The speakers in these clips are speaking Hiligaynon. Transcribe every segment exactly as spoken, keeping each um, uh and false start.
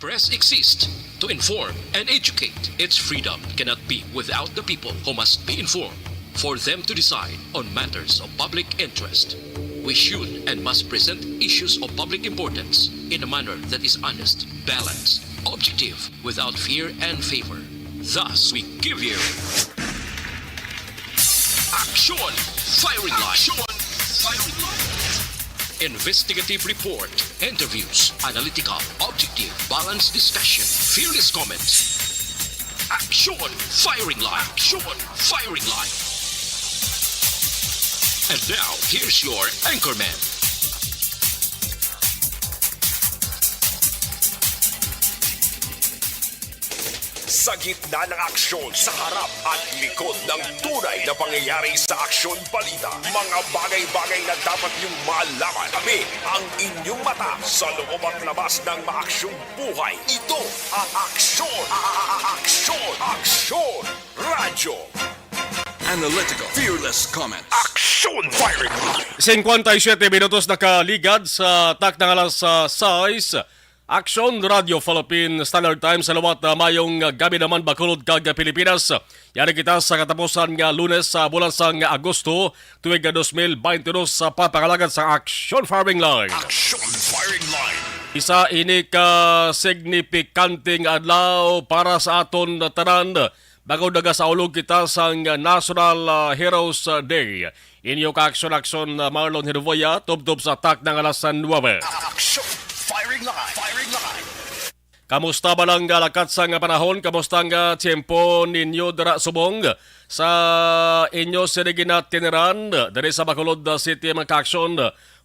Press exists to inform and educate. Its freedom cannot be without the people, who must be informed for them to decide on matters of public interest. We should and must present issues of public importance in a manner that is honest, balanced, objective, without fear and favor. Thus, we give you Action Firing Line. Action Firing Line. Investigative report, interviews, analytical, objective, balanced discussion, fearless comments. Action Firing Line. Action Firing Line. And now, here's your anchorman. Sa gitna ng aksyon, sa harap at likod ng tunay na pangyayari sa Aksyon Balita, mga bagay-bagay na dapat niyong malaman. Kami ang inyong mata sa loob at labas ng maaksyong buhay. Ito ang Aksyon, a- a- a- Aksyon, Aksyon Radyo. Analytical, fearless comments. Aksyon Firing Line. Singkwenta y siyete minutos nakaligad sa takna nga alas sais. Aksyon Radio Philippine Standard Time sa liwat, ah, mayong, ah, gabi naman, Bacolod kag, ah, Pilipinas. Yari kita sa katapusan nga Lunes sa bulan sang Agosto, tuig nga dos mil baynte dos, sa pagpangalagad sa Aksyon Firing Line. Action Firing Line. Isa ini ka signifikante nga adlaw para sa aton tanan, bangod nagasaulog kita sang National, ah, Heroes Day. Inyo ka Aksyon Aksyon, ah, Marlon Hiruvoya, tubtob sa takna nga alas nuwebe. Action Firing Line. Firing Line. Kamusta ba lang nga lakat sang panahon? Kamusta nga tiyempo ninyo dira subong? Sa inyo sini ginatiniran, diri sa Bacolod City, mga ka-aksyon,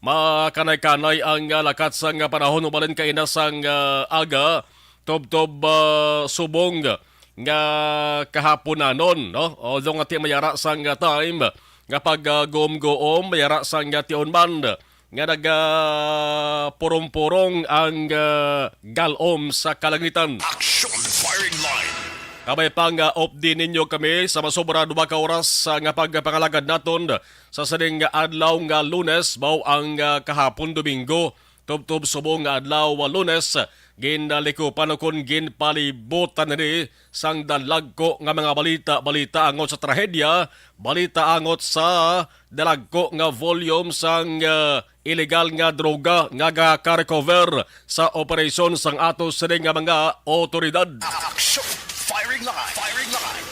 makanay-kanay ang, ah, lakat sang panahon, ubalin kaina sang, ah, aga, tubtob, ah, subong nga kahaponanon, no? Although nga ti mayara sang, ah, time nga pag, ah, guom-guom, mayara sang, ah, tion man nga nagapurong-purong ang, ah, galom sa kalangitan. Action Firing Line. Kabay pa nga updi ninyo kami sa masobra duha ka oras, ah, nga pagpangalagad naton sa sining adlaw nga Lunes, mao ang, ah, kahapon Domingo, tubtob subong nga adlaw, ah, Lunes, ginalikupan ukon ginpalibutan ini sang dalagko nga mga balita, balita angot sa trahedya, balita angot sa dalagko nga volume sang, ah, illegal nga droga nga gaka-recover sa operasyon sang ato sini nga mga otoridad. Action! Firing line! Firing line!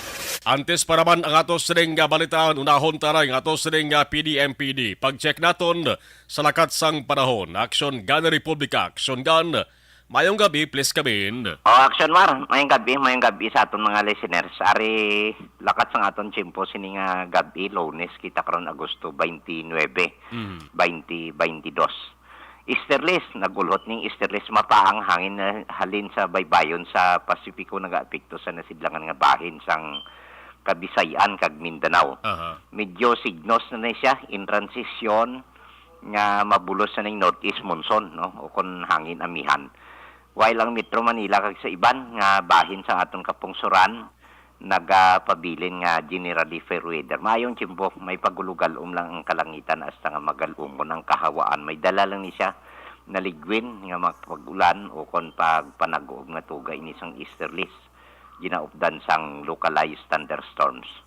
Antes pa naman ang ato sini nga balitaan, unahon ta ang ato sini nga P D M P D. Pag-check naton sa lakat sang panahon. Action Gun Republika, Action Gun. Mayong gabi, please come in. Oh, Action Mar, mayong gabi, mayong gabi sa aton mga listeners. Ari, lakat sang aton tiyempo sini nga gabi, Lunes, kita karon Agosto twenty-nine, Mm. twenty twenty-two. Easterlies, nag-ulhot ning easterlies, mapang hangin na halin sa baybayon sa Pasipiko, nagaapekto sa nasidlangan nga bahin sang Kabisayan kag Mindanao. Aha. Medyo signos na ni siya in transition nga mabulos na ning northeast monsoon, no, o kon hangin amihan. While ang Metro Manila kag sa iban nga bahin sa aton kapungsoran nagapabilin nga generally fair weather. Maayong tiyempo, may pagulugal-om lang ang kalangitan hasta nga magal-umon ang kahawaan. May dala lang ni siya naligwin nga makapag-ulan o kon pagpanag-uob nga tuga ini sang easterlies, ginaupdan sang localized thunderstorms.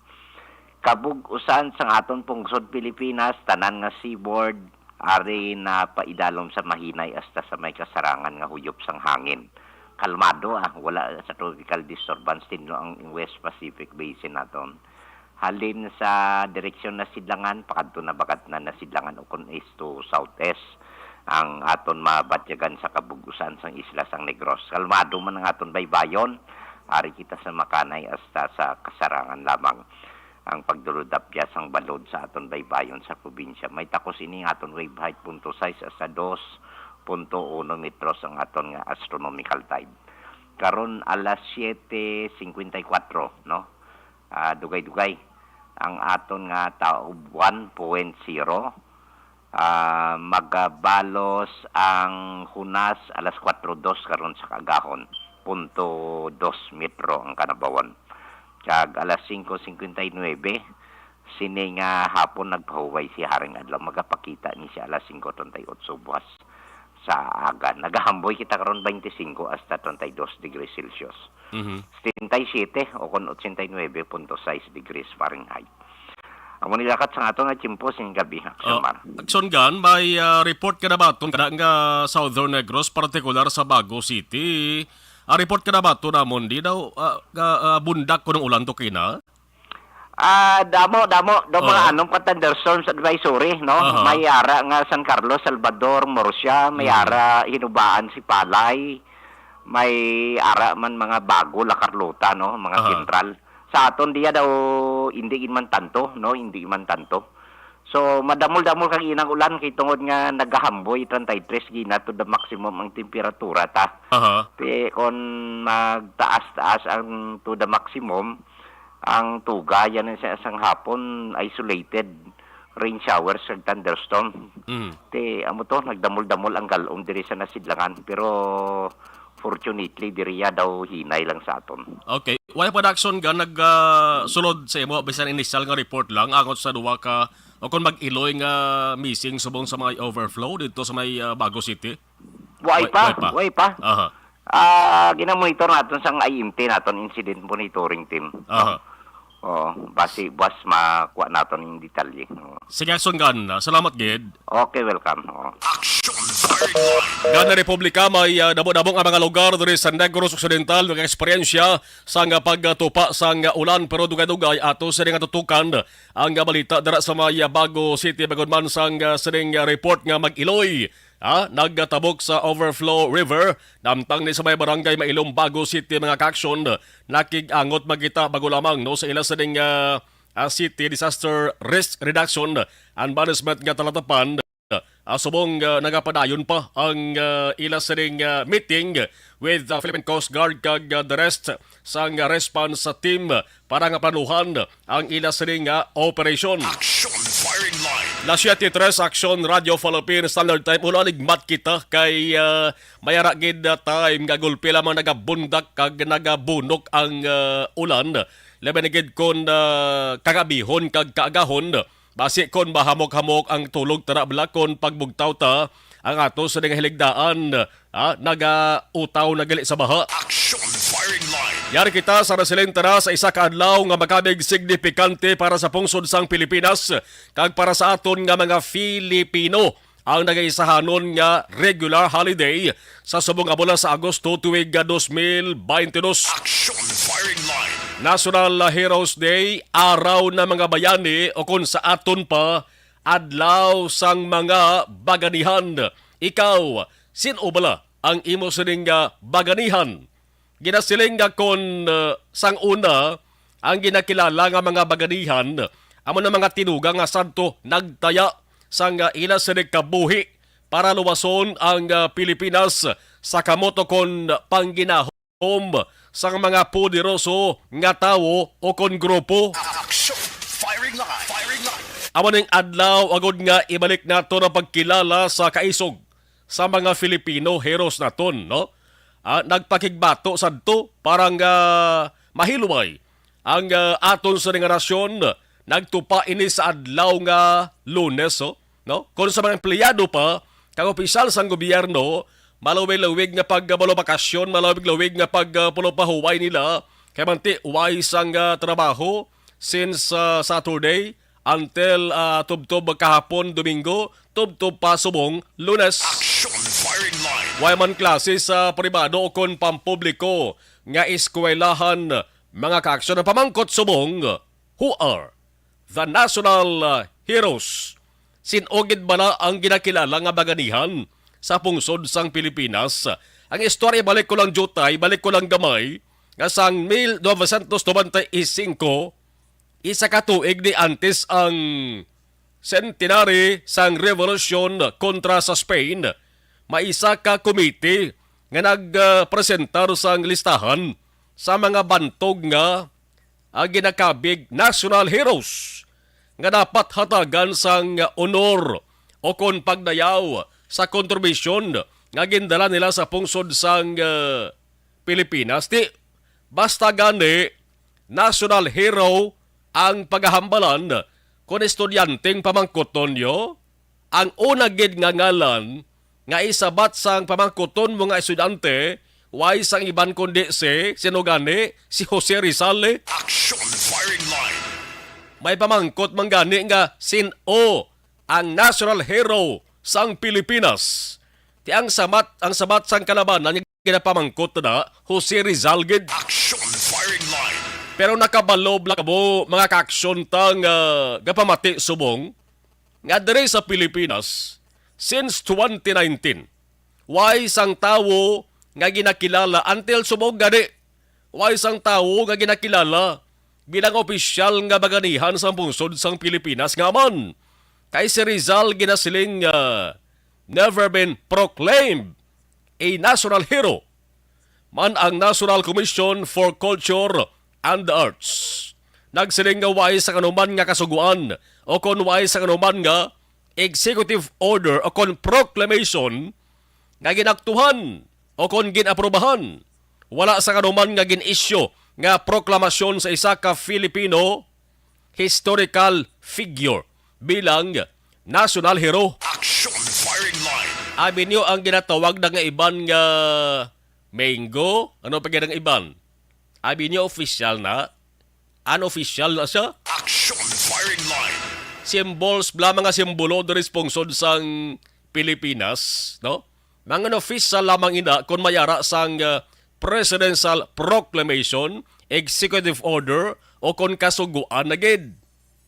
Kabug-usan sang aton pungsod Pilipinas, tanan nga seaboard, ari na paidalom sa mahinay hasta sa may kasarangan nga huyop sang hangin. Kalmado, ah, wala sa tropical disturbance tinlo ang West Pacific Basin naton. Halin sa direksyon Nasidlangan, pakadto na bagat na Nasidlangan ukon east to southeast ang aton mabatyagan sa kabug-usan sang isla sang Negros. Kalmado man ang aton baybayon, ari kita sa makanay hasta sa kasarangan lamang. Ang pagdulod-apyas sang balod sa aton baybayon sa probinsya. May takos ini nga aton wave height, punto sais hasta dos punto uno metros ang aton nga astronomical tide. Karon alas siete cincuenta y cuatro, no? Ah, dugay-dugay ang aton nga taob one point zero. Ah, magabalos ang hunas alas kuwatro dos karon sa kaagahon, punto dos metro ang kanabawan. Kag alas singko singkwenta y nuwebe, sini nga hapon nagpahuway si Haring Adlaw, magapakita ni siya alas singko treinta y ocho buwas. sa aga. Nagahamboy kita karon twenty-five hasta treinta y dos degrees Celsius. Mhm. Setenta y siete o kon ochenta y nuebe punto sais degrees Fahrenheit. Amo ni lakat sa aton nga tiyempo sing gabi, Action Oh, Mar. Action Gan, may, ah, report ka na ba aton kada nga Southern Negros, partikular sa Bago City? Ah, report ka na ba aton namon, di daw, ah, ka, ah, bundak ko ng ulan to kina? Ah, damo, damo, daw mga Oo. anong pa thunderstorms advisory, no? Aha. May ara nga San Carlos, Salvador, Murcia, may Mm. ara Hinubaan, Sipalay, may ara man mga Bago, La Carlota, no? Mga Aha. sentral. Sa aton diya daw, hindi man tanto, no? Hindi man tanto. So, madamol-damol kag inang ulan kay tungod nga nagahamboy treinta y tres gina to the maximum ang temperatura ta. Aha. Ti kon magtaas-taas ang to the maximum, ang tuga yan sa sang hapon, isolated rain showers kag thunderstorm. Mm. Ti amo to, nagdamol-damol ang galom diri sa nasidlangan, pero fortunately diriya daw hinay lang sa aton. Okay. Wala pa, Action Gan, nag, ah, sulod sa imo bisan initial nga report lang angot sa duwa ka o kung mag-iloy nga missing subong sa mga overflow dito sa may, ah, Bago City? Way Way, pa, way pa. way pa. Aha. Ah, ginamonitor naton sang I M T naton, incident monitoring team. Aha. Oh, basi buwas makuha naton yung detalye. Oh. Sige, Action Gan, ah, salamat gid. Okay, welcome. Oh. Action Firing Line. Gana Republika, may, ah, damo-damo nga mga lugar diri sa Negros Occidental nga eksperyensya sang, ah, pagtupa sang, ah, ulan, pero dugay-dugay ato sa nga tutukan ang, ah, balita dira sa may, ah, Bago City, bangod man sang, ah, sining, ah, report nga mag-iloy, ah, nagtabok sa overflow river, namtang ni sa may barangay Mailom, Bago City, mga ka-action. Nakig-angot magkita bago lamang, no, sa ila sining, ah, ah, City Disaster Risk Reduction and Management nga talatapan, ah, subong, ah, nagapadayon pa ang, ah, ila sining, ah, meeting with the Philippine Coast Guard kag, ah, the rest sang, ah, response team para nga planuhan ang ila sining, ah, operasyon. Action Firing Line. Las siete tres, Action Radio Philippines Standard Time. Ulo anig mat kita kay, ah, may ara gid, ah, time nga gulpi lamang nagabundak kag nagabunok ang, ah, ulan. Labi na gid kon, ah, kagabihon kag kaagahon. Basi kon mahamok-hamok ang tulog, tara bala kon pagbugtaw ta ang ato sa nga hiligdaan, ah, nagautaw na gali sa baha. Action Firing Line. Yari kita sa nasiling tara sa isa ka adlaw nga makabig signifikante para sa pungsod sang Pilipinas kag para sa aton nga mga Filipino ang nagaisahanon nga regular holiday sa subong nga bulan sa Agosto tuig nga dos mil baynte dos. Action Firing Line. National Heroes Day, Araw na mga Bayani, o kung sa aton pa, Adlaw sang mga Baganihan. Ikaw, sin-o bala ang imo sining nga baganihan? Ginasiling nga kon, uh, sang una, ang ginakilala nga mga baganihan amo na mga tinuga nga sadto nagtaya sang, uh, ila sining kabuhi para luwason ang, uh, Pilipinas sa kamot o kon pangginahom sang mga poderoso nga tawo o kon grupo. Action! Firing line! Firing line! Amo ning adlaw agod nga ibalik nato ang pagkilala sa kaisog sa mga Filipino heroes naton, no? Ah, nagpakigbato sadto para nga mahilway ang, ah, aton sa nga nasyon. Nagtupa ini sa adlaw nga Lunes, oh, no? Kung sa mga empleyado pa, kag opisyal sang gobyerno, malawig-lawig nga pagbalobakasyon, malawig-lawig nga pag, ah, pulupahuway nila, kay manti, way sang, ah, trabaho since, ah, Saturday, until, ah, tubtob kahapon, Domingo, tubtob pa subong Lunes. Action Firing Line. Way man klase sa pribado o kon pampubliko nga eskwelahan, mga kaaksyon, ang pamangkot subong, who are the national, uh, heroes? Sin-o gid bala ang ginakilala nga baganihan sa pungsod sang Pilipinas? Ang istorya, balik ko lang, Jutay, balik ko lang gamay, nga sang mil novecientos noventa y cinco, isa ka tuig ni antes ang centenary sang revolusyon kontra sa Spain, may isa ka komite nga nagpresentar sang listahan sa mga bantog nga, ah, ginakabig national heroes nga dapat hatagan sang honor o kon pagdayaw sa kontribusyon nga gindala nila sa pungsod sang, ah, Pilipinas. Ti, basta gani, national hero ang pagahambalan kon estudyanteng pamangkot ninyo. Ang una gid nga ngalan nga isabat sang pamangkuton mo nga estudyante, way sang iban kundi si, sino gani? Si Jose Rizal, eh. Action Firing Line. May pamangkot man gani nga sin-o ang national hero sang Pilipinas. Ti ang samat, ang sabat sang kalabanan nga ginapamangkot na Jose Rizal gid. Action Firing Line. Pero nakabalo bala kamo, mga ka-aksyon, ta nga gapamati subong nga diri sa Pilipinas, since twenty nineteen, way sang tawo nga ginakilala, until subong gani, way sang tawo nga ginakilala bilang opisyal nga baganihan sang pungsod sang Pilipinas nga man kay si Rizal ginasiling nga never been proclaimed a national hero man ang National Commission for Culture and the Arts. Nagsiling nga way sa kanuman nga kasugoan o kon way sa kanuman nga executive order o kon proclamation nga ginaktuhan o kon gin-aprobahan. Wala sa kanuman nga gin-issue nga proklamasyon sa isa ka Filipino historical figure bilang national hero. Action Firing Line. Abi niyo ang ginatawag na nga iban nga mango? Ano pa gid ang iban? Abi niyo official na? Unofficial na siya? Action Firing Line. Symbols bala, mga simbolo diri sa pungsod sang Pilipinas, no? Mga official lamang ina kon may ara sang, uh, presidential proclamation, executive order, o kon kasugoan na gid.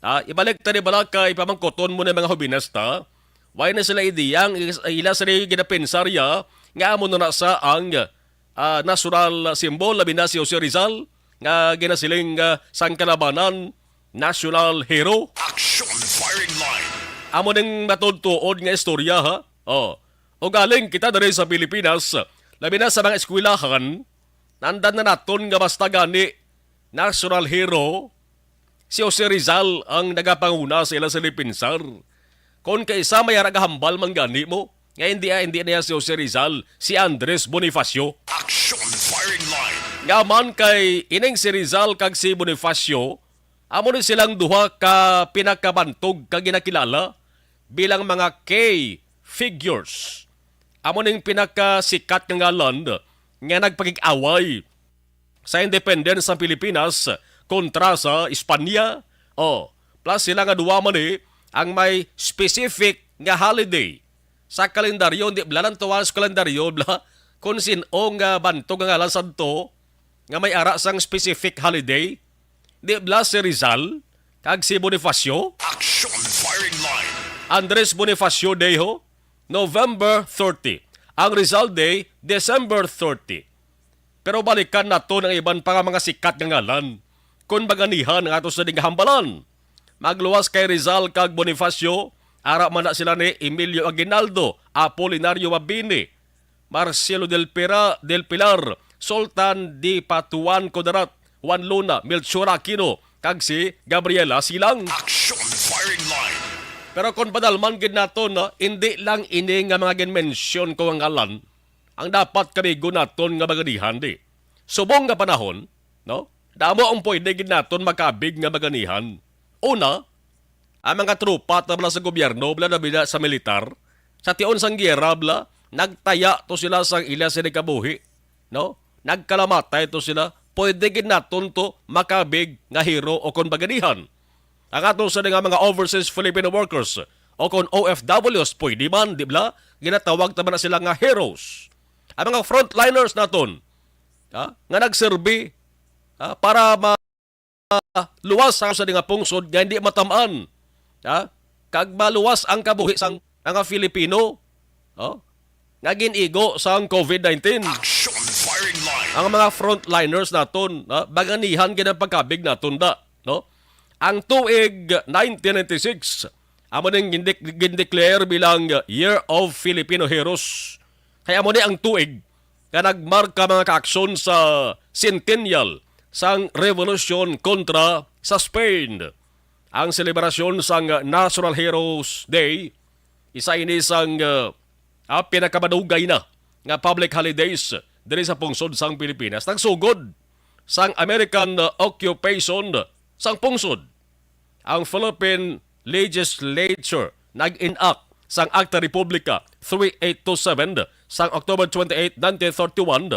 Ah, ibalik ta ni bala kay pamangkuton mo na mga hobinasta, way na sila ideya ang ila sa ginapensarya nga amo na na sa ang, ah, national symbol, labi na si Jose Rizal, nga ginasiling, ah, sang kalabanan, national hero. Action Firing Line. Amo ning matuod-tuod nga istorya, ha? Oh. O galing kita diri sa Pilipinas, labi na sa mga eskwelahan, nandan na naton nga basta gani national hero, si Jose Rizal ang nagapanguna sa ila sa Lipensar. Kon kaisa may ara gahambal man gani mo, nga hindi, ah, hindi niya si Jose Rizal, si Andres Bonifacio. Action Firing Line. Nga man kay ining si Rizal kag si Bonifacio, amo ni silang duha ka pinakabantog ka ginakilala bilang mga key figures. Amo ning pinakasikat nga ngalan nga nagpakig-away sa independence sa Pilipinas kontra sa Espanya. O, plus sila nga duwa man ni ang may specific nga holiday sa kalendaryo, di bala lang tuwa sa kalendaryo, bala, kung sin-o nga bantog nga ngalan sadto, nga may ara sang specific holiday, di bala si Rizal kag si Bonifacio? Action Firing Line. Andres Bonifacio Day ho, November thirty. Ang Rizal Day, December thirty. Pero balikan naton ang iban pa nga mga sikat nga ngalan. Kon baganihan ang ato sa ding hambalan, magluwas kay Rizal kag Bonifacio, ara man na sila ni Emilio Aguinaldo, Apolinario Mabini, Marcelo del Pira-, del Pilar, Sultan de Patuan Kudarat, Juan Luna, Melchor Aquino, kag si Gabriela Silang. Action Firing Line. Pero kung padalman gid naton, no, hindi lang ini nga mga ginmensyon ko ang ngalan ang dapat kamigo naton nga baganihan, di. Subong nga panahon, no? Damo ang pwede gid naton makabig nga baganihan. Una, ang mga tropa ta bala sa gobyerno, bala na bida sa militar, sa tion sang giyera, bala, nagtaya to sila sang ila sini kabuhi, no? Nagkalamatay to sila. Pwede gid naton to makabig nga hero o kon baganihan. Ang ato sa nga mga overseas Filipino workers o kon O F Ws, pwede man, di bala? Ginatawag ta man na sila nga heroes. Ang mga frontliners naton, ha, nga nagserbi, ha, para ma-, luwas sa sa nga pungsod nga hindi matamaan, ha, kag maluwas ang kabuhi sang mga Filipino, oh, nga gin-igo sang covid nineteen. Action Firing Line. Ang mga frontliners naton, ha, baganihan gid ang pagkabig naton da, no? Ang tuig nineteen ninety-six, amo ning gindik-, gindeclare bilang Year of Filipino Heroes. Kay amo ni ang tuig nga nagmarka, mga kaaksyon, sa centennial sang revolusyon kontra sa Spain. Ang selebrasyon sang National Heroes Day, isa ini sang, uh, ah, pinakamadugay na nga public holidays diri sa pungsod sang Pilipinas. Nagsugod sang American, uh, occupation sang pungsod, ang Philippine Legislature nag-enact sang Acta Republica three eight two seven sang October twenty-eight, nineteen thirty-one,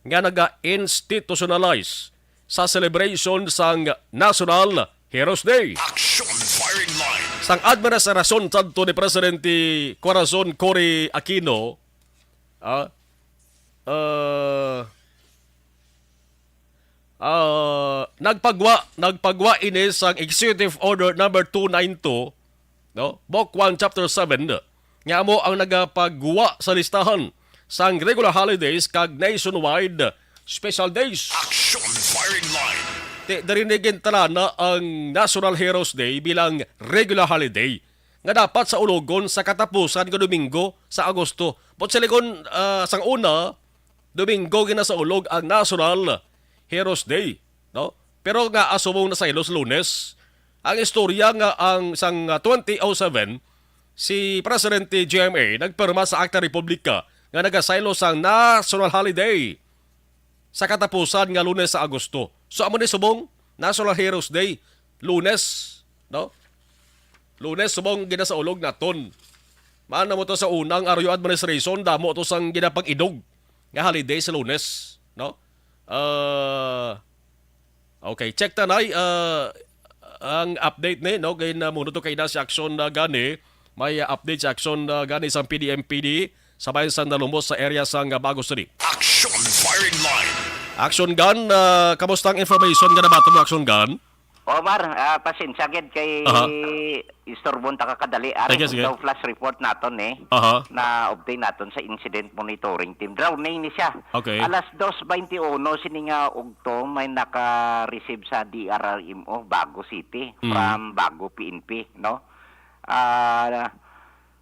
nga naga-institutionalize sa celebration sang National Heroes Day. Action Firing Line. Sang administrasyon sadto ni Presidente Corazon Cory Aquino, ah, ah, ah, nagpagwa, nagpagwa ini sang Executive Order Number two nine two, no? Book one, Chapter seven, nga amo ang nagapagwa sa listahan sang regular holidays kag nationwide special days. Action Firing Line. Ti, diri ni gintalana ang National Heroes Day bilang regular holiday nga dapat sa ulogon sa katapusan nga Domingo sa Agosto. But silingon, ah, sang una, Domingo ginasaulog ang National Heroes Day, no? Pero nga asubong na sa ilos Lunes. Ang istorya nga ang sang, ah, twenty oh seven, si Presidente J M A nagpirma sa Acta Republica nga nagasaylo sang national holiday sa katapusan nga Lunes sa Agosto. So, amo ni subong National Heroes Day, Lunes, no? Lunes subong ginasaulog naton. Maana mo to sa unang Arroyo administration, damo to sang ginapag-idog nga holiday sa Lunes, no? Ah, okay, check ta, Nay, ah, ang update ni, no? Kay namuno to kay na si Action na gani. May, ah, update si Action na gani sa P D M P D sa bayan sa Nalumos sa area sa nga Bago City. Action Firing Line. Action Gun, ah, kamusta ang information nga nabaton mo, Action Gun? Omar, ah, pasensya gid kay Aha. istorbon ta ka kadali. Ari Sige, sige. daw flash report naton eh, Aha. na obtain naton sa incident monitoring team. Drowning ni siya. Okay. Alas dos twenty-one sini nga ugto may naka-receive sa D R R M O Bago City Mm. from Bago P N P, no? Ah,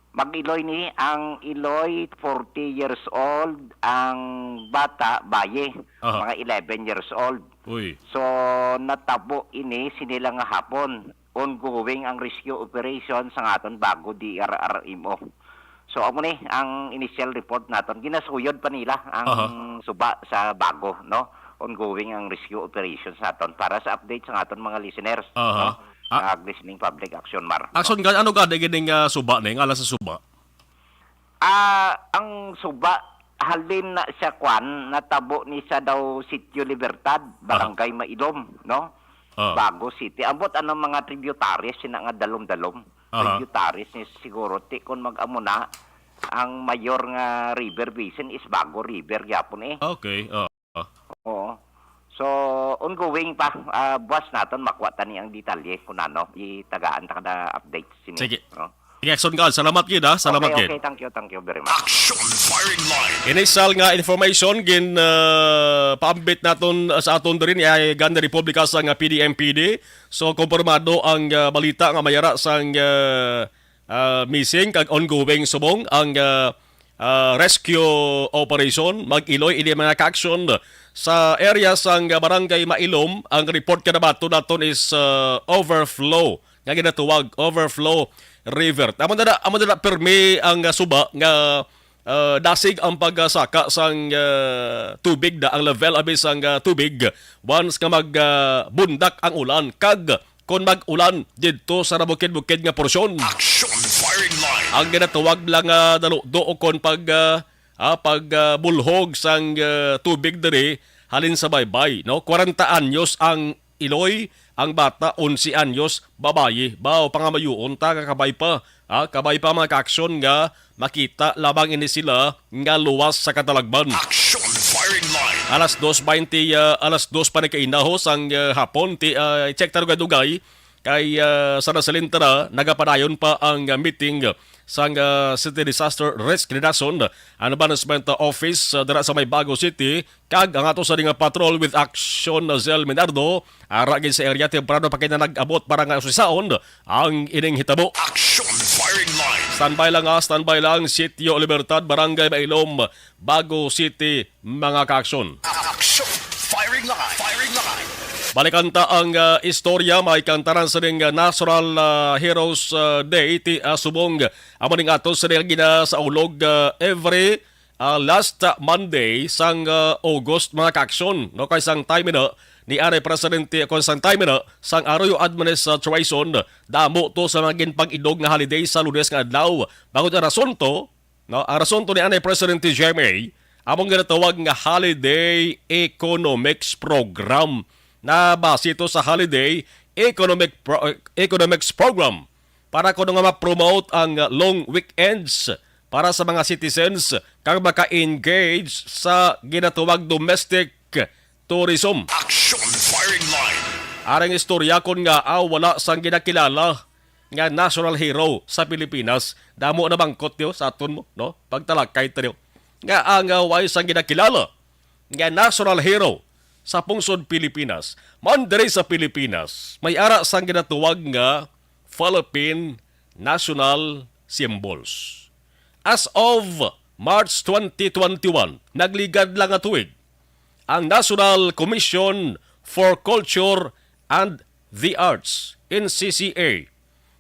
Mag-Iloy ni ang Iloy, forty years old, ang bata, baye, Aha. mga eleven years old. Uy. So, natabo ini sini lang nga hapon. Ongoing ang rescue operation sa aton Bago D R R M O. So, amo ni ang initial report naton. Ginasuyod pa nila ang Aha. suba sa Bago, no? Ongoing ang rescue operations naton. Para sa update sa aton mga listeners, Aha. no? Ah. Ag listening public, Action Mar. Action Gun, ano gani gining, ah, suba ni? Ngalan sa suba? Ah, ang suba, halin na siya kwan, natabo ni sa daw Sitio Libertad, Aha. Barangay Mailom, no? Ah. Bago City. Ambot anong mga tributaries sina nga dalom-dalom. Aha. Tributaries ni siguro, ti kon mag-amo na, ang mayor nga river basin is Bago River gyapon eh. Okay, ah. Oo. So, ongoing pa. Ah, buwas naton makuha tani ang detalye kung ano. Itagaan ta kada update sini. Sige. No? Sige, Action Gun, salamat gid, ha? Salamat okay, gid. Okay, thank you, thank you very much. Action Firing Line. Initial nga information gin, ah, paambit naton, ah, sa aton diri ni ay Ganda Republika sa nga P D M P D. So, kumpirmado ang, ah, balita nga mayara sang, ah, ah, missing kag ongoing subong ang, ah, ah, rescue operation. Mag-Iloy ini mga ka-action sa area sang Barangay Mailom. Ang report nga nabaton naton is, ah, overflow nga ginatawag overflow river. Amo na na, amo na na, permi ang, ah, suba nga, ah, dasig ang pagsaka sang, ah, tubig na ang level abi sang, ah, tubig once nga mag, ah, bundak ang ulan kag kon mag-ulan didto sa nabukid-bukid nga porsyon. Action Firing Line. Ang ginatawag lang nga daludo o kon pag, ah, ah, pag, ah, bulhog sang, ah, tubig diri halin sa baybay, no? Kwarenta anyos ang Iloy, ang bata, onse anyos, babayi. Baw, pangamayuon ta nga kabay pa, ah, kabay pa mga ka-action nga makita lamang ini sila nga luwas sa katalagman. Action Firing Line. Alas dos baynte, ah, alas dos pa ni kainaho sang, ah, hapon, ti, ah, check ta dugay-dugay kay, ah, sa nasalin ta na, nagapadayon pa ang, ah, meeting sang, ah, City Disaster Risk Reduction and Management Office, ah, dira sa may Bago City, kag ang ato sa nga patrol with Action, ah, Zell Minardo, ara gid sa area, temprano pa kay na nag-abot para nga usisaon ang ining hitabo. Action Firing Line. Standby lang, ah, standby lang. Sitio Libertad, Barangay Mailom, Bago City, mga ka-action. Action Firing Line. Firing Line. Balikan ta ang, ah, istorya, may kantaran sa ning, ah, National, ah, Heroes, ah, Day, ti, ah, subong, amo ning ato sa ning ginasaulog, ah, every, ah, last, ah, Monday sang, ah, August, mga ka-action, no? Kay sang time na, ni anay presidente kon sang time na sang Arroyo Administration, damo to sa mga ginpag-idog nga holiday sa Lunes nga adlaw. Bangod ang rason to, no, ang rason to ni anay Presidente G M A, among ginatawag nga Holiday Economics Program. Na base to sa Holiday Economic Pro- Economics Program para kuno nga ma-promote ang long weekends para sa mga citizens kag maka-engage sa ginatawag domestic tourism. Action firing line. Arang istorya kon nga, ah, wala sang ginakilala nga national hero sa Pilipinas. Damo na bangkot niyo sa aton mo, no? Pagtalakay ta niyo. Nga ang, ah, way sang ginakilala nga national hero sa pungsod Pilipinas. Man diri sa Pilipinas, may ara sang ginatuwag nga Philippine National Symbols. As of March twenty twenty-one, nagligad lang nga tuig, ang National Commission for Culture and the Arts, N C C A,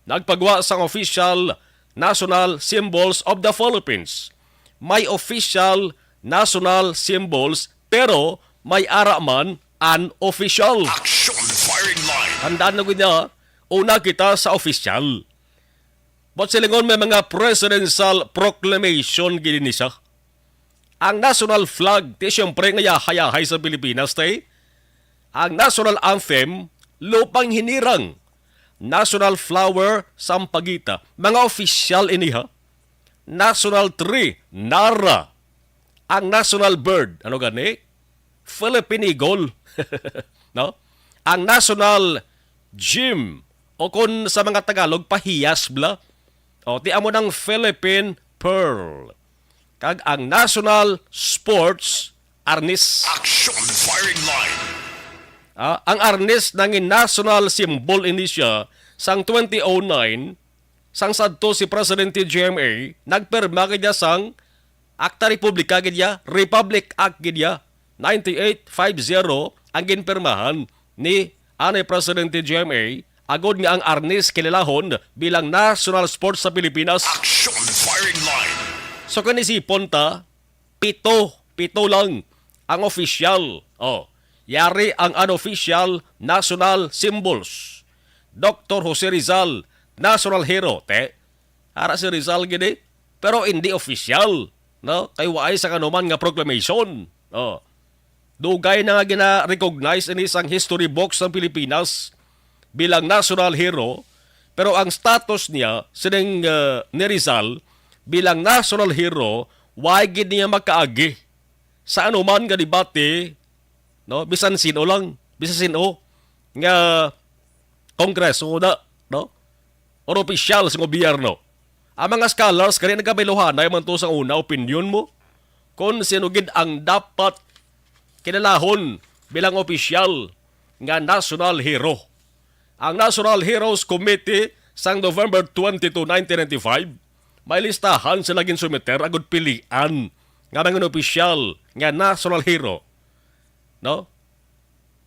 nagpagwa sang official national symbols of the Philippines. May official national symbols, pero may ara man unofficial. Action firing line. Tandaan na gud niya, una kita sa official. But silingon may mga presidential proclamation gid ni siya. Ang national flag, ti siyempre nga yahay-yahay sa Pilipinas, tay. Ang national anthem, Lupang Hinirang. National flower, Sampaguita. Mga official ini, ha? National tree, Nara. Ang national bird, ano gani? Philippine Eagle. No? Ang national gem, o kung sa mga Tagalog, pahiyas bla. O, ti amo ng Philippine Pearl. Kag ang national sports, arnis. Action firing line. Ah, ang arnis nangin national symbol ini siya sang twenty oh nine, sang sadto si Presidente G M A, nagpirma gid niya sang Akta Republika gid niya, Republic Act gid niya, ninety-eight five zero ang ginpirmahan ni anay Presidente G M A, agod nga ang arnis kinilahon bilang national sports sa Pilipinas. Action firing line. So, kung isipon ta, pito, pito lang ang official. Oh, yari ang unofficial national symbols. Doktor Jose Rizal, national hero, te. Ara si Rizal gid, eh. Pero hindi official, no? Kay waay sa kanuman nga proclamation. Oh. Dugay na nga gina-recognize ini sang history books ng Pilipinas bilang national hero, pero ang status niya sining, uh, ni Rizal bilang national hero, why gid niya makaagi sa anuman nga debate, no? Bisan sino lang, bisan sino nga kongreso na, no? Or opisyal sa gobyerno. Ang mga scholars kani nagkabailuhanay man to sa una, opinyon mo, kung sino gid ang dapat kinalahon bilang opisyal nga national hero. Ang National Heroes Committee sang November twenty-two, nineteen ninety-five, may listahan sila ginsumiter agud pilian nga mga opisyal nga national hero, no?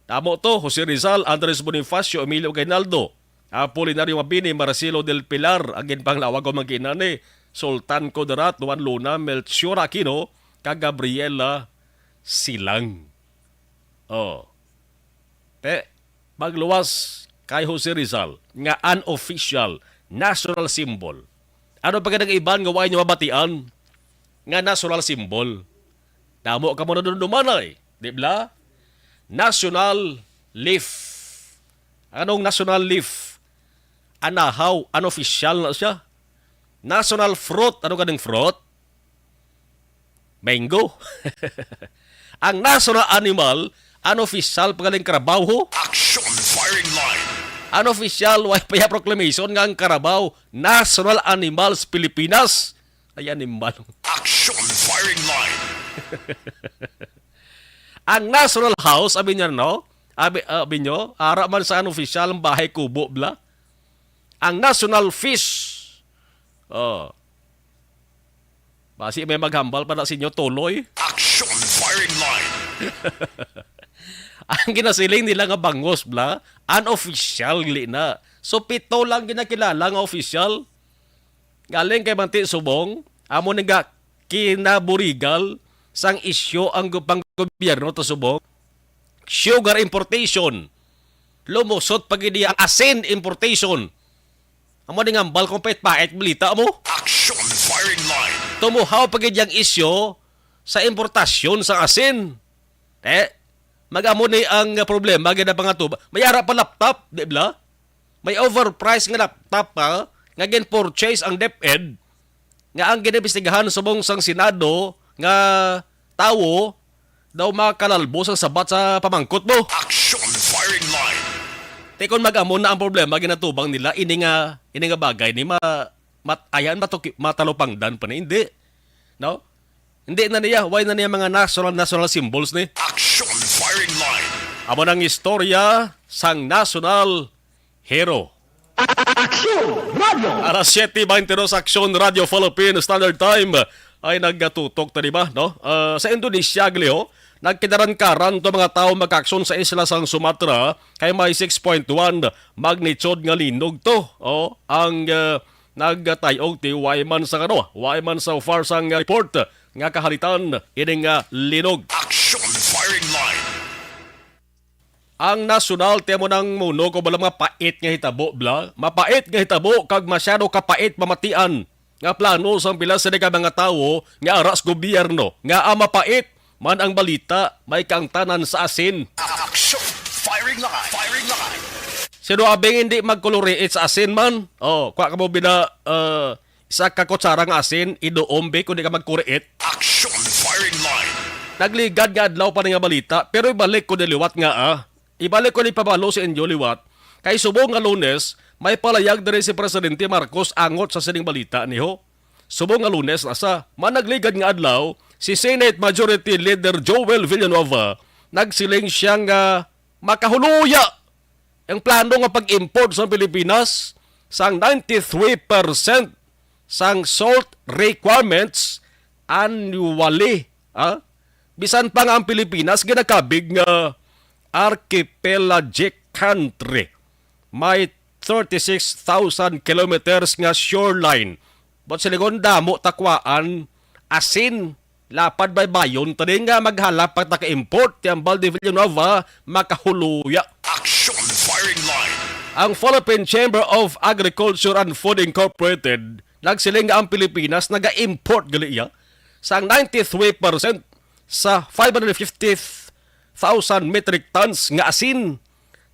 Damo to, Jose Rizal, Andres Bonifacio, Emilio Aguinaldo, Apolinario Mabini, Marcelo del Pilar, ang ginpanglawag ko man ginani, Sultan Kudarat, Juan Luna, Melchor Aquino, kag Gabriela Silang. Oh. Te, magluwas kay Jose Rizal nga unofficial national symbol. Ano pa gid ang iban nga wa niyo mabatian nga national symbol? Damo ka mo nadumdumanay, di bla? National leaf. Anong national leaf? Anahaw, unofficial na siya. National fruit, ano ganing fruit? Mango. Ang national animal, unofficial pa galing karabaw, ho? Action firing line. Unofficial, way pa ya proclamation nga ang karabaw, national animal sa Pilipinas. Ay, animal. Action firing line. Ang National House, abi niya, no? Abi, abi nyo, ara man sa unofficial ang bahay kubo, bla. Ang National Fish. Oh. Basi may maghambal pa na sa inyo, tuloy. Action firing line. Ang ginasiling nila nga bangos, bla, unofficial, gali na. So, pito lang ginakilala nga official. Galing kay Manti Subong, amo ni nga kinaburigal sang isyu ang gu-, panggobyerno ta Subong. sugar importation. Lumusot pa gid ang asin importation. Amo ni nga hambal kung pait-pait balita mo. Action firing line. Tumuhaw pa gid ang isyu sa importasyon sa asin. Eh, mag-amo ni ang problema gid ang pangatuba. May ara pa laptop, di ba? May overpriced nga laptop pa nga gin-purchase ang DepEd, nga ang giniimbestigahan subong sang Senado nga tawo daw makalalbo sang sabat sa pamangkot mo. Action firing line. Te, kung mag-amo na ang problema, ginatubang nila, ini nga, ini nga bagay ni ma-, mat-, ayan, matuki-, matalupangdan pa ni, hindi. No? Hindi na niya, why na niya mga national, national symbols ni? Action firing line. Amo nang istorya sang national hero. Action Radio! Alas siyete beintidos, Action Radio Philippine Standard Time ay nagatutok ta, di ba, no? Ah, sa Indonesia, gliho, nagkidaran-karan to mga tawo magkaaksyon sa isla sang Sumatra kay may six point one magnitude nga linog to. Oh, ang, ah, nagtay-og ti way man sa, ano, way man so far sang report nga kahalitan ining, ah, linog. Action firing line. Ang nasyonal, ti amo nang muno ko bala mga pait nga hitabo, bla? Mapait nga hitabo kag masyado kapait pamatian nga plano sang pila sini ka mga tawo nga ara sa gobyerno nga, ah, mapait man ang balita, may kaangtanan sa asin. Action! Firing line! Firing line! Sino abing hindi magkuluriit sa asin man? Oh, kwa ka mo bina, uh, isa ka kutsara nga asin, iduom, be, kundi ka magkuriit. Action firing line. Nagligad nga adlaw pa ni nga balita, pero ibalik ko ni liwat nga, ah. Ibalik ko ni pabalo sa inyo liwat. Kay subong nga Lunes, may palayag diri si Presidente Marcos angot sa sining balita niho. Subong nga Lunes na sa managligad nga adlaw, si Senate Majority Leader Joel Villanueva nagsiling siya nga makahuluya ang plano nga pag-import sa Pilipinas sang ninety-three percent sang salt requirements annually, ah? Bisan pa nga ang Pilipinas ginakabig nga archipelagic country, may thirty-six thousand kilometers nga shoreline. But silingon damo takwaan, asin, lapad baybayon, tani nga maghalap pa ta ka-import, ti hambal ni Villanueva, makahuluya. Action firing line. Ang Philippine Chamber of Agriculture and Food Incorporated nagsiling nga ang Pilipinas naga-import gali iya sang ninety-three percent sa five hundred fifty thousand metric tons nga asin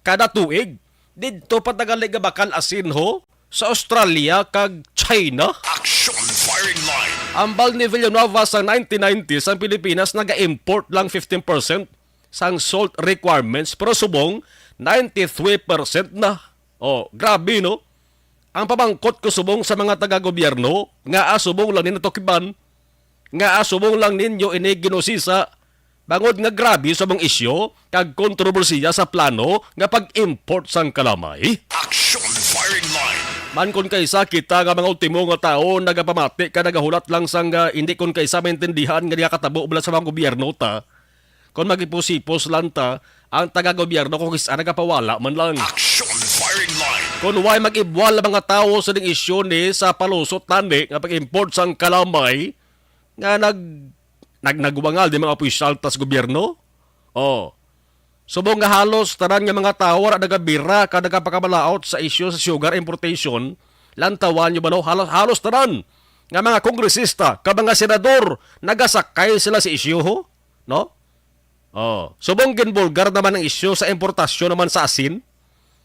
kada tuig. Didto pa ta gali nga bakal asin ho sa Australia kag China. Action firing line. Hambal ni Villanueva, sa nineteen nineties, ang Pilipinas naga-import lang fifteen percent sang salt requirements, pero subong ninety-three percent na. Oh, grabe, no? Ang pamangkot ko subong sa mga taga-gobyerno, nga, ah, subong lang ni natukiban, nga, ah, subong lang ninyo ini ginusisa, bangod nga grabe sa mga isyu kag kontrobersiya sa plano nga pag-import sang kalamay. Action firing line. Man kon kaysa kita nga mga ultimo nga tawo nagapamati ka nagahulat lang sang, ah, hindi kon kaysa maintindihan nga nakatabo bala sa mga gobyerno ta. Kon magipos-ipos lang ta, ang taga-gobyerno kung kis-a nagapawala man lang. Action firing line. Kon way mag-ibwal ang mga tawo sa ning isyu ni sa palusot nani nga pag-import sang kalamay nga nag-, nag-, nagwangal di mga opisyal ta sa gobyerno? Oh. Subong nga halos tanan nga mga tawo wala nagabira ka nagapakabalaot sa isyu sa sugar importation, lantawan nyo ba, no? Halos, halos tanan nga mga kongresista ka mga senador nagasakay sila sa isyu, ho? No? Oh, subong ginbulgar naman ang isyu sa importasyon naman sa asin.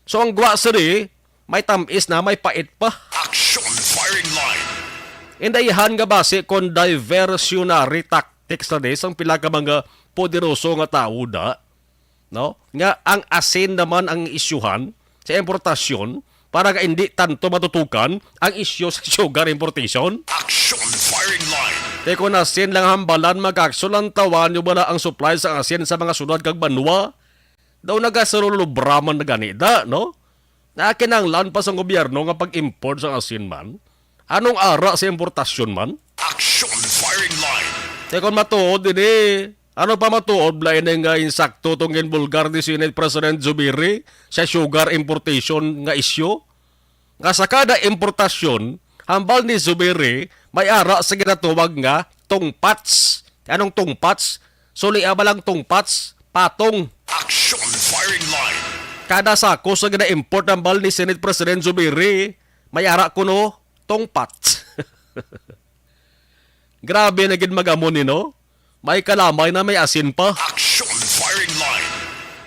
So ang gwa sini, may tamis na, may pait pa. Action firing line. Indaihan nga basi kon diversionary tactics na ni sang pila ka mga poderoso nga tawo da, no? Nga ang asin naman ang isyuhan sa importasyon para nga hindi tanto matutukan ang isyu sa sugar importation. Action firing line. Kay kung asin lang hambalan, mag-aksyon lang tawan nyo bala ang supply sa asin sa mga syudad kag banwa. Daw nagasulubra man na gani da, no? Nakinanglan pa sa gobyerno nga pag-import sa asin man. Anong ara sa importasyon man? Action firing line. Kay kung matuod ini, ano pa matuod bala ini nga insakto tong ginbulgar ni Senate President Zubiri sa sugar importation nga isyu? Nga sa kada importasyon, hambal ni Zubiri, may ara sa ginatawag nga tungpats. Anong tungpats? Sulia ba lang tungpats? Patong. Action firing line. Kada sako sa gina-import ang bal ni Senate President Zubiri, may ara kuno tungpat. Grabe na gid mag-amo ni, no? May kalamay na may asin pa. Action firing line.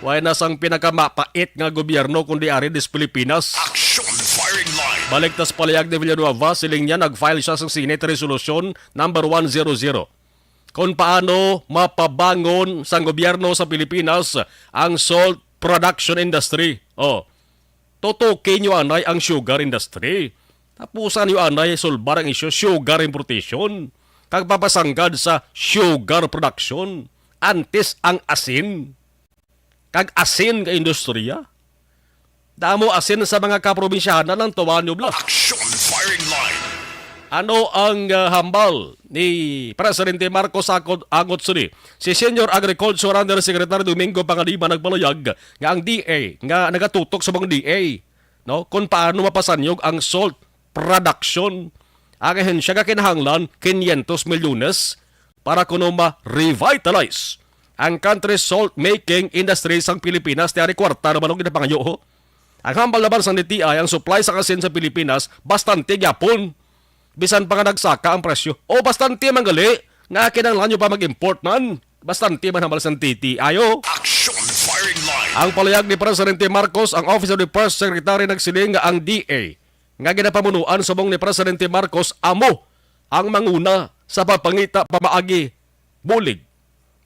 Way na sang pinakamapait nga gobyerno kundi ari dis Pilipinas. Action firing line. Balik tas palayag ni Villanueva, siling niya nag-file siya sa Senate Resolution number one zero zero kung paano mapabangon sang gobyerno sa Pilipinas ang salt production industry. Oh, tutuki nyo anay ang sugar industry. Tapusan nyo anay sulbar ang isyu sugar importation kag papasanggad sa sugar production antes ang asin. Kag asin nga industriya. Damo asin sa mga kaprobinsyahanan ang tuwa nyo bla. Action firing line. Ano ang, ah, hambal ni Presidente Marcos akod-, angot sini? Si Senior Agriculture Undersecretary Domingo Panganiban nagpalayag nga ang D A nga nagatutok sa mga D A, no, kung paano mapasanyog ang salt production. Ang ahensya nga kinahanglan quinientos milyones para kuno ma-revitalize ang country's salt-making industry sang Pilipinas. Ti ari kwarta naman ang ginapangayo, ho. Ang hambal naman sang D T I, ang supply sang asin sa Pilipinas bastante gyapon. Bisan pa nga nagsaka ang presyo. O bastante man gali nga kinahanglan nyo pa mag-import man. Bastante man hambal sang D T I, ho. Action firing line. Ang palayag ni Presidente Marcos, ang Office of the First Secretary nagsiling nga ang D A nga ginapamunuan subong ni Presidente Marcos amo ang manguna sa pagpangita pamaagi bulig,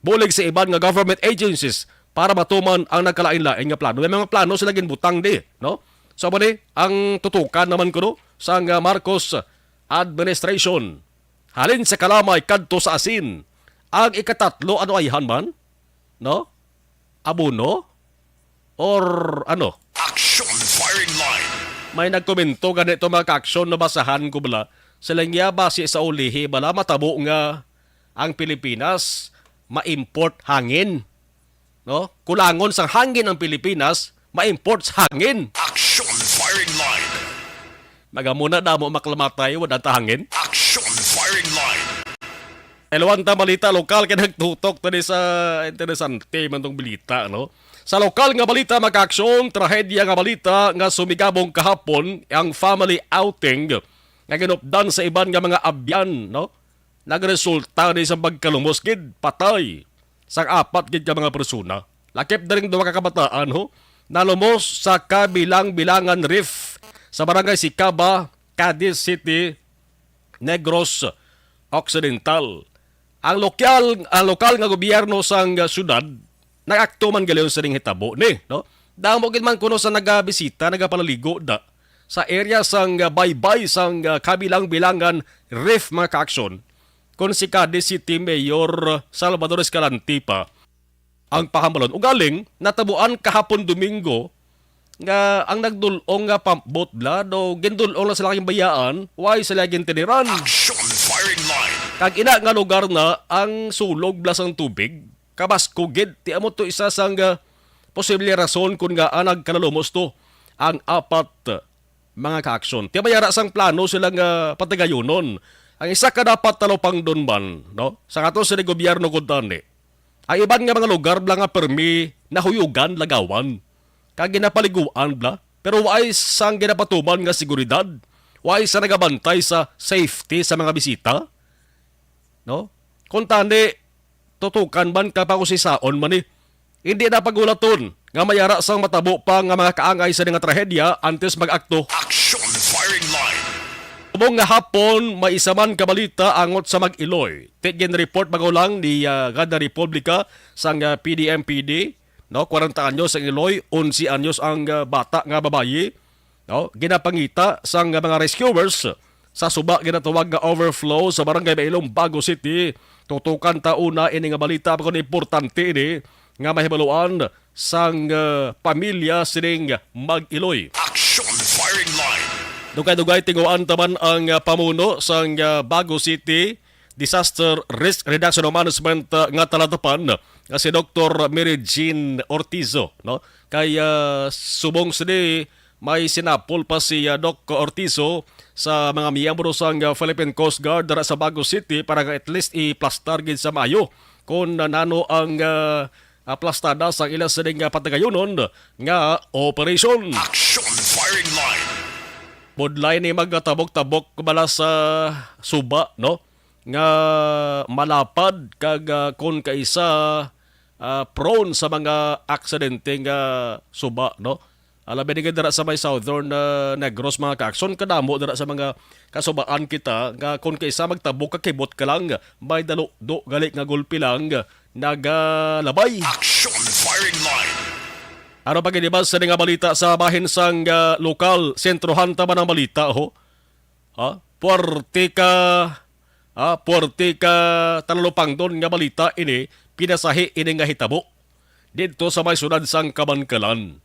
bulig sa iban nga government agencies para matuman ang nagkalain-lain nga plano. May mga plano sila ginbutang di, no? So, amo ni ang tutukan naman kuno sang, ah, Marcos administration. Halin sa kalamay kadto sa asin. Ang ikatatlo, ano ayhan man? No? Abono? Or ano? Action firing line. May nagkomento gani to, mga ka-aksyon, nabasahan ko bala. Sila niya basi sa ulihi bala matabo nga ang Pilipinas ma-import hangin. No? Kulangon sang hangin ang Pilipinas, ma-import sa hangin. Action firing line. Magamuna damo maklamatay, wala ta hangin. Action firing line. Elwan ta balita lokal kay nagtutok tani sa interesante man tong balita, no? Sa lokal nga balita, mga ka-aksyon, trahedya nga balita nga sumigabong kahapon ang family outing nga ginupdan sa iban nga mga abyan, no? Nagresulta ni sa pagkalumos gid, patay sang apat gid ka mga persona. Lakip na ring duha ka kabataan, ho, nalumos sa Kabilang-Bilangan Reef sa Barangay Sicaba, Cadiz City, Negros Occidental. Ang lokal, ang lokal nga gobyerno sang, ah, syudad nag-akto man galiyon sining hitabo ni, no? Damo gid man kuno sa nagabisita, nagapalaligo da sa area sang, ah, baybay sang, ah, Kabilang-Bilangan Reef, mga ka-aksyon, kon si Cadiz City Mayor Salvador Escalante pa ang pahambalon. Ugaling, natabuan kahapon Domingo nga ang nagdul-ong nga pump boat bla, do gindul-ong na sila kay bayaan, way sila gintiniran. Action firing line. Kag ina nga lugar na ang sulog bla sang tubig, kabaskog gid, ti amo to isa sang, ah, posible rason kon ngaa nagkalalumos to ang apat, ah, mga ka-aksyon. Ti may ara sang plano sila nga patigayunon. Ang isa ka dapat talupangdon man, no? Sa ato sa gobyerno kuntani. Ang iban nga mga lugar bla nga permi nahuyugan lagawan kag ginapaliguan bla, pero waay sang ginapatuman nga seguridad, waay sa nagabantay sa safety sa mga bisita, no? Kuntani, tutukan man ka pa kung sisaon man ni. Hindi na pagulaton nga may ara sang matabo pa nga mga kaangay sa nga trahedya antes mag-akto. Action firing line. Subong nga hapon, may isa man ka balita angot sa Mag-Iloy. Ti ginreport magulang ni, ah, Gada Republika sang, ah, P D M P D, no, kwarenta anyos ang Iloy, onse anyos ang, ah, bata nga babayi, no, ginapangita sang mga rescuers sa suba ginatawag nga overflow sa Barangay Mailong, Bago City. Tutukan ta una ini nga balita, pero importante ini nga mahibaluan sang, ah, pamilya sining Mag-Iloy. Action firing line. Dugay-dugay tinguhaan ta man ang, ah, pamuno sang, ah, Bago City Disaster Risk Reduction and Management, ah, nga talatapan nga si Doktor Mary Jean Ortizo, no? Kay, ah, subong sini may sinapol pa si, ah, Doc Ortizo sa mga miyembro sang, ah, Philippine Coast Guard dira sa Bago City para nga at least iplastar gid sa maayo kung, ah, nano ang, ah, aplastada sang ila sining, ah, patagayunon nga operasyon. Action firing line. Budlay ni magtabok-tabok bala sa suba, no? Nga malapad kag, ah, kon kaisa, ah, prone sa mga aksidente nga suba, no? Alabi ni dira sa may Southern, ah, Negros, mga ka-action, kadamo dira sa mga kasubaan kita nga kon kaisa magtabok, kakibot ka lang, may daludo gali nga gulpi lang nagalabay. Action firing line. Ano pa gid ba sa nga balita sa bahin sang, ah, lokal? Sentrohan ta man ang balita, ho? Ha? Puwerte ka, ha? Puwerte ka talalupangdon nga balita ini, pinasahi ini nga hitabo didto sa may syudad sang Kabankalan.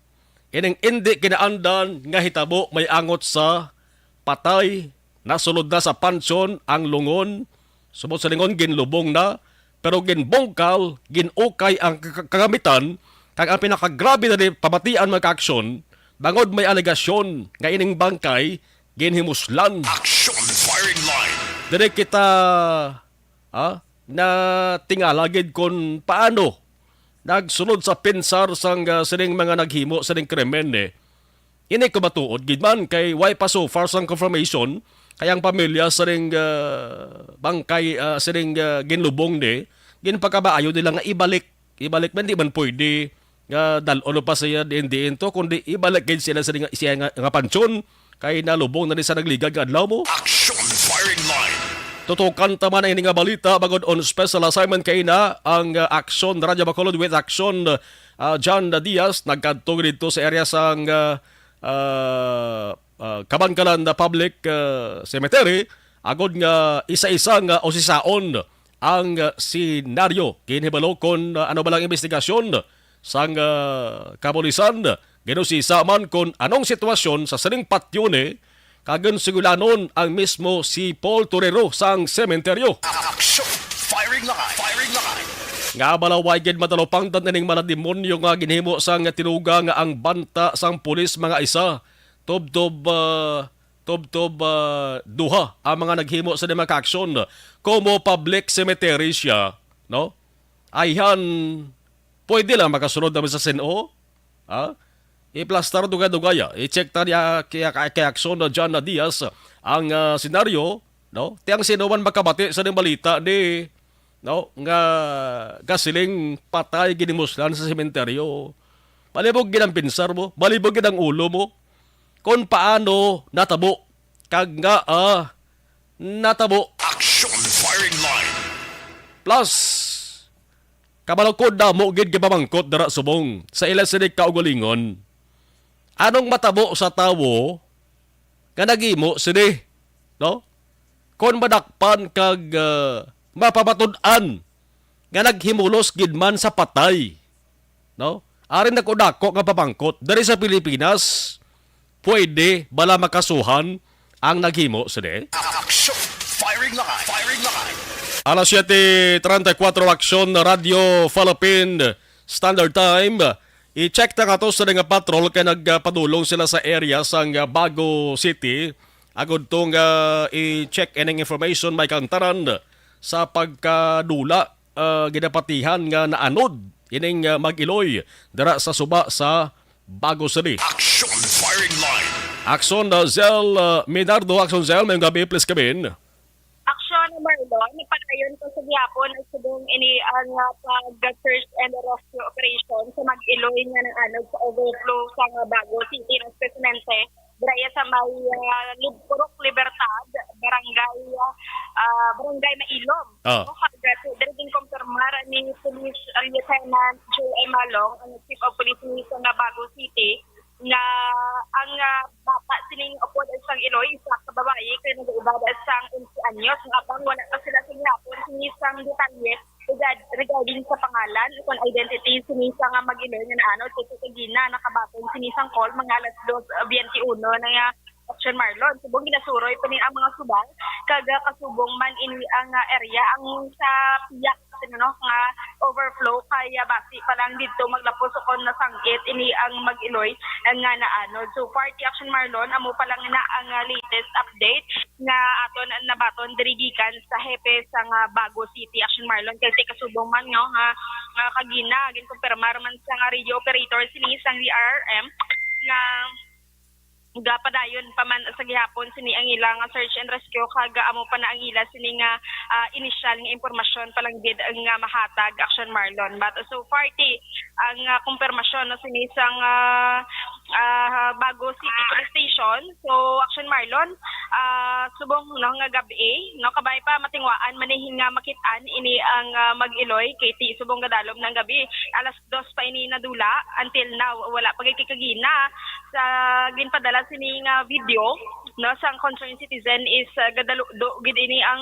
Ining indi kinaandan nga hitabo may angot sa patay, nasulod na sa pansyon ang lungon, subot sa lingon ginlubong na, pero ginbungkal, ginukay ang ka-, kagamitan, kag ang pinakagrabe na di pamatian, mga ka-action, bangod may alegasyon nga ining bangkay ginhimuslan. Action firing line. Diri kita, ah, na tingala gid kon paano nagsulod sa pinsar sang, ah, sining mga naghimo sining krimen, eh. Ini ko matuod gid man kay way pa so far sang confirmation kay ang pamilya sining, ah, bangkay, ah, sining, ah, ginlubong ni ginpakabaayo nila nga ibalik. Ibalik man, di man pwede nga dal-on pa siya diin-diin to, kundi ibalik gid sila sa nga, siya nga, nga pansyon kay nalubong na ni sa nagligad nga adlaw mo. Action firing line. Tutukan ta man ini nga balita bangod on special assignment kay na ang, ah, Action Radyo Bacolod with Action, ah, John Diaz nagkadto dito sa area sang, ah, ah, ah, Kabankalan na Public, ah, Cemetery agod nga isa-isa nga usisaon ang, ah, senaryo. Ginhibalo kon, ah, ano ba lang investigasyon sang, ah, kapulisan. Ginusisa man kon anong sitwasyon sa sining patyo ni kag ginsugulanon ang mismo si Paul Torero sang sementeryo. Action! Firing line! Firing line! Nga balaway gid matalupangdan ining mga demonyo nga ginhimo sang tinuga nga ang banta sang pulis mga isa. Tubtob, ah, tubtob, ah, duha ang mga naghimo sa mga ka-aksyon. Como public cemetery siya, no? Ayhan, pwede lang makasunod naman sa sin-o. Ha? Iplastar dugay-dugaya. I-check ta niya kay, kay, kay Action na John na Diaz ang, ah, senaryo, no? Ti ang sino man makabati sa ning balita ni, no, nga gasiling patay ginimuslan sa sementeryo. Balibog gid ang pinsar mo, balibog gid ang ulo mo. Kung paano natabo kag nga, ah, natabo. Action firing line. Plus, kabalukod damo gid gipamangkot dira subong sa ila sini kaugalingon. Anong matabo sa tawo nga naghimo sini, no? Kon madakpan kag, ah, mapamatud-an nga naghimulos gid man sa patay, no? Ari nagkudako nga pamangkot diri sa Pilipinas, pwede bala makasuhan ang naghimo sini? Action! Firing line! Firing line! Alas siete treinta y cuatro, Action Radyo Philippine Standard Time. I-check ta kato sa nga patrol kay nagpadulong sila sa area sang Bago City. Agud to nga i-check ining information may kantaran sa pagkadula, ah, ginapatihan nga naanod ining, ah, mag-iloy dira sa suba sa Bago City. Action firing line. Action, ah, Zell, ah, Minardo. Action, Zell, may gabi, please come in. Action, Marlon. Padayon ko sa gihapon ang subong ini ang, ah, pag-search and rescue operation sa mag-iloy nga naanod sa overflow sa nga Bago City, espesiyalmente dira sa may, ah, Lib-, Purok Libertad, barangay, ah, barangay Mailog. Ah. No, kag, ah, diri din kumpirmar ni Police, ah, Lieutenant Joe Emalong, ang Chief of Police ni sa Bago City, nga ang, ah, bata sining upod sang iloy, isa ka babayi kay nag-edad sang onse anyos, nga abang wala pa sila sa gihapon sini sang detalye regard-, regarding sa pangalan o kon identity sini sa nga mag-iloy nga naanod kay sa kagina nakabaton sini sang call mga alas dos bente uno na nga Action Marlon. Subong ginasuroy pa ni ang mga suba, kag, ah, kasubong man ini ang, ah, area ang sa piyak, ano, nga overflow, kaya basi pa lang didto maglapos o kon nasangit ini ang mag-iloy, ah, nga naanod. So, party Action Marlon, amo pa lang na ang, ah, latest update. nga aton nabaton diri gikan sa hepe sang, ah, Bago City Action Marlon, kay sa ikasubong man nga, nga, nga kagina, ginkumpirmar man sang radio operator sini sang D R R M nga gapadayon pa man sa gihapon sini ang ila nga search and rescue, kag amo pa na ang ila sini nga, ah, inisyal nga impormasyon pa lang gid nga mahatag, Action Marlon. But so far, ti ang, ah, kumpirmasyon, no, sini sang, ah, ah, Bago City Police Station. So, Action Marlon, ah, subong, no, nga gab-i, no, kabay pa matingwaan man ni nga makit-an ini ang, ah, mag-iloy, kay ti subong gadalom ng gabi, alas dos pa ini nadula. Until now, wala pa gid kagina sa ginpadala sini nga video, no, sang concerned citizen is, ah, gadaludo gid ini ang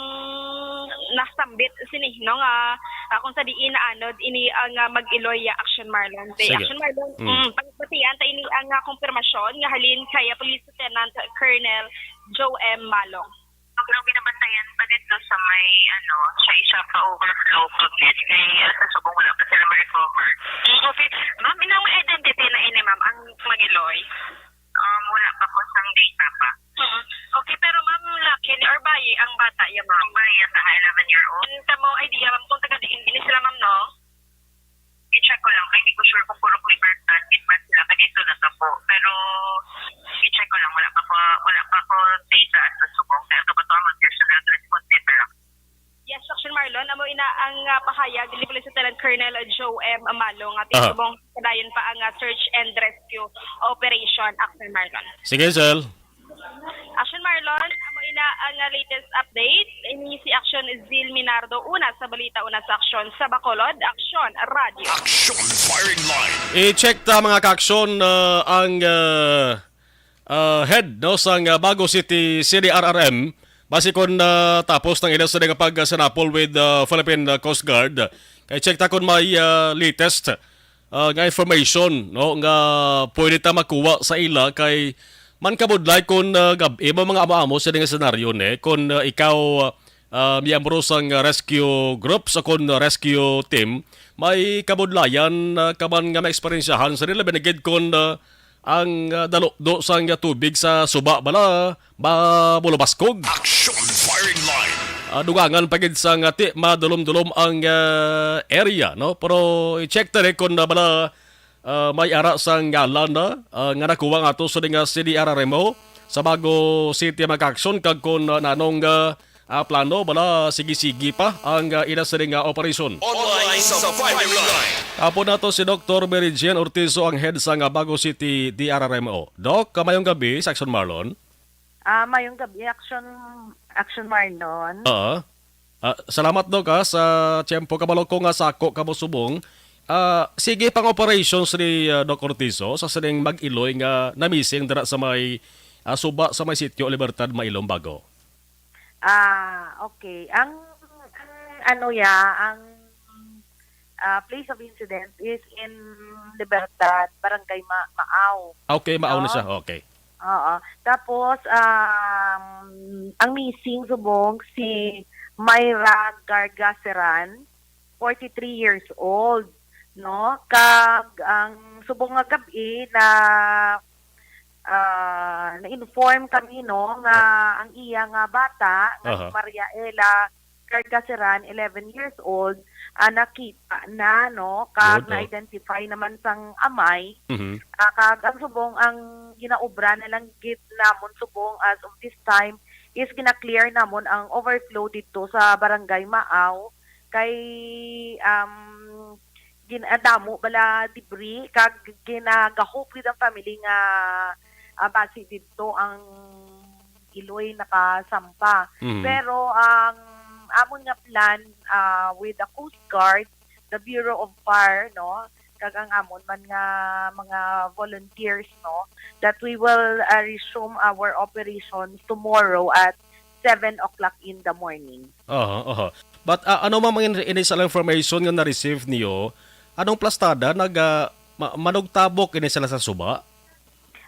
nasambit sini, no, nga, ah, kung sa diin naanod ini ang, ah, mag-iloy, ah, Action Marlon. Kay Sige. Action Marlon, Mm. mm, pagbatian ta ini ang, ah, kumpirmasyon nga halin kay, ah, Police Lieutenant Colonel Joe M. Malong. Ang binabantayan pa dito sa may, ano, sa isa ka overflow outlet, kay, ah, sa subong wala pa sila ma-recover. Mm, okay. Ma'am, inang may identity na ini, ma'am, ang mag-iloy? Um, wala pa ko sang data pa. Mm. Okay, pero ma'am, laki ni or bayi ang bata ya, ma'am? Bayi sa eleven year old. Ang kamo idea, ma'am, kung taga diin, diin sila, ma'am, no? I-check ko lang, kay hindi ko sure kung puro Libertad gid man sila, kay dito na ta po. Pero i-check ko lang, wala pa ko, wala pa ko data at sa subong. Kaya ito ba ito ang mag-personal responsible? Yes, Action Marlon, amo ina ang, ah, pahayag ni Police Lieutenant Colonel Joe M. Amalo nga Aha. Subong padayon pa ang, ah, search and rescue operation, Action Marlon. Sige, Sel. Action Marlon, amo ina ang, ah, latest update. Ini si Action Zil Minardo, una sa balita, una sa aksyon sa Bacolod, Action Radio. Action Firing Line. I-check ta, mga ka-aksyon, ah, ang, ah, ah, head, no, sang, ah, Bago City C D R R M. Basi kon, ah, tapos ng ila sa nga pagsinapol with, ah, Philippine, ah, Coast Guard. Kay check ta kon may, ah, latest, ah, nga information, no, nga pwede ta makuha sa ila kay man kabudlay kon, ah, gab-i ba mga amo-amo sa nga senaryo ni kon, ah, ikaw, ah, miyembro sang rescue groups o kon rescue team, may kabudlayan, ah, ka man nga maeksperiensyahan sa nila binigid kon, ah, ang, ah, daludo sang tubig sa suba bala mabulubaskog. Action Firing Line. Ah, dugangan pa gid sang ti madulom-dulom ang, ah, area, no? Pero i-check ta ni kon, ah, bala, ah, may ara sang ngalan na, ah, nga nakuha nga ato sa nga C D R R M O sa Bago City, mga ka-aksyon, kag kon, ah, nanong, ah, ah, plano bala sige-sige pa ang, ah, ila sini nga operasyon. Online sa Firing Line. Tapon nato si Doktor Mary Jane Ortizo, ang head sa nga Bago City D R R M O. Doc, ah, mayong gabi sa Action Marlon. Ah, mayong gabi, Action, Action Marlon. Oo. Ah, salamat, Doc, ah, sa tiyempo. Kabalo ko nga sako kamo subong. Ah, sige pang operations ni, ah, Doc Ortizo sa sining mag-iloy nga na-missing dira sa may, ah, suba sa may sitio Libertad, Mailom, Bago. Ah, okay. Ang, ang ano ya, ang, ah, place of incident is in Libertad, Barangay Ma-, Maaw. Okay, Maaw na No? siya. Okay. Oo. Tapos, um, ang missing subong si Myra Gargaseran, forty-three years old, no? Kag ang subong nga gab-i na, ah, na-inform kami, no, nga ang iya nga bata nga si Aha. Maria Ella Gargaseran, eleven years old, ah, nakita na, no, kag Lord, oh. na-identify naman sang amay. Mhm. Ah, kag ang subong, ang ginaobra na lang gid namon subong as of this time is gina-clear namon ang overflow didto sa Barangay Maaw kay, um, gin-, ah, damo bala debris kag ginaga-hope gid ang family nga, ah, basi didto ang iloy nakasampa. Mhm. Pero ang amon nga plan, ah, with the Coast Guard, the Bureau of Fire, no, kag ang amon man nga mga volunteers, no, that we will, ah, resume our operations tomorrow at seven o'clock in the morning. Aha, aha. But, ah, ano man ang in-, initial information nga na-receive niyo? Anong plastada? Nag, ah, ma-, manugtabok ini sila sa suba?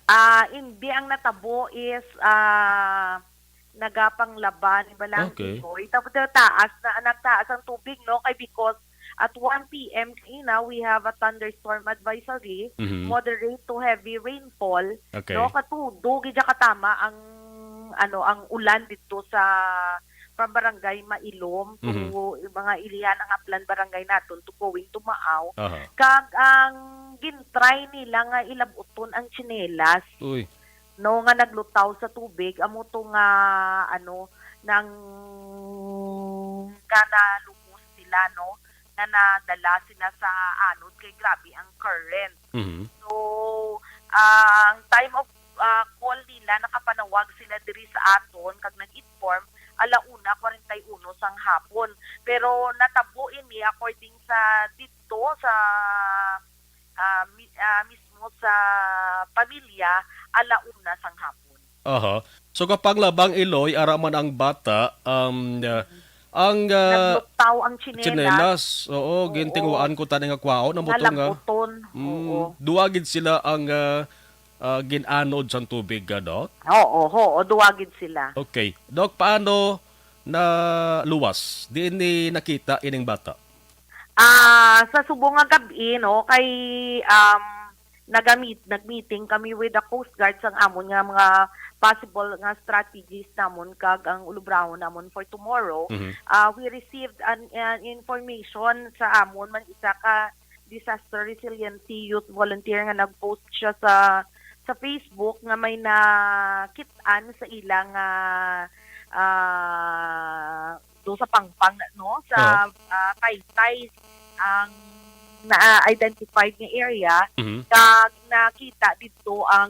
Ah, hindi. Ang natabo is, ah, nagapanglaba ni balang Okay. Igoy. Tapos taas na, nagtaas ang tubig, no? Kay because at one P M kanina, we have a thunderstorm advisory, Mhm. moderate to heavy rainfall, Okay. no? Katudo, gidya katama ang ano, ang ulan didto sa, from Barangay Mailom to Mhm. yung mga ilihan ang Aplan Barangay naton to going to Maaw. Aha. Kag ang gintry nila nga ilab-uton ang tsinelas, Uy. no, nga naglutaw sa tubig, amo to nga, ano, nang, nga nalumos sila, no, nga nadala sila sa anod kay grabe ang current. Mhm. So, ang time of, ah, call nila, nakapanawag sila diri sa aton kag nag-inform ala una kwarenta y uno sang hapon. Pero natabo ini according sa didto sa, ah, mi-, ah, mismo sa pamilya ala una sang hapon. Aha. So, kapanglabang, Iloy, ara man ang bata, um, uh, ang, uh, Naglutaw ang tsinelas. Tsinelas, oo, Oo. gintinguhaan ko tani nga kwaon, amo to nga, Nalabuton. mm, Oo. duwa gid sila ang, uh, uh, gin-anod sang tubig, uh, Doc? Oo, oo, duwa gid sila. Okay. Doc, paano na luwas? Diin ni nakita ining bata? Ah, sa subong nga gab-i, no, kay, um, nagamit, nag-meeting kami with the Coast Guard sang amon nga mga possible nga strategies namon kag ang ulubrahon namon for tomorrow. Mhm. Ah, we received an, an information sa amon man isa ka disaster resiliency youth volunteer nga nag-post siya sa, sa Facebook nga may nakit-an sa ila nga, ah, do sa Pangpang, no, sa, Oo. ah, Taytay ang na-identified nga area, Mhm. kag nakita didto ang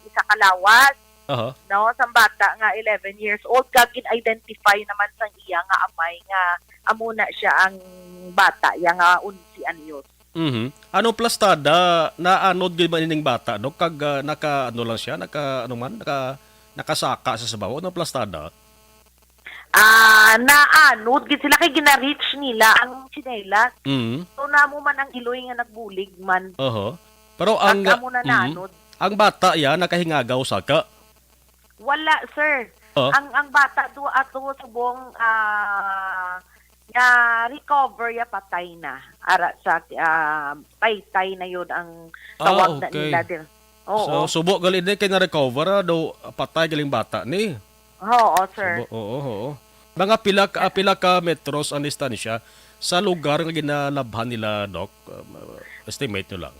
isa ka lawas, Aha. no, sang bata nga eleven years old, kag gin-identify naman sang iya nga amay nga amo na siya ang bata iya nga onse anyos. Mhm. Anong plastada? Naanod gid ba ining bata, Dok? Kag, ah, naka, ano lang siya, naka, ano man, naka, nakasaka sa sabaw? Anong plastada? Ah, naanod gid sila kay gina-reach nila ang tsinelas. Mhm. So, namo man ang iloy nga nagbulig man. Oho. Pero ang, Kag amo na mhm. naanod. Ang bata ya, nakahingagaw saka? Wala, sir. Oh. Ang, ang bata do ato subong, ah, nga recover ya, patay na. Ara sa, ah, Taytay na yun ang Ah, tawag na okay. nila din. Oo. So, subo gali ni kay na-recover, ah, daw patay galing bata ni. Oo, sir. Subo, oo, oo. Mga pila ka, pila ka metros ang distansya sa lugar nga ginalabhan nila, Doc? Um, estimate nyo lang.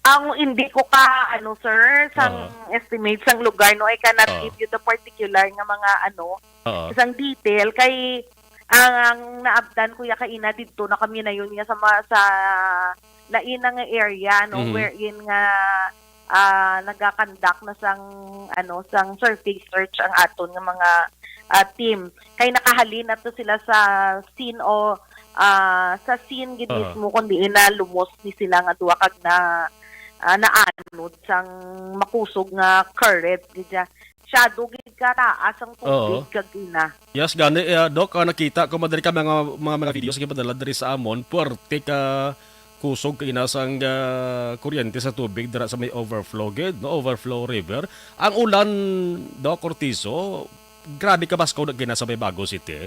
Ang hindi ko ka, ano, sir, sang Aha. estimate sang lugar, no, I cannot Oo. give you the particular nga mga, ano, Oo. sang detail. Kay ang, ang naabtan ko ya kaina didto na kami na yun nga sa ma-, sa lain na nga area, no, Mhm. wherein nga, ah, nagakandak na sang, ano, sang surface search ang aton nga mga, ah, team. Kay nakahalin na to sila sa scene o, ah, sa scene gid Aha. mismo, kundi na lumos ni sila nga duha kag na, ah, naanod sang makusog nga current gid siya. Masyado gid ka taas ang tubig Oo. kag ina. Yes, gani, eh, Doc, ah, nakita ko madali ka mga, mga, mga videos nga padala diri sa amon, puwerte ka kusog kag ina sang, ah, kuryente sa tubig dira sa may overflow gid, no? Overflow River. Ang ulan, Doc Cortizo, grabe ka basko na gina sa may Bago City.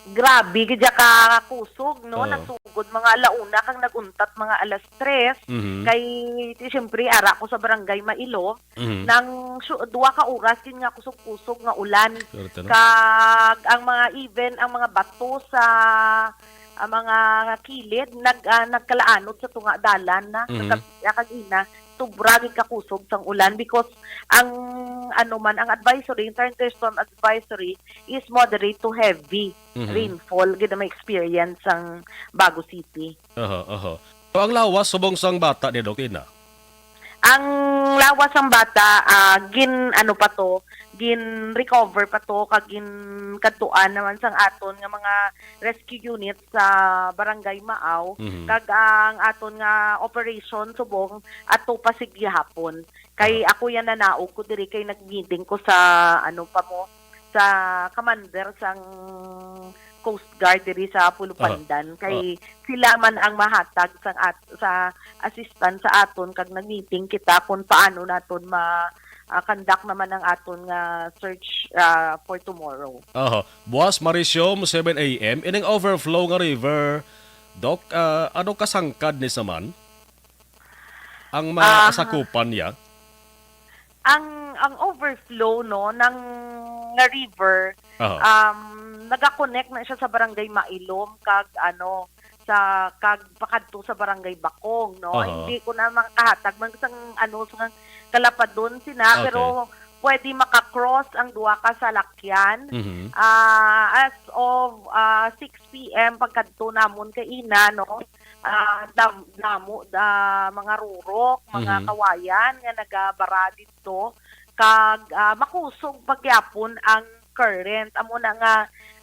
Grabe gid ka kusog, no? Oo. Nasugod mga ala una kag nag-untat mga alas tres. Mhm. Kay, di, siyempre, ara ko sa Barangay Mailom. Mhm. Nang su-, duha ka oras din nga kusog-kusog nga ulan. Swerte, no? Kag ang mga, even ang mga bato sa, ang mga kilid nag-, ah, nagkalaanod sa tunga dalan na Mhm. kag-, kag ina, sobra gid kakusog sang ulan because ang, ano man, ang advisory, yung thunderstorm advisory is moderate to heavy Mhm. rainfall gid ang ma-experience sang Bago City. Aha, aha. So, ang lawas subong sang bata ni Doc Tina? Ang lawas sang bata, ah, gin, ano pa to, gin-recover pa to, kag gin-, kadtuan naman sang aton nga mga rescue unit sa Barangay Maaw, Mhm. kag ang aton nga operation subong ato pa sa gihapon. Kay Aha. ako yan nanaog ko diri kay nag-meeting ko sa, ano pa mo, sa commander sang Coast Guard diri sa Pulupandan. Aha. Kay Ah. sila man ang mahatag sang at-, sa assistance sa aton kag nag-meeting kita kung paano naton ma-, ah, conduct naman ang aton nga search, ah, for tomorrow. Aha. Buwas, Marisyom, seven A M. Ining overflow nga river, Doc, ah, ano kasangkad ni sa man? Ang Ah. masakupan niya? Ang, Ang overflow, no, ng nga river, Aha. um, nagakonect na siya sa Barangay Mailom kag, ano, sa, kag pakadto sa Barangay Bakong, no? Aha. Hindi ko na makahatag man sang, ano, sang kalapadon sina, Okay. pero pwede maka-cross ang duha ka salakyan. Mhm. Ah, as of, ah, six p m pagkadto namon kaina, no? Ah, dam-, damo da mga rurok, mga Mhm. kawayan nga nagabara dito, kag, ah, makusog pa gyapon ang current. Amo na nga,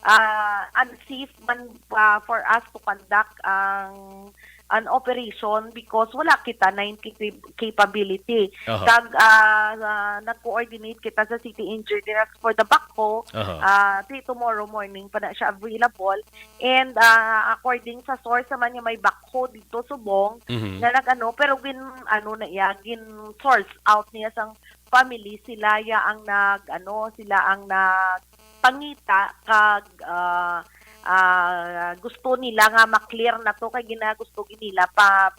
ah, unsafe man pa for us to conduct ang, an operation because wala kita na yung capa-, capability. Aha. Kag, ah, ah, nag-coordinate kita sa city engineers for the backhoe. Aha. Ah, ti tomorrow morning pa na siya available. And, ah, according sa source naman niya, may backhoe dito subong Mhm. nga nag-ano, pero gin-, ano na iya, gin-source out niya sang family. Sila ya ang nag-, ano, sila ang nagpangita kag, ah, ah, gusto nila nga ma-clear na to kay gina-, gusto gid nila pa,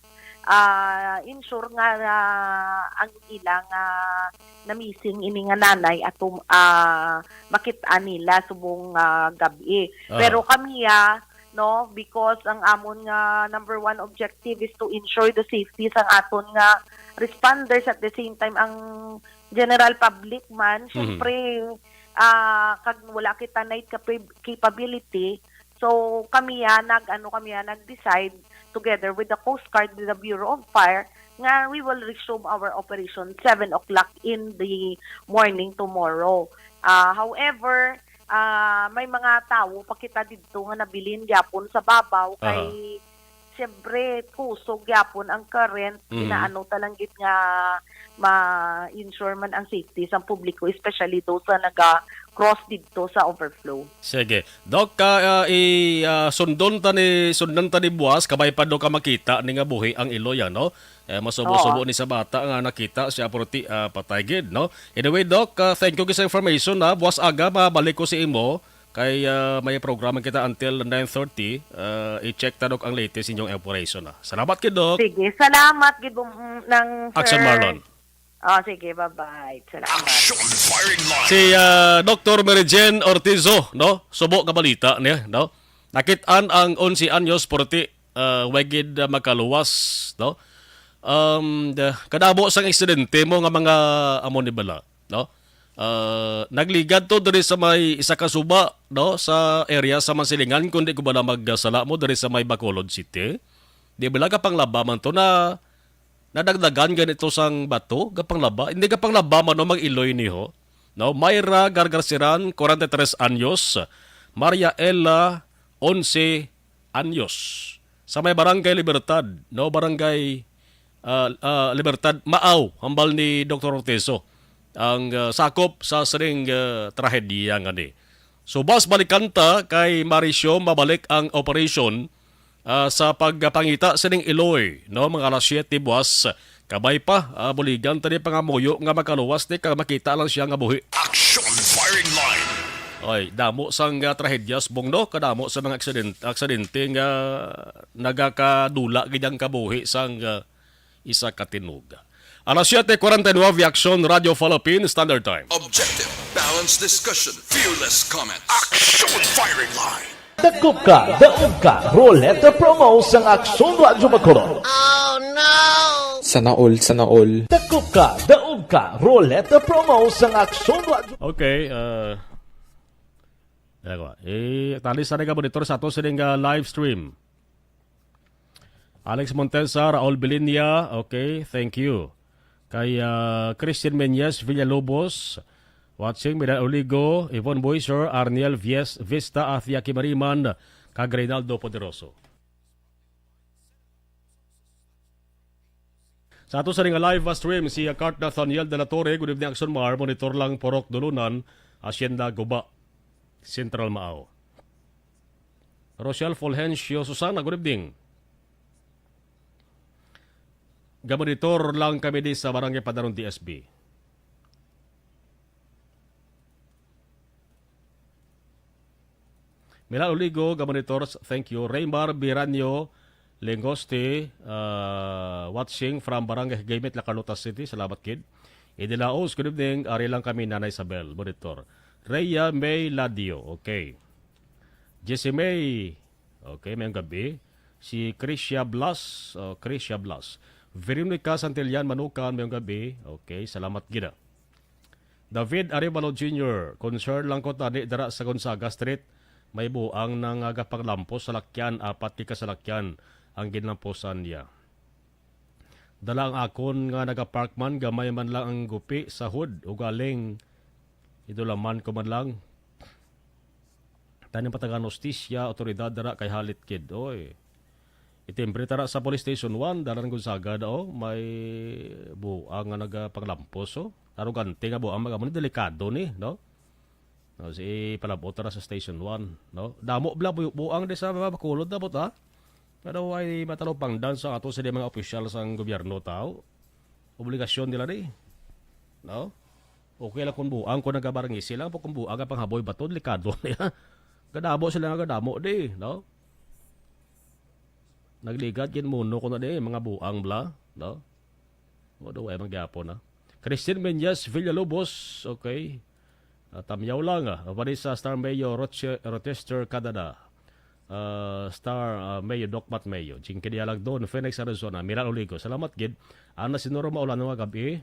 ah, ensure nga, ah, ang ilang, ah, na-missing ini nga nanay ato, ah, makit-an nila subong, ah, gab-i. Aha. Pero kami, ah, no, because ang amon nga number one objective is to ensure the safety sang aton nga responders, at the same time ang general public man, Mhm. syempre, ah, kag wala kita night capa-, capability, so kami, ah, nag-, ano, kami, ah, nag-decide together with the Coast Guard, with the Bureau of Fire, nga we will resume our operation seven o'clock in the morning tomorrow. Ah, however, ah, may mga tawo pa kita didto nga nabilin gyapon sa babaw Aha. kay siyempre kusog gyapon ang current, Mhm. inaano ta lang gid nga ma-ensure man ang safety sa publiko, especially those sa naga-cross didto sa overflow. Sige. Doc, ka, ah, i, ah, sundon ta ni, sundan ta ni buwas, kabay pa do ka makita ni nga buhi ang iloy, ano? Eh, masubo-subo Oo. ni sa bata nga nakita siya, pero ti, ah, patay gid, no? Anyway, Doc, ah, thank you sa information, ha. Buwas aga, mabalik ko si imo. Kay, ah, may programa kita until nine thirty. Ah, i-check ta, Doc, ang latest inyong operation, ha. Salamat gid, Doc. Sige, salamat gid, um, ng Action Sir. Marlon. Oh, sige, bye-bye. Salamat. Action Firing Line. Si, ah, Doktor Mary Jane Ortizo, no? Subo nga balita niya, no? Nakit-an ang onse anyos, pero ti, ah, way gid, ah, makaluwas, no? Um, the, kadamo sang aksidente mo nga mga amo ni bala, no? Ah, nagligad to diri sa may isa ka suba, no, sa area sa Masilingan, kung di ko bala magsala mo, diri sa may Bacolod City. Di bala kapanglaba man to na nadagdagan ganito sang bato, kapanglaba. Hindi kapanglaba man, no, mag-iloy niho. No, Myra Gargarceran, forty-three anyos, Maria Ella, onse anyos. Sa may Barangay Libertad, no, Barangay, ah, ah, Libertad, Maaw, hambal ni Doktor Ortizo, ang, ah, sakop sa sining, ah, trahedya nga ni. So, bas balikan ta kay Marisyo mabalik ang operation, ah, sa pagpangita sining iloy, no, mga alas siyete buwas. Kabay pa, ah, buligan ta ni pangamuyo nga makaluwas ni kag makita lang siya nga buhi. Action Firing Line. Oy, damo sang, ah, trahedyas, Bong, no? Kadamo sa mga aksident-, aksidente nga nagakadula gid ang kabuhi sang, ah, isa ka tinuga. Alas siyete cuarenta y nueve, Action Radio Philippine Standard Time. Objective, balanced discussion, fearless comment. Action Firing Line. Dakop ka, daog ka, Roleta Promo sang Aksyon Radyo Bacolod. Sana all, sana all. Dakop ka, daog ka, Roleta Promo sang Aksyon Radyo. Okay, uh, eh, tali sa nga monitor sa ato sining, uh, live stream. Alex Montesa, Raul Bilinia, okay, thank you. Kay, ah, Christian Menyes Villalobos, watching, Milan Oligo, Yvonne Boyser, Arniel Vies-, Vista, Athia Kimariman, kag Reynaldo Poderoso. Sa ato sa nga live stream, si Cart Nathaniel de la Torre, good evening, Action Mar, monitor lang Purok Dulunan, Hacienda Guba, Central Maaw. Rochelle Fulgencio Susana, good evening. Gamonitor lang kami di sa Barangay Padaron D S B. Milan Oligo, gamonitor, thank you. Raymar Biranyo Lengoste, uh, watching from Barangay Higaymet, La Carlota City. Salamat, kid. Idilaos, good evening. Ari lang kami, Nanay Isabel, monitor. Rhea May Ladio, okay. Jessie May, okay, mayong gabi. Si Krisha Blas, oh, Krisha Blas. Veronica Santillan Manukan, mayong gabi. Okay, salamat gid, ah. David Arevalo Junior, concern lang ko tani dira sa Gonzaga Street, may buang na nga gapanglampos sa lakyan, apat ka salakyan ang ginlamposan niya. Dala ang akon nga nagapark man, gamay man lang ang gupi sa hood, ugaling idulaman ko man lang. Tanim patagan hustisya, otoridad dira kay halit kid, oy. Itimbre tara sa police station one, dalan Gonzaga daw, may buang nga nagapanglampos, oh. Arogante nga buang, mag-amo ni, delikado ni, no? No, si palabot tara sa station one, no? Damo bla bu-, buang di sa mga Bacolod, damo ta. Pero ay matalupangdan sa ato sa mga opisyal sang gobyerno, tao. Obligasyon nila ni, no? Okay lang kung buang, kung nagabarangisi lang, pero kung buang ang panghaboy bato, delikado niya. Gadamo sila nga gadamo di, no? Nagligad gid muno ko na di, mga buang bla, no? Mo do ay magyapon na. Christine Menyes Villalobos, okay. Ah, tamyaw lang, ah. Vanessa Star Mayo, Roche-, Rochester, Canada. Ah, Star, ah, Mayo, Dokmat Mayo. Jinky Dialagdon, Phoenix, Arizona. Miral Oligo, salamat gid. Ana si Noro Maulan nga gabi.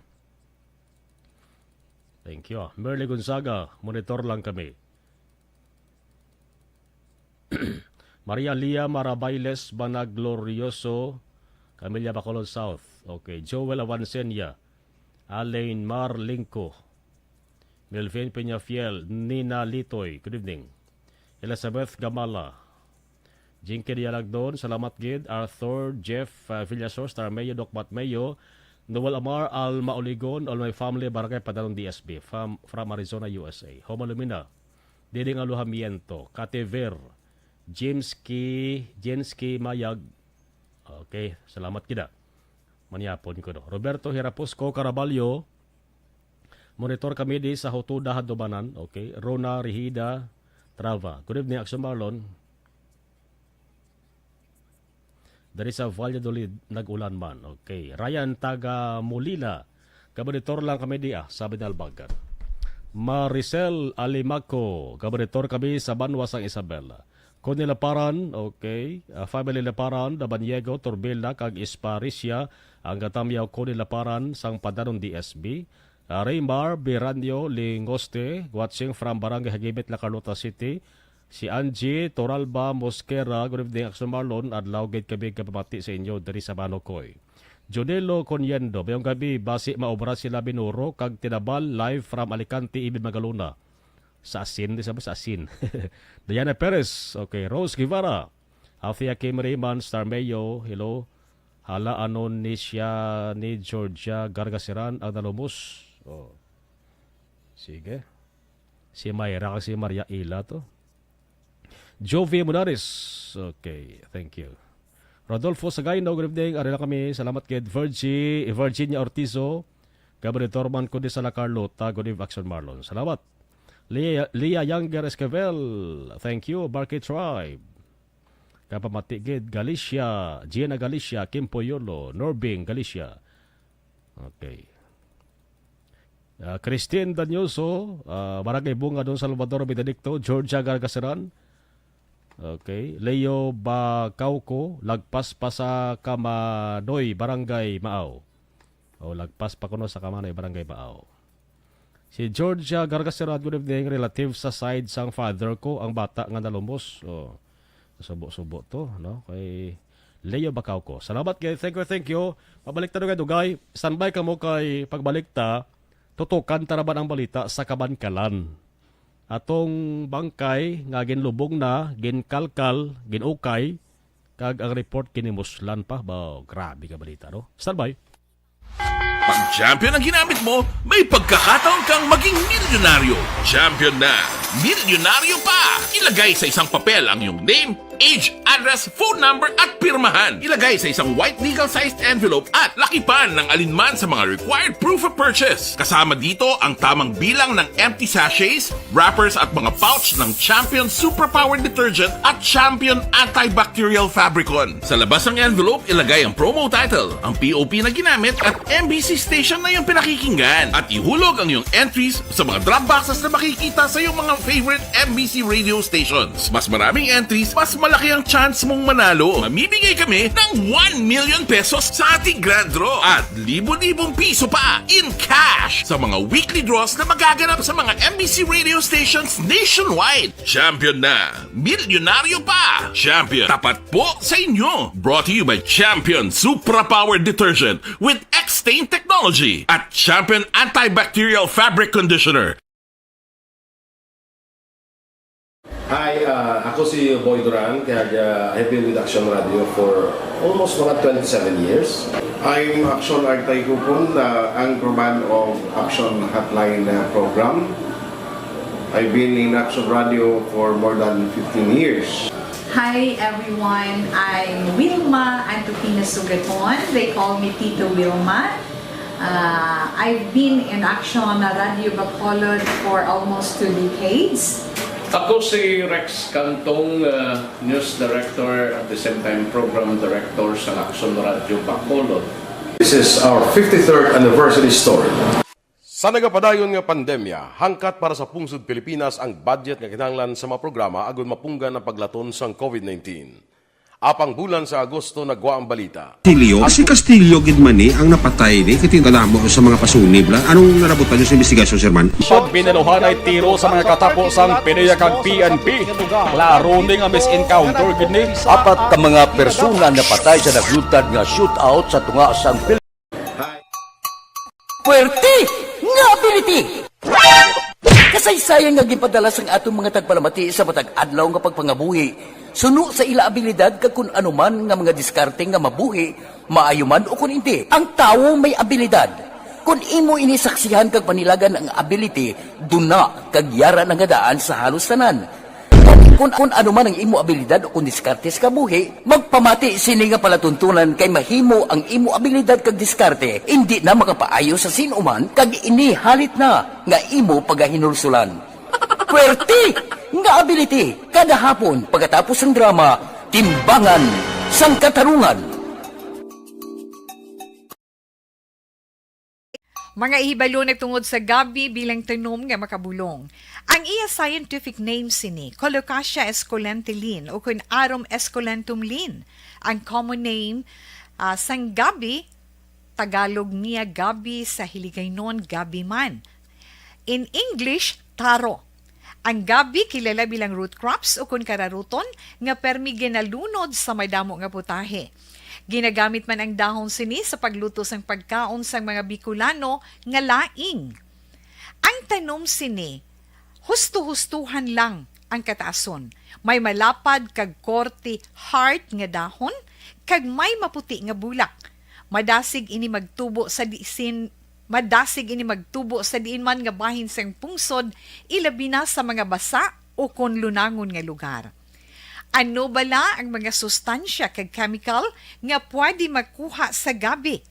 Thank you, ah. Merly Gonzaga, monitor lang kami. Maria Lia Marabailes Banaglorioso, Camilla Bacolod South. Okay, Joel Avancenia, Alain Mar Lingco, Melvin Peñafiel, Nina Litoy. Good evening. Elizabeth Gamala, Jinky Dialagdon, salamat gid. Arthur, Jeff, uh, Villasor, Star Mayo, Dokmat Mayo, Noel Amar, Alma Oligon, all my family, Barangay Padalon D S B, from, from Arizona, U S A. Homa Lumina, Diding Alojamiento, Kativer, James Ki, James Ki Mayag. Okay, salamat gid. Manyapon ko, no. Roberto Hirapusco Caraballo, monitor kami di sa Hutuda, Hadumanan. Okay, Rona Rihida Trava. Good evening, Action Marlon. Dari sa Valladolid, nag-ulan man. Okay. Ryan taga Molina, kabanitor lang kami di, ah, sabi na Albagan. Maricel Alimaco, kabanitor kami sa Banwa sang Isabela. Connie Laparan, okay. Ah, family Laparan, Dabaniego, Turbila, kag Esparisia, ang gatamyaw Connie Laparan sang Padanon D S B. Ah, Raymar Biranyo Lingoste, watching from Barangay Hagimit, La Carlota City. Si Angie Toralba Mosquera, good evening, Action Marlon. Adlaw gid kami kapamati sa inyo diri sa Manukoy. Junelo Coniendo, mayong gabi, basi maobra sila Binuro kag Tinabal, live from Alicante, Ibid Magalona. Sa asin, di sa, sa asin. Diana Perez, okay. Rose Guevara, Althea Kim Raymond, Star Mayo, hello. Hala, ano ni siya ni Georgia Gargasiran ang nalumos? Oh. Sige. Si Myra kag si Maria Ila to. Jovi Munares. Okay, thank you. Rodolfo Sagayno, good evening. Ari lang kami. Salamat kay Virgie, Virginia Ortizo. Gabonitor man ko di sa La Carlota. Good eve, Action Marlon. Salamat. Leah, Leah Younger Esquivel. Thank you, Barkay Tribe. Kapamati gid, Galicia, Gina Galicia, Kim Poyolo, Norbing Galicia. Okay. Ah, Christine Danyoso, ah, Barangay Bunga, Don Salvador, Benedicto, Georgia Gargaseran. Okay. Leo Bacauco, lagpas pa sa Kamanoy, Barangay Maaw. O, lagpas pa kuno sa Kamanoy, Barangay Maaw. Si Georgia Gargaseran, good evening. Relative sa side sang father ko ang bata nga nalumos. O, subo-subo to, no? Kay Leo Bacauco. Salamat kay, thank you, thank you. Pabalik ta dugay-dugay. Standby kamo kay pagbalik ta, tutukan ta naman ang balita sa Kabankalan. Atong bangkay nga ginlubong na, ginkalkal, ginukay, kag ang report ginimuslan pa. Ba, grabe ka balita, no? Standby. Pag champion ang ginamit mo, may pagkakataon kang maging milyonaryo. Champion na, milyonaryo pa! Ilagay sa isang papel ang iyong name, age, address, phone number, at pirmahan. Ilagay sa isang white legal-sized envelope at lakipan ng alinman sa mga required proof of purchase. Kasama dito ang tamang bilang ng empty sachets, wrappers, at mga pouch ng Champion Superpower Detergent at Champion Antibacterial Fabricon. Sa labas ng envelope, ilagay ang promo title, ang P O P na ginamit, at M B C station na iyong pinakikinggan. At ihulog ang iyong entries sa mga drop boxes na makikita sa iyong mga favorite M B C radio stations. Mas maraming entries, mas malaki ang chance mong manalo. Mamimigay kami ng one million pesos sa ating grand draw at libo-libong piso pa in cash sa mga weekly draws na magaganap sa mga M B C radio stations nationwide. Champion na! Milyonaryo pa! Champion, tapat po sa inyo! Brought to you by Champion Supra Power Detergent with X-Stain Technology at Champion Antibacterial Fabric Conditioner. Hi, ah, ako si Boy Duran, kag, ah, I've been with Action Radio for almost mga twenty-seven years. I'm Action Artay Kupon, ah, anchorman of Action Hotline, ah, program. I've been in Action Radio for more than fifteen years. Hi everyone, I'm Wilma Antokina Sugaton. They call me Tito Wilma. Uh, I've been in Action Radio Bacolod for almost two decades. Ako si Rex Cantong, uh, news director, at the same time program director sa Action Radio Bacolod. This is our fifty-third anniversary story. Sa nagapadayon nga pandemya, hangkat para sa pungsod Pilipinas ang budget nga kinahanglan sa mga programa agud mapunggan ang paglaton sang COVID nineteen. Apang bulan sa Agosto nagwa ang balita. Castillo, si Castillo gid man ni ang napatay ni, kay kadamo sa mga pasunib la. Anong narabutan niyo sa investigasyon, Sir Man? Pag binaluhanay tiro sa mga katapo sang PDEA kag P N P, klaro ni nga mis-encounter gid ni. Apat ka mga persona napatay sa naglutad nga shootout sa tunga sang Pil- Puwerte nga ability! Kasaysayan nga ginpadala sang aton mga tagpalamati sa matag adlaw nga pagpangabuhi, suno sa ila abilidad kag kun ano man nga mga diskarte nga mabuhi, maayo man o kun indi. Ang tawo may abilidad. Kun imo ini saksihan kag panilagan ang ability, duna kag yara na nga daan sa halos tanan. Kun, kun ano man ang imo abilidad o kun diskarte sa kabuhi, magpamati sini nga palatuntunan kay mahimo ang imo abilidad kag diskarte indi na makapaayo sa sin-o man kag ini halit na nga imo pagahinulsulan. Puwerte nga ability kada hapon pagkatapos sang drama, Timbangan sang Katarungan. Mga hibalo nagtungod sa gabi bilang tanom nga makabulong. Ang iya scientific name sini, Colocasia esculenta Lin, ukon Arum esculentum Lin. Ang common name, ah, sang gabi, Tagalog niya gabi, sa Hiligaynon gabi man. In English, taro. Ang gabi kilala bilang root crops ukon kararuton nga permi ginalunod sa madamo nga putahe. Ginagamit man ang dahon sini sa pagluto sang pagkaon sang mga Bicolano nga laing. Ang tanom sini, husto-hustohan lang ang kataason. May malapad kag korte heart nga dahon kag may maputi nga bulak. Madasig ini magtubo sa disin Madasig ini magtubo sa diin man nga bahin sang pungsod, ilabi na sa mga basa o kon lunangon nga lugar. Ano bala ang mga sustansya kag chemical nga pwede makuha sa gabi?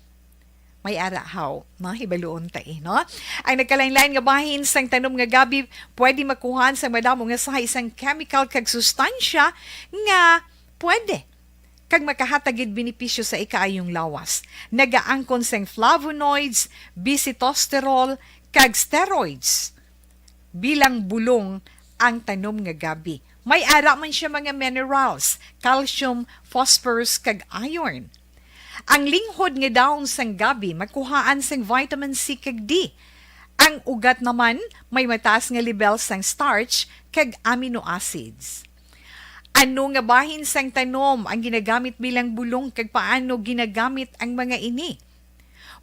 May ara haw, no? Hibaluon ta, eh, no? Ang nagkalain-lain nga bahin sang tanom nga gabi pwede makuhaan sang madamo nga sahi sang chemical kag sustansya nga pwede kag makahatag gid benepisyo sa ikaayong lawas. Nagaangkon sing flavonoids, bisitosterol, kag steroids. Bilang bulong ang tanom nga gabi. May ara man siya mga minerals, calcium, phosphorus, kag iron. Ang linghod nga dahon sang gabi makuhaan sang vitamin C kag D. Ang ugat naman may mataas nga lebel sang starch kag amino acids. Ano nga bahin sang tanom ang ginagamit bilang bulong, kag paano ginagamit ang mga ini?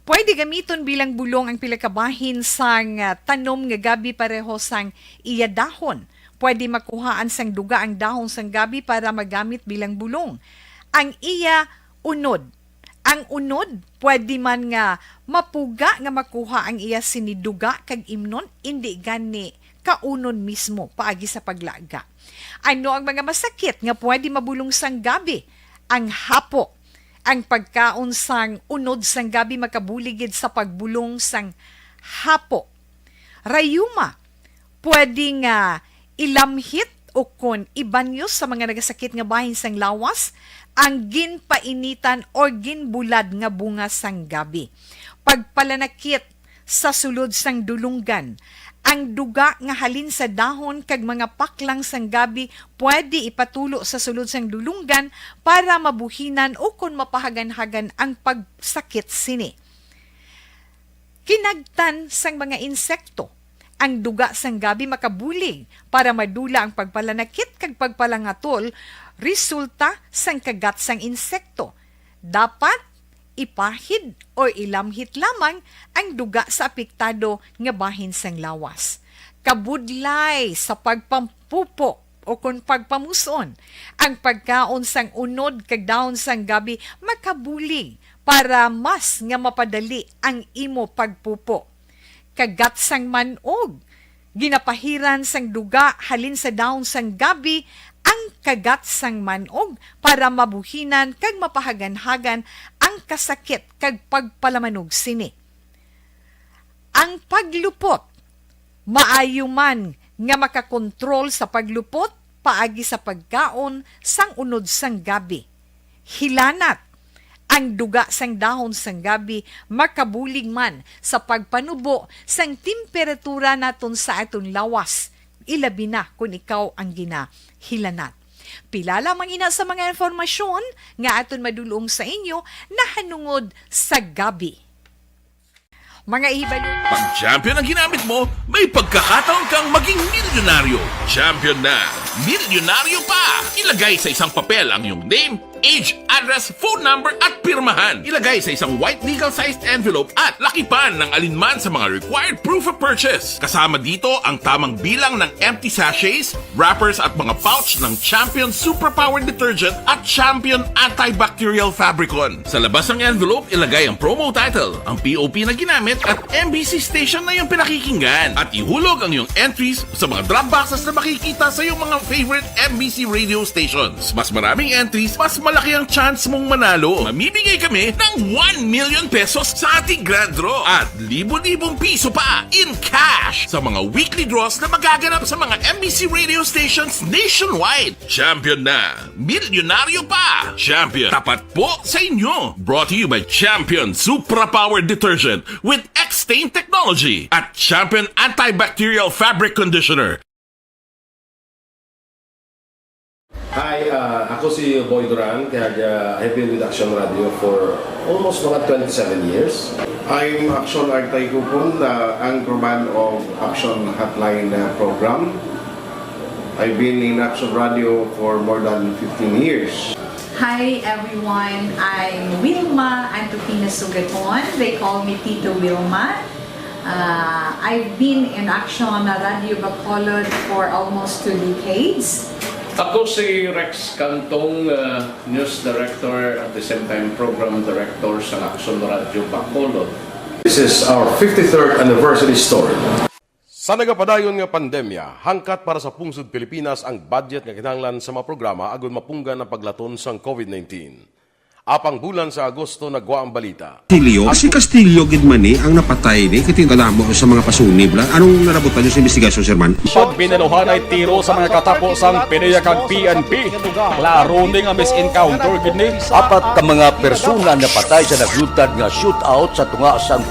Pwede gamiton bilang bulong ang pila ka bahin sang, ah, tanom nga gabi pareho sang iya dahon. Pwede makuhaan sang duga ang dahon sang gabi para magamit bilang bulong. Ang iya unod. Ang unod, pwede man nga mapuga nga makuha ang iya sini duga kag imnon, indi gani kaunon mismo paagi sa paglaga. Ano ang mga masakit nga pwede mabulong sang gabi? Ang hapo. Ang pagkaon sang unod sang gabi makabulig gid sa pagbulong sang hapo. Rayuma, pwede nga ilamhit o kon ibanyos sa mga nagasakit nga bahin sang lawas ang ginpainitan or ginbulad nga bunga sang gabi. Pagpalanakit sa sulod sang dulunggan. Ang duga nga halin sa dahon kag mga paklang sang gabi pwede ipatulo sa sulod sang dulunggan para mabuhinan o kon mapahaganhagan ang pagsakit sini. Kinagtan sang mga insekto. Ang duga sang gabi makabulig para madula ang pagpalanakit kag pagpalangatol resulta sang kagat sang insekto. Dapat ipahid o ilamhit lamang ang duga sa apektado nga bahin sang lawas. Kabudlay sa pagpampupo o kon pagpamuson, ang pagkaon sang unod kag dahon sang gabi makabulig para mas nga mapadali ang imo pagpupo. Kagat sang man-og. Ginapahiran sang duga halin sa dahon sang gabi ang kagat sang man-og para mabuhinan kag mapahaganhagan ang kasakit kag pagpalamanog sini. Ang paglupot. Maayo man nga makakontrol sa paglupot paagi sa pagkaon sang unod sang gabi. Hilanat. Ang duga sang dahon sang gabi makabulig man sa pagpanubo sang temperatura naton sa aton lawas, ilabi na kon ikaw ang ginahilanat. Pila lamang ina sa mga impormasyon nga aton madulong sa inyo nahanungod sa gabi. Mga hibalo. Pag Champion ang ginamit mo, may pagkakataon kang maging milyonaryo. Champion na, milyonaryo pa! Ilagay sa isang papel ang iyong name, age, address, phone number, at pirmahan. Ilagay sa isang white legal-sized envelope at lakipan ng alinman sa mga required proof of purchase. Kasama dito ang tamang bilang ng empty sachets, wrappers, at mga pouch ng Champion Superpower Detergent at Champion Antibacterial Fabricon. Sa labas ng envelope, ilagay ang promo title, ang P O P na ginamit, at M B C station na iyong pinakikinggan. At ihulog ang iyong entries sa mga drop boxes na makikita sa iyong mga favorite M B C radio stations. Mas maraming entries, mas malaki ang chance mong manalo. Mamimigay kami ng one million pesos sa ating grand draw at libo-libong piso pa in cash sa mga weekly draws na magaganap sa mga M B C radio stations nationwide. Champion na! Milyonaryo pa! Champion, tapat po sa inyo! Brought to you by Champion Supra Power Detergent with X-Stain Technology at Champion Antibacterial Fabric Conditioner. Hi, ah, ako si Boy Duran, kag, ah, I've been with Action Radio for almost mga twenty-seven years. I'm Action Artay Kupon, the anchorman of Action Hotline, uh, program. I've been in Action Radio for more than fifteen years. Hi everyone, I'm Wilma Antokina Sugaton. They call me Tito Wilma. Uh, I've been in Action Radio Bacolod for almost two decades. Ako si Rex Cantong, uh, news director at the same time program director sa Action Radio Bacolod. This is our fifty-third anniversary story. Sa nagapadayon nga pandemya, hangkat para sa pungsod Pilipinas ang budget nga kinahanglan sa mga programa agud mapunggan ang paglaton sang COVID nineteen. Apang bulan sa Agosto nagwa ang balita. Castillo? Si Castillo gid man ni ang napatay ni, kay kadamo sa mga pasunib la. Anong narabutan niyo sa investigasyon, Sir Man? Pag binaluhanay tiro sa mga katapo sang PDEA kag P N P, klaro ni nga mis-encounter gid ni. Apat ka mga persona napatay sa naglutad nga shootout sa tunga sang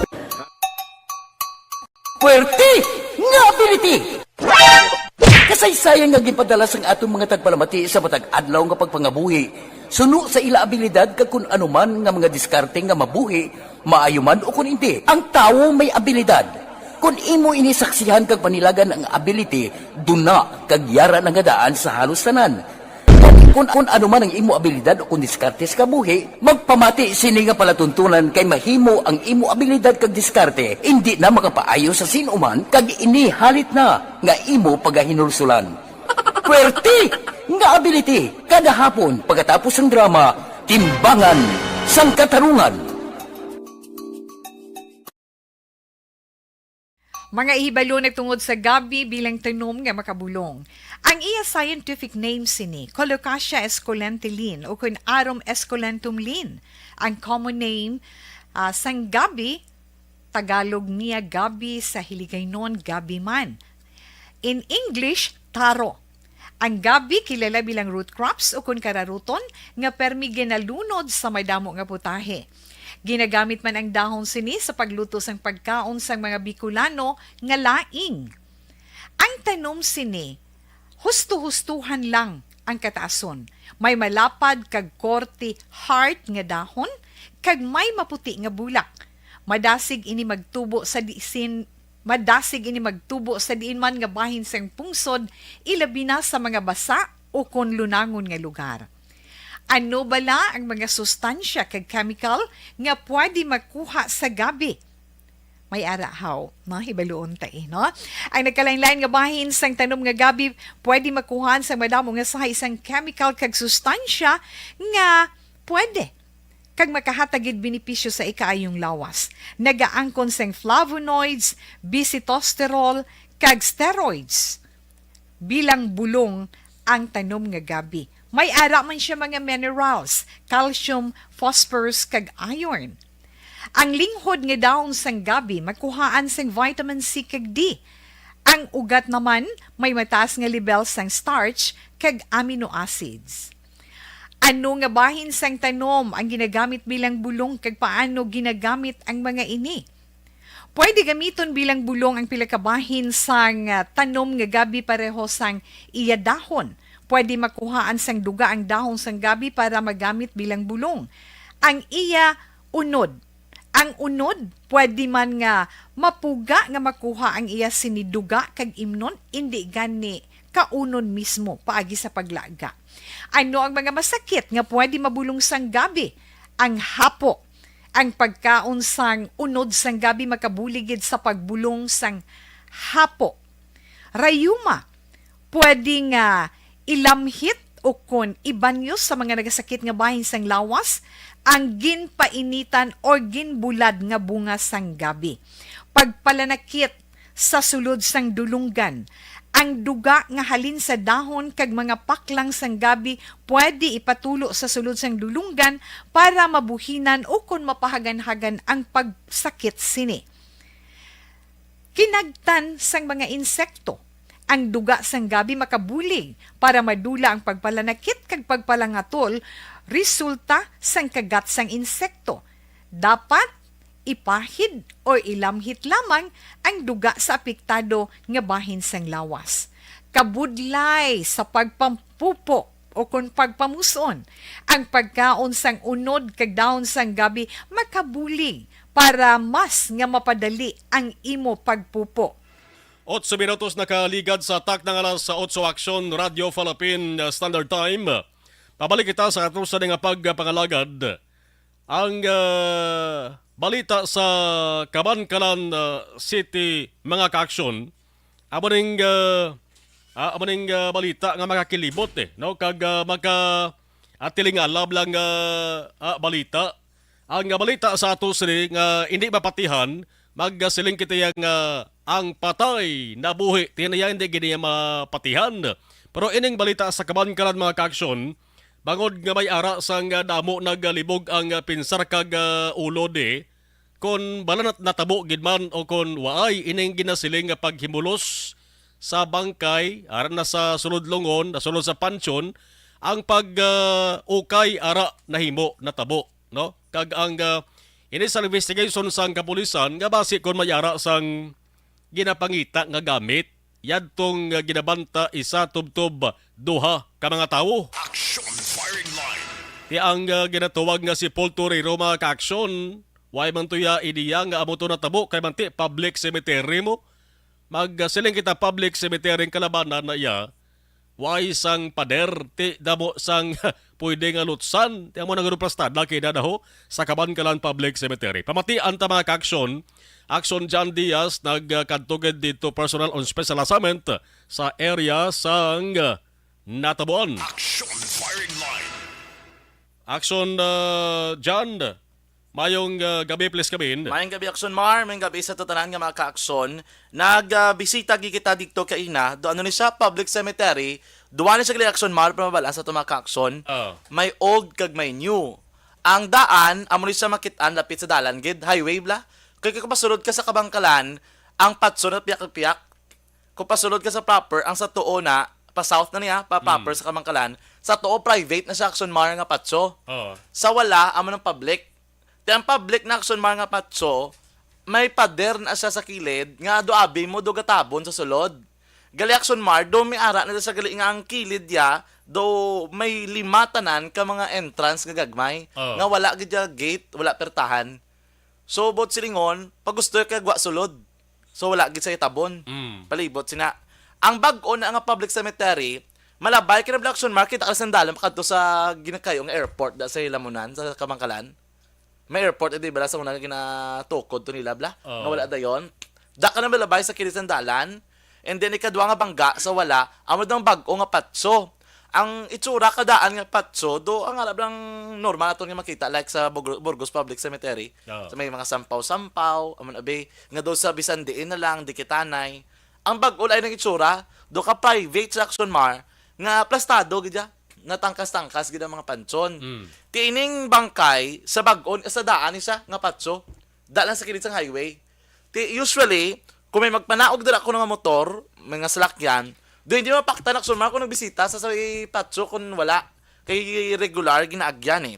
Puwerte nga ability! Kasaysayan nga ginpadala sang aton mga tagpalamati sa matag adlaw nga pagpangabuhi, suno sa ila abilidad kag kun ano man nga mga diskarte nga mabuhi, maayo man o kun indi. Ang tawo may abilidad. Kun imo ini saksihan kag panilagan ang ability, duna kag yara na nga daan sa halos tanan. Kun, kun ano man ang imo abilidad o kun diskarte sa kabuhi, magpamati sini nga palatuntunan kay mahimo ang imo abilidad kag diskarte indi na makapaayo sa sin-o man kag ini halit na nga imo pagahinulsulan. Puwerte nga ability kada hapon pagkatapos sang drama, Timbangan sang Katarungan. Mga ihibalo nagtungod sa gabi bilang tanom nga makabulong. Ang iya scientific name sini, Colocasia esculenta Lin, o kun Arum esculentum Lin. Ang common name, ah, sang gabi, Tagalog niya gabi, sa Hiligaynon gabi man. In English, taro. Ang gabi kilala bilang root crops o kun kararuton nga permi ginalunod sa madamo nga putahe. Ginagamit man ang dahon sini sa pagluto sang pagkaon sang mga Bicolano nga laing. Ang tanom sini, husto-hustuhan lang ang kataason. May malapad kag korte heart nga dahon kag may maputi nga bulak. Madasig ini magtubo sa disin madasig ini magtubo sa diin man nga bahin sang pungsod, ilabi na sa mga basa o kon lunangon nga lugar. Ano bala ang mga sustansya kag chemical nga pwede makuha sa gabi? May ara haw, no? Hibaluon ta, eh, no? Ang nagkalain-lain nga bahin sang tanom nga gabi pwede makuhaan sang madamo nga sahi sang chemical kag sustansya nga pwede kag makahatag gid benepisyo sa ikaayong lawas. Nagaangkon sang flavonoids, bisitosterol, kag steroids. Bilang bulong ang tanom nga gabi. May ara man siya mga minerals, calcium, phosphorus, kag iron. Ang linghod nga dahon sang gabi makuhaan sang vitamin C kag D. Ang ugat naman may mataas nga lebel sang starch kag amino acids. Ano nga bahin sang tanom ang ginagamit bilang bulong, kag paano ginagamit ang mga ini? Pwede gamiton bilang bulong ang pila ka bahin sang, ah, tanom nga gabi pareho sang iya dahon. Pwede makuhaan sang duga ang dahon sang gabi para magamit bilang bulong. Ang iya unod. Ang unod, pwede man nga mapuga nga makuha ang iya sini duga kag imnon, indi gani kaunon mismo paagi sa paglaga. Ano ang mga masakit nga pwede mabulong sang gabi? Ang hapo. Ang pagkaon sang unod sang gabi makabulig gid sa pagbulong sang hapo. Rayuma, pwede nga ilamhit o kon ibanyo sa mga nagasakit nga bahin sang lawas ang ginpainitan or ginbulad nga bunga sang gabi. Pagpalanakit sa sulod sang dulunggan. Ang duga nga halin sa dahon kag mga paklang sang gabi pwede ipatulo sa sulod sang dulunggan para mabuhinan o kon mapahaganhagan ang pagsakit sini. Kinagtan sang mga insekto. Ang duga sang gabi makabulig para madula ang pagpalanakit kag pagpalangatol resulta sang kagat sang insekto. Dapat ipahid o ilamhit lamang ang duga sa apektado nga bahin sang lawas. Kabudlay sa pagpampupo o kon pagpamuson, ang pagkaon sang unod kag dahon sang gabi makabulig para mas nga mapadali ang imo pagpupo. Otso minutos nakaligad sa takna nga alas otso, Aksyon Radio Philippine, uh, Standard Time. Pabalik kita sa aton sa nga pagpangalagad. Ang, uh, balita sa Kabankalan, uh, City, mga kaaksyon. Amo ning, uh, ah, amo ning, uh, balita nga makakilibot, eh, no? Kag, uh, maka atilingala lang, uh, uh, balita. Ang, uh, balita sa ato sini nga hindi mapatihan, magsiling kita yang, uh, ang patay nabuhi, tinaya hindi gid niya mapatihan. Pero ining balita sa Kabankalan, mga kaaksyon, bangod nga may ara sang, uh, damo nagalibog ang, uh, pinsar kag, uh, ulo di, kon bala nat-, natabo gid man o kon waay ining ginasiling nga paghimulos sa bangkay, ara na sa sulod Lungon, na sulod sa Pansyon, ang pag, ah, ukay ara nahimo, natabo, no? Kag ang, ah, ini sa investigation sang kapulisan nga basi kon may ara sang ginapangita nga gamit, yadtong, ah, ginabanta isa tubtob duha ka mga tawo. Action firing line. Ti ang, ah, ginatawag nga si Paul Torero, mga kaaksyon, way man tuya ideya nga amo to natabo kay manti public cemetery mo. Magsiling kita public cemetery ang kalabanan na iya. Way sang pader, ti damo sang pwede nga lutsan. Ti amo nang ruprastada kay dadaho sa Kabankalan Public Cemetery. Pamatian ta, mga kaaksyon, Aksyon John Diaz nagkadto gid dito personal on special assignment sa area sang natabuan. Action firing line. Aksyon, uh, John. Mayong, ah, gabi, please, Kabin. Mayong gabi, Action Mar. Mayong gabi sa tatanan nga mga ka-aksyon. Nagbisita gi kita dito kaina. Do ano ni siya? Public cemetery. Duwa ni siya gali, Action Mar, pero mabalaan sa itong mga ka-aksyon. Oh. May old kag may new. Ang daan, amo ni siya makit-an lapit sa dalan gid, highway bla. Kay kung pasulod ka sa Kabangkalan, ang patso na piyak-piyak. Kung pasulod ka sa proper, ang sa tuo na, pa south na niya, pa proper Mm. sa Kamangkalan, sa tuo private na siya, Action Mar, nga patso. Oo. Sa wala, amo ng public. Ti ang public na, Action Mar, nga patso, may pader na siya sa kilid, nga do abi mo, do gatabon sa sulod. Gali, Action Mar, do may ara na sa gali nga ang kilid ya, do may lima tanan ka mga entrance nga gagmay, Oo. nga wala gid ya gate, wala pertahan. So, buot silingon, pag gusto ka gwa sulod. So, wala gid sa itabon. Mm. Palibot sina. Ang bag-o na nga public cemetery, malabay ka na Blackstone Market, ang sandalan makadto sa ginakayo nga airport da sa Hilamunan, sa Kamangkalan. May airport, di ba, sa una nga ginatukod to nila, bla? Oo. Nga wala dayon. Da ka na malabay sa kilid sandalan, and then ikadwa nga bangga sa wala, amo dang bag-o nga patso. Ang itsura kadaan nga patso, do ang ara lang normal naton nga makita, like sa Bur- Burgos Public Cemetery. Oo. Sa may mga sampaw-sampaw, amon abi, nga do sa bisan diin na lang, dikitanay. Ang bag-o lain ang itsura, do ka private sa Action Mar, nga plastado gid ya, nga tangkas-tangkas gid ang mga pantson. Mm. Ti ining bangkay sa bag-on, sa daan ni siya nga patso. Da lang sa kilid sang highway. Ti usually, kung may magpanaog dira ko nga motor, mga salakyan, do hindi mapaktan Action Mar kung nagbisita sa sa patso kung wala. Kay regular ginaagyan eh.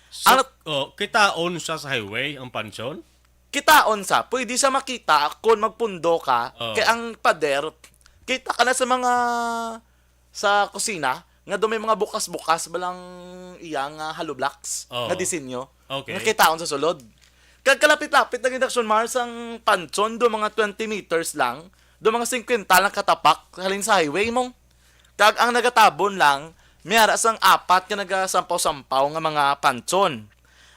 So, Ang nat- oh, kitaon siya sa highway, ang pansyon? Kitaon sa, pwede siya makita kung magpundo ka, Oh. kay ang pader, kita ka na sa mga, sa kusina, nga do may mga bukas-bukas balang iya nga hollow blocks Oo. nga disenyo, Okay. nga kitaon sa sulod. Kag kalapit-lapit na gid Action Mar sang pansyon, do mga twenty meters lang, do mga singkwenta lang katapak, halin sa highway mo. Kag ang nagatabon lang, may ara sang apat nga nagasampaw-sampaw nga mga pansyon.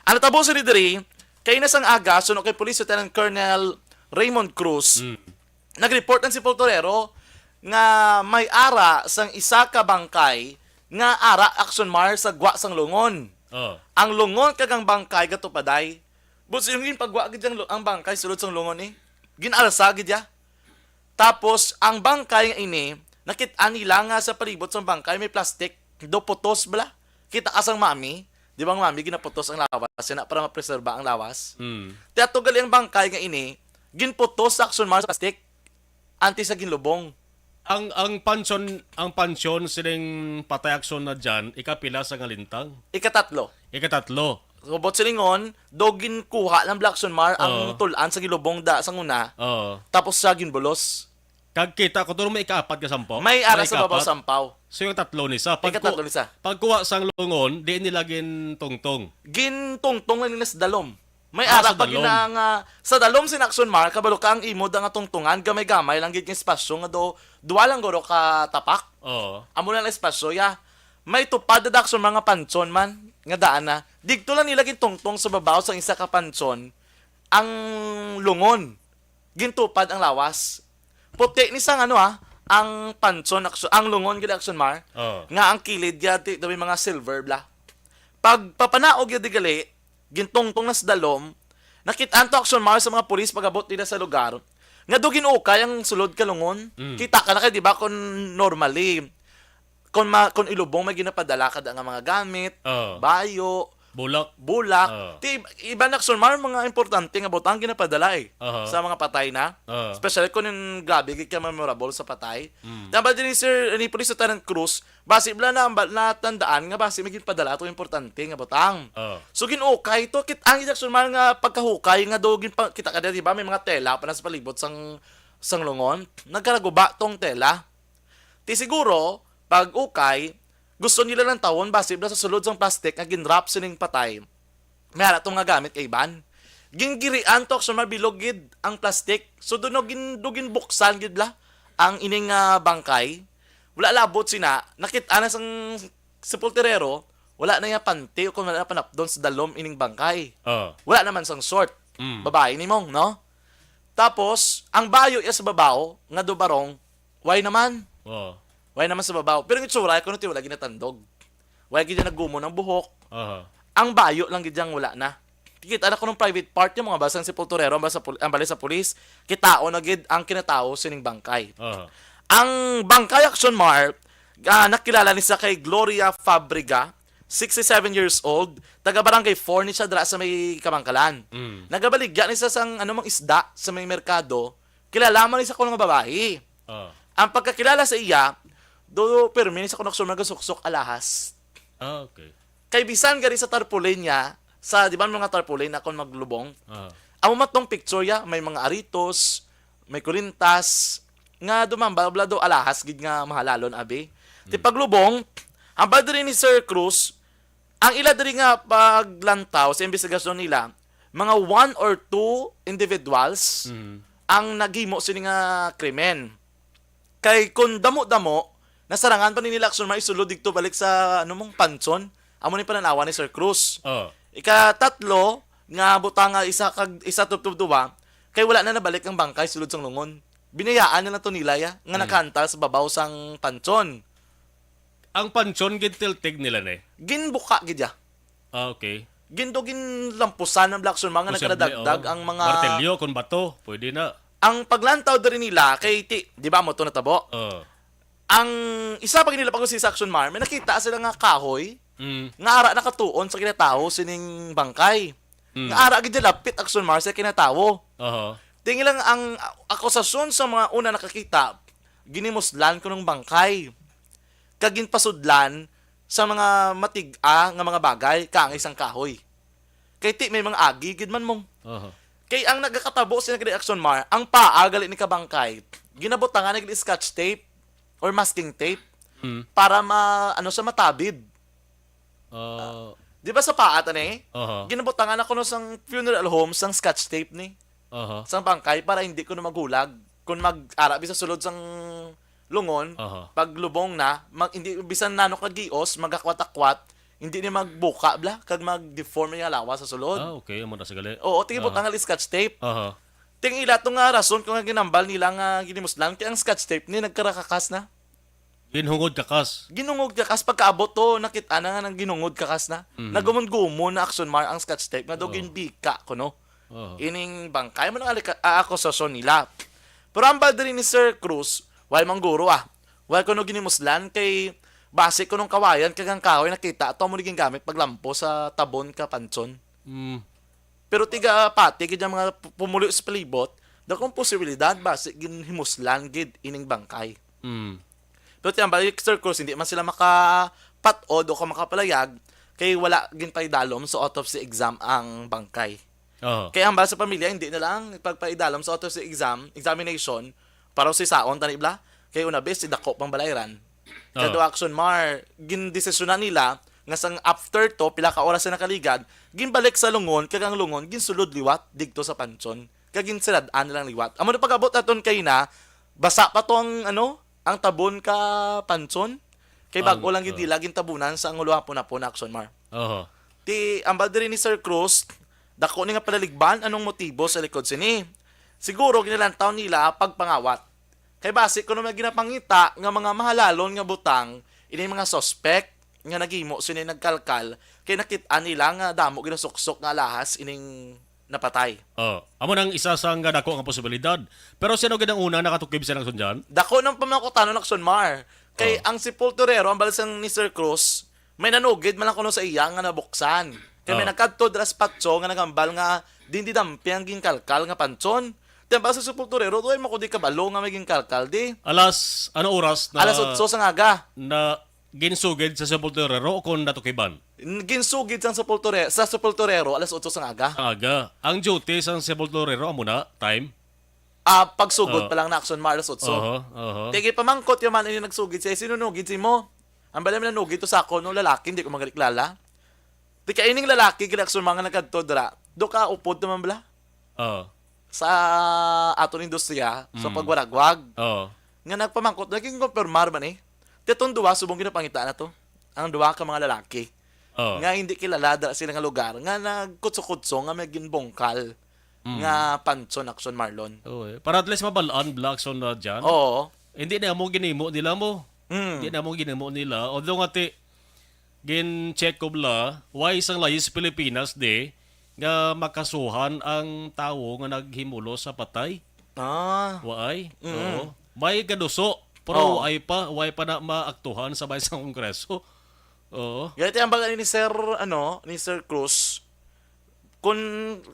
Ang natabo sa diri, kay na sang aga, suno kay Police Lieutenant Colonel Raymond Cruz, Mm. nag-report ang sepulturero nga may ara sang isa ka bangkay nga ara Action Mar sa gwa sang lungon. Oh. Ang lungon kag ang bangkay gatupaday. Buot silingon, ginpagwa gid ang, lu- ang bangkay sulod sang lungon eh. Ginalsa gid ya. Tapos, ang bangkay nga ini, nakit-an nila nga sa palibot sang bangkay may plastic. Do putos bala. Kita ka sang mami, di ba ang mami ginaputos ang lawas, sina para mapreserba ang lawas? Mm. Ti ato gali ang bangkay nga ini, ginputos sa Action Mar sa plastic. Anti sa ginlubong. Ang ang pansyon, ang pansyon sining patay Action na dyan, ikapila sa nga lintang? Ikatatlo. Ikatatlo. So, buot silingon, do ginkuha lang bala Action Mar ang Oo. tul-an sa gilubong da sang una. Oo. Tapos siya ginbulos. Kag kita ko, turo may ikaapat ka sampaw? May ara May sa babaw ikaapat? sampaw. So, yung tatlo ni sa. Pagku- Ikatatlo ni sa. Pagkuha sang lungon, di nila gintungtong. Gintungtong lang nila sa dalom. May Ah, ara sa pa dalom. gina nga sa dalom sin Action Mar, kabalo ka ang imo da nga tungtungan, gamay-gamay lang gid nga espasyo nga do, duwa lang guro ka tapak. Oo. Amo lang espasyo ya. May tupad da Action Mar nga pansyon man nga daan na. Digto lang nila gintungtong sa babaw sang isa ka pansyon ang lungon. Gintupad ang lawas. Puti ni sang ano ah, ang pansyon Action, ang lungon gid Action Mar, Oo. nga ang kilid ya ti daw may mga silver bla. Pag papanaog ya di gali, gintungtong na sa dalom, nakit-an to Action Mar sa mga pulis pag-abot nila sa lugar, nga do ginukay ang sulod ka lungon. Mm. Kita ka na kay, di ba, kung normally, kung, ma, kung ilubong may ginapadala ka da nga mga gamit, Oo. bayo, Bulak. bulak. Oo. Ti, iba na, Action Mar, mga importante nga butang ginapadala eh, Aha. sa mga patay na. Oo. Especially kung yung grabe gid ka memorable sa patay. Mm. Tama din ni Sir, ni Police Lieutenant Cruz, basi bala na, ba, natandaan nga basi may ginpadala to importante nga butang. Oo. So, ginukay to, kit ang Action Mar nga pagkahukay nga do, ginpa, kita ka di ba, may mga tela pa na sa palibot sang, sang lungon. Nagkaraguba tong tela. Ti siguro, pag ukay, gusto nila lang tawon basi bala sa sulod sang plastic nga ginwrap sining patay. May ara to nga gamit kay Iban. Gingirian to, Action Mar, bilog gid ang plastic. So, do no gin, do ginbuksan gid bala ang ining, ah, bangkay. Wala labot sina, nakit-an na sang sepulturero, wala na iya panty o kung wala na panapdon sa dalom ining bangkay. Oo. Wala naman sang short. Mm. Babae ni mong, no? Tapos, ang bayo iya sa babaw, nga do barong, why naman? Oo. Why naman sa babaw? Pero ang itsura, kuno ti wala ginatandog. Wala gid niya naggumon ang buhok. Aha. Ang bayo lang gid yang wala na. Kita na kuno private part, yung mga bala sang sepulturero, ang bala sa pul-, ang bala sa pulis, kitaon na gid ang kinatawo sining bangkay. Aha. Ang bangkay, Action Mar, ah, nakilala ni sa kay Gloria Fabriga, sixty-seven years old, taga Barangay four ni siya dira sa may Kamankalan. Mm. Nagabaligya ni siya sang ano mang isda sa may merkado, kilala man ni sa kuno nga babayi. Ah. Ang pagkakilala sa iya, do pirmi ni sa kuno, Action Mar, gasuksok alahas. Ah, okay. Kay bisan gani sa tarpaulin niya, sa, di ba, mga tarpaulin akon maglubong? Ah. Amo man tong picture ya, may mga aritos, may kulintas, nga dumambal, bala daw alahas gid nga mahalalon, abi. Ti Hmm. paglubong, hambal diri ni Sir Cruz, ang ila diri nga paglantaw sa imbestigasyon nila, mga one or two individuals Hmm. ang naghimo sini nga krimen. Kay kung damo-damo, nasarangan pa ni nila, Action Mar, isulod didto balik sa, ano mong, Panchon. Amo ni pananawa ni Sir Cruz. Oh. Ikatatlo nga butang nga isa kag isa tubtob duwa, kay wala na nabalik ang bangkay sulod sang lungon. Binayaan na lang to nila ya, nga Hmm. nakaantal sa babaw sang Panchon. Ang Panchon, gintiltig nila ni? Ginbuka gid ya. Ah, okay. Gindo ginlampusan ang Black Sun, mga Posible, nagkadagdag oh. ang mga Martilyo, kung bato, pwede na. Ang paglantaw diri nila kay ti, di ba mo to natabo? Oh. Ang isa pa nila pag si Action Mar, may nakita sila nga kahoy Mm. nga ara nakatuon sa kinatawo sining bangkay. Mm. Nga ara gid lapit, Action Mar, sa kinatawo. Oho. Tingin lang ang akusasyon sa mga una nakakita, ginimuslan ko ng bangkay. Kag ginpasudlan sa mga matig-a nga mga bagay, kaangay sang kahoy. Kay ti may mga agi gid man mong. Oho. Kay ang nagakatabo sa nagreaksyon, Mar, ang paa gali ni kabangkay, ginabutangan nag scotch tape or masking tape Mm. para ma-, ano siya, matabid. Ah. Di ba sa paa, tani? Oho. Ginabutangan ako no sang funeral home sang scotch tape ni. Oho. Sang bangkay para hindi ko na maghulag. Kung mag-ara bi sa sulod sang lungon, Oho. pag lubong na, mag, hindi, bisan nano kagios, magakwat-akwat, hindi ni magbuka bla, kag mag-deform yung lawas sa sulod. Ah, okay. Amo na sa gali. Oo, tingin Oho. butang nga scotch tape. Oho. Ting ila to nga rason kung nga ginambal nila nga ginimuslan, kay ang scotch tape ni nagkarakakas na. Ginhungod kakas. Ginhungod kakas, pagkaabot to, nakita na nga nang ginhungod kakas na. Mhm. Nagumon-gumon na, Action Mar, ang scotch tape nga daw Oo. ginbika kuno. Oo. Ining bangkay mo nang alika-, ah, akusasyon nila. Pero ang bad rin ni Sir Cruz, why mangguro ah? Why kuno ginimuslan kay basi kunong kawayan kag ang kahoy nakita ato mo ni gingamit paglampo sa tabon ka Panchon. Mm. Pero tiga pati gid ang mga pu-, pumulo sa palibot, dakong posibilidad basi ginhimuslan gid ining bangkay. Mm. Pero ti ang balik, Sir Cruz, hindi man sila makapat-od o ka makapalayag kay wala ginpaidalom sa autopsy exam ang bangkay. Oo. Kaya ang bala sa pamilya, hindi na lang pagpaidalom sa autopsy exam, examination, para sa saon, tani bla? Kay una bes, si dako pang balayran. Oo. Kado Action Mar, gindesisyonan nila nga sang after to, pila ka oras na nakaligad, ginbalik sa lungon, kag ang lungon, ginsulod liwat, digto sa Panchon. Kag ginsirad-an nilang liwat. Amo na pag-abot aton kay na, basa pa to ang, ano, ang tabon ka Panchon. Kay Ang, bago lang gid uh, nila gintabunan sa ang ulo hapon-hapon na Action Mar. Oho. Ti, ang bad diri ni Sir Cruz, dako ni nga palaligban anong motibo sa likod sini. Siguro ginalantaw nila pagpangawat. Kay basi kuno may ginapangita nga mga mahalalon nga butang ini mga suspect nga naghimo sini nagkalkal kay nakit-an nila nga damo ginasuksok nga alahas ining napatay. Oh, amo nang isa sang dako nga posibilidad. Pero sino gid ang una nakatukib sa Action dyan? Dako ng pamangkutanon, Action Mar. Kay Oh. ang sepulturero, ang balisang ni Sir Cruz, may nanugid man lang kuno sa iya nga nabuksan. Kay may Oh. nagkadto dira sa patso nga nagambal nga din didampi ang ginkalkal nga Panchon. Ti ang bala sa sepulturero, duay mo ko di kabalo nga may ginkalkal di. Alas, ano oras na Alas otso sa ngaga. na ginsugid sa sepulturero o kung natukiban? N-, ginsugid sang sepulture-, sa sepulturero alas otso sa ngaga. Sa aga. Ang duty sang sepulturero, amo na, time? Ah, pagsugod Oh. pa lang na Action Mar alas otso. Oho, oho. Ti gipamangkot yung man ini nagsugid siya, "Sino nugid si mo?" Ang bala man nanugid to sa ako, no, lalaki, hindi ko magaliklala. Ti kay ining lalaki, gila Action Mar nga nagkadto dira. Do ka upod naman bala? Oo. Sa aton industriya, sa Mm. pagwaragwag. Oo. Nga nagpamangkot, naging konfirmar man eh. Ti atong duwa, subong ginapangita na to. Ang duwa ka mga lalaki. Oo. Nga hindi kilala dira sila nga lugar. Nga nagkutso-kutso nga may ginbungkal Mm. nga Panchon Action Mar. Oo, eh. Para at least mabalaan, Black Sun na dyan. Oo. Hindi na mo ginimo nila mo. Mm. Hindi na mo ginimo nila. Although nga ti, gin-check ko bala, why isang layis Pilipinas di, nga makasuhan ang tawo nga naghimulos sa patay? Ah. Waay? Mm. Oo. May kaduso, pero Oh. waay pa, waay pa na maaktuhan sa bay sa Kongreso. Oo. Gani ang baga ni Sir, ano, ni Sir Cruz, kung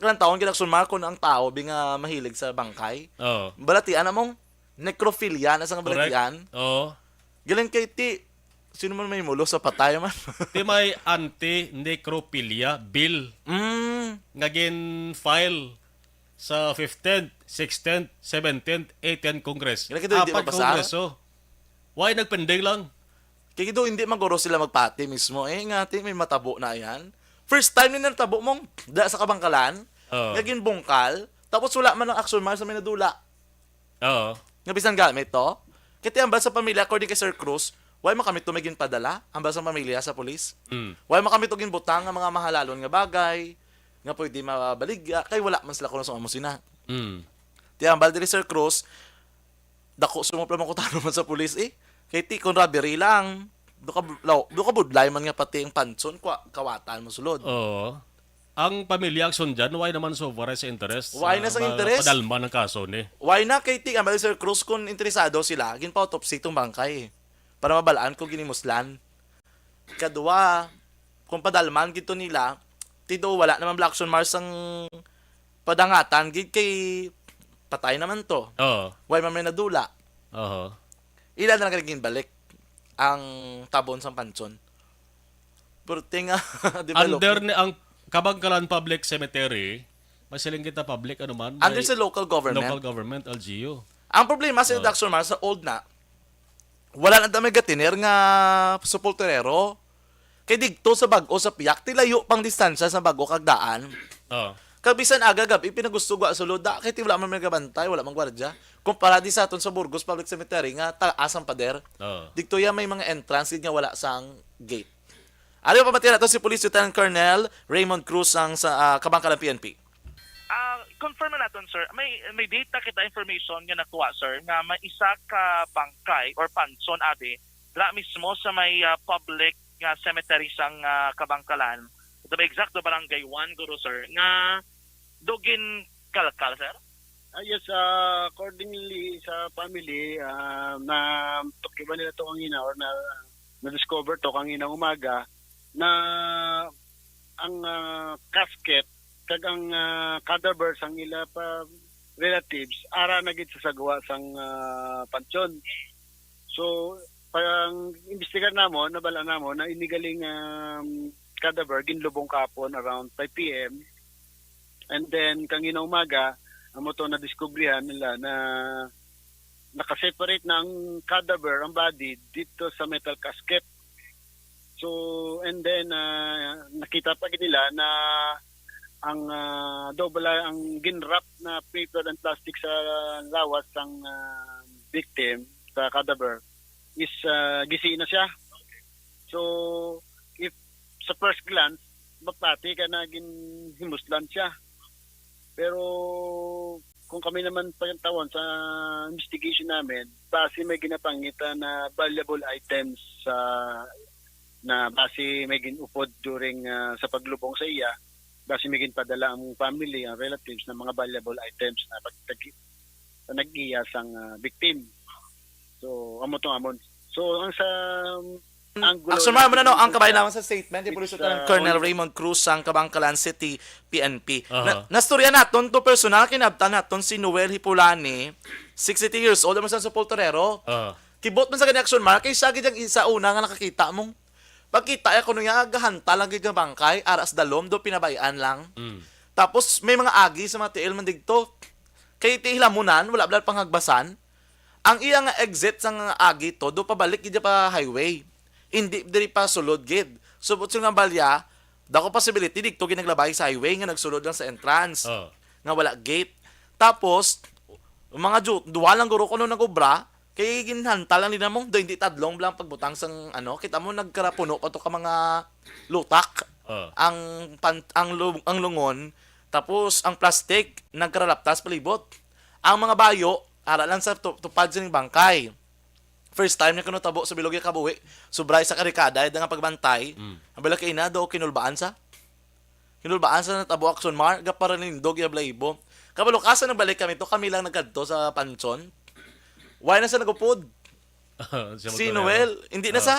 kanang taon gid, Action Mar, kung ang tao bi nga mahilig sa bangkay, Oo. balatian na mong necrophilia na sa nga Correct. balatian. Oo. Galing kay ti, sino man may mulo sa patay man? Ti may anti-necrophilia bill Mm. nga gin-file sa fifteenth, sixteenth, seventeenth, eighteenth Congress. Galing kay ti, hindi Apat mapasar? Kongreso. Why nagpending lang? Kay do, hindi man guro sila magpati mismo. Eh, nga, ti, may matabo na yan. First time ni natabo mong da sa kabangkalan, Oo. nga ginbungkal, tapos wala man ang Action Mar sa may nadula. Oo. Nga bisan gamit to. Kay ti ambal sa pamilya, according kay Sir Cruz, why man kami to may ginpadala? Ambal sa pamilya sa pulis. Mm. Why man kami to ginbutang nga mga mahalalon nga bagay, nga pwede mabaligya, kay wala man sila kuno sa amo sina. Mm. Ti ambal diri, Sir Cruz, dako sumupla man kutano man sa pulis, eh. Kay ti, kung robbery lang, do ka, law, do ka budlay man nga pati ang panson, kwa, kawatan mo sulod. Oo. Ang pamilya Action dyan, why naman so far sa interest? Why na sa sa ma-, interest? Padalman ang kaso ni? Why na kay ti, ambal Sir Cruz, kung interesado sila, ginpa-autopsy tong bangkay para mabalaan kung ginimuslan. Kadua, kung padalman gid to nila, ti do wala naman bala Action Mar sang padangatan gid kay patay naman to. Oo. Why man may nadula? Oho. Ila na lang ginbalik ang tabon sang panson. Perting, ah, development. Under ni ang Kabangkalan Public Cemetery, masiling kita public, ano man, Under may sa local government. Local government, L G U. Ang problema sa Oh. Action Mar, sa old na, wala na ta may gatiner nga sepulturero. Kay digto sa bag-o sa piyak, ti layo pang distansya sa bag-o kag daan. Oh. Kag bisan aga gab-i, pinagusto gwa sulod da, kay ti wala man may gabantay, wala man gwardya. Kumpara di sa aton sa Burgos Public Cemetery nga taas ang pader. Oh. Digto ya may mga entrance gid nga wala sang gate. Ari ang pamatian nato si Police Lieutenant Colonel Raymond Cruz ang sa, ah, Kabangkalan P N P. Ah, confirm na naton, sir. May, may data kita, information nga nakuha, sir, nga may isa ka bangkay or panson, abi, dira mismo sa may, ah, public nga cemetery sang, ah, Kabangkalan. To be exact, sa Barangay one, guro, sir, nga do ginkalkal, sir? Ah, yes, ah, accordingly sa family, ah, na tukiban nila to kanina or na, na-discover to kanina umaga na ang, ah, casket kag ang, ah, cadaver sang ila pa relatives ara na gid sa sagwa sang, ah, panteon. So, pag imbestigar namon, nabal-an namon na ini galing, um, cadaver ginlubong kahapon around five P M. And then, kangina umaga, amo to nadiskubrihan nila na nakaseparate na ang cadaver, ang body, dito sa metal casket. So, and then, ah, nakita pa gid nila na ang, ah, double, ang ginwrap na paper and plastic sa lawas sang, ah, victim, sa cadaver, is, ah, gisi na siya. So, if sa first glance, mapati ka na ginhimuslan siya. Pero kung kami naman pagtawon sa investigation namin, base may ginapangita na valuable items sa, na base may ginupod during, ah, sa paglubong sa iya, base may ginpadala ang family, ang relatives, ng mga valuable items na pagtagi-, sa nag-iya sang, ah, victim. So, amo to amon. So, ang sa, ang gulo Action Mar, naman, ano, ang kabay naman sa statement ni Police Lieutenant Colonel Raymond Cruz sang Kabangkalan City P N P. Aha. Na, nastorya naton to personal, kinabtan naton si Noel Hipulani, sixty-three years old, naman sa Sepulturero. Aha. Kibot man sa gani, Action Mar, kay siya gid ang isa una nga nakakita mong pagkita ya kuno ya, gahanta lang gid nga bangkay, ara sa dalom, do pinabay-an lang. Mm. Tapos may mga agi sa mga tiil man digto. Kay ti hilamunan, wala bala panghagbasan. Ang iya nga exit sang agi to, do pabalik gid pa highway. Hindi diri pa sulod gid. Subot sing nga balya, dako possibility digto gid naglabay sa highway nga nagsulod lang sa entrance. Oh. Nga wala gate. Tapos, mga ju-, duha lang guro kuno nag-obra, kay ginhanta lang nila mo, do hindi tadlong lang pagbutang sang, ano, kita mo nagkarapuno pa to ka mga lutak. Oh. Ang pan-, ang lu-, ang lungon, tapos ang plastic nagkaralaptas palibot. Ang mga bayo, ara lang sa tu-, tupad sining bangkay. First time na kuno tabo sa bilog ya kabuhi. Sobra sa karikada, ida nga pagbantay. Mm. Ang bala kay ina, do kinulbaan sa. Hinulbaan sa natabo, Action Mar, gaparanindog iya balahibo. Kabalo ka, sa nagbalik kami to, kami lang nagkadto sa pansyon. Why na sa nagupod? Siya Si magtuloy, Noel, ano? Hindi na Ah. sa.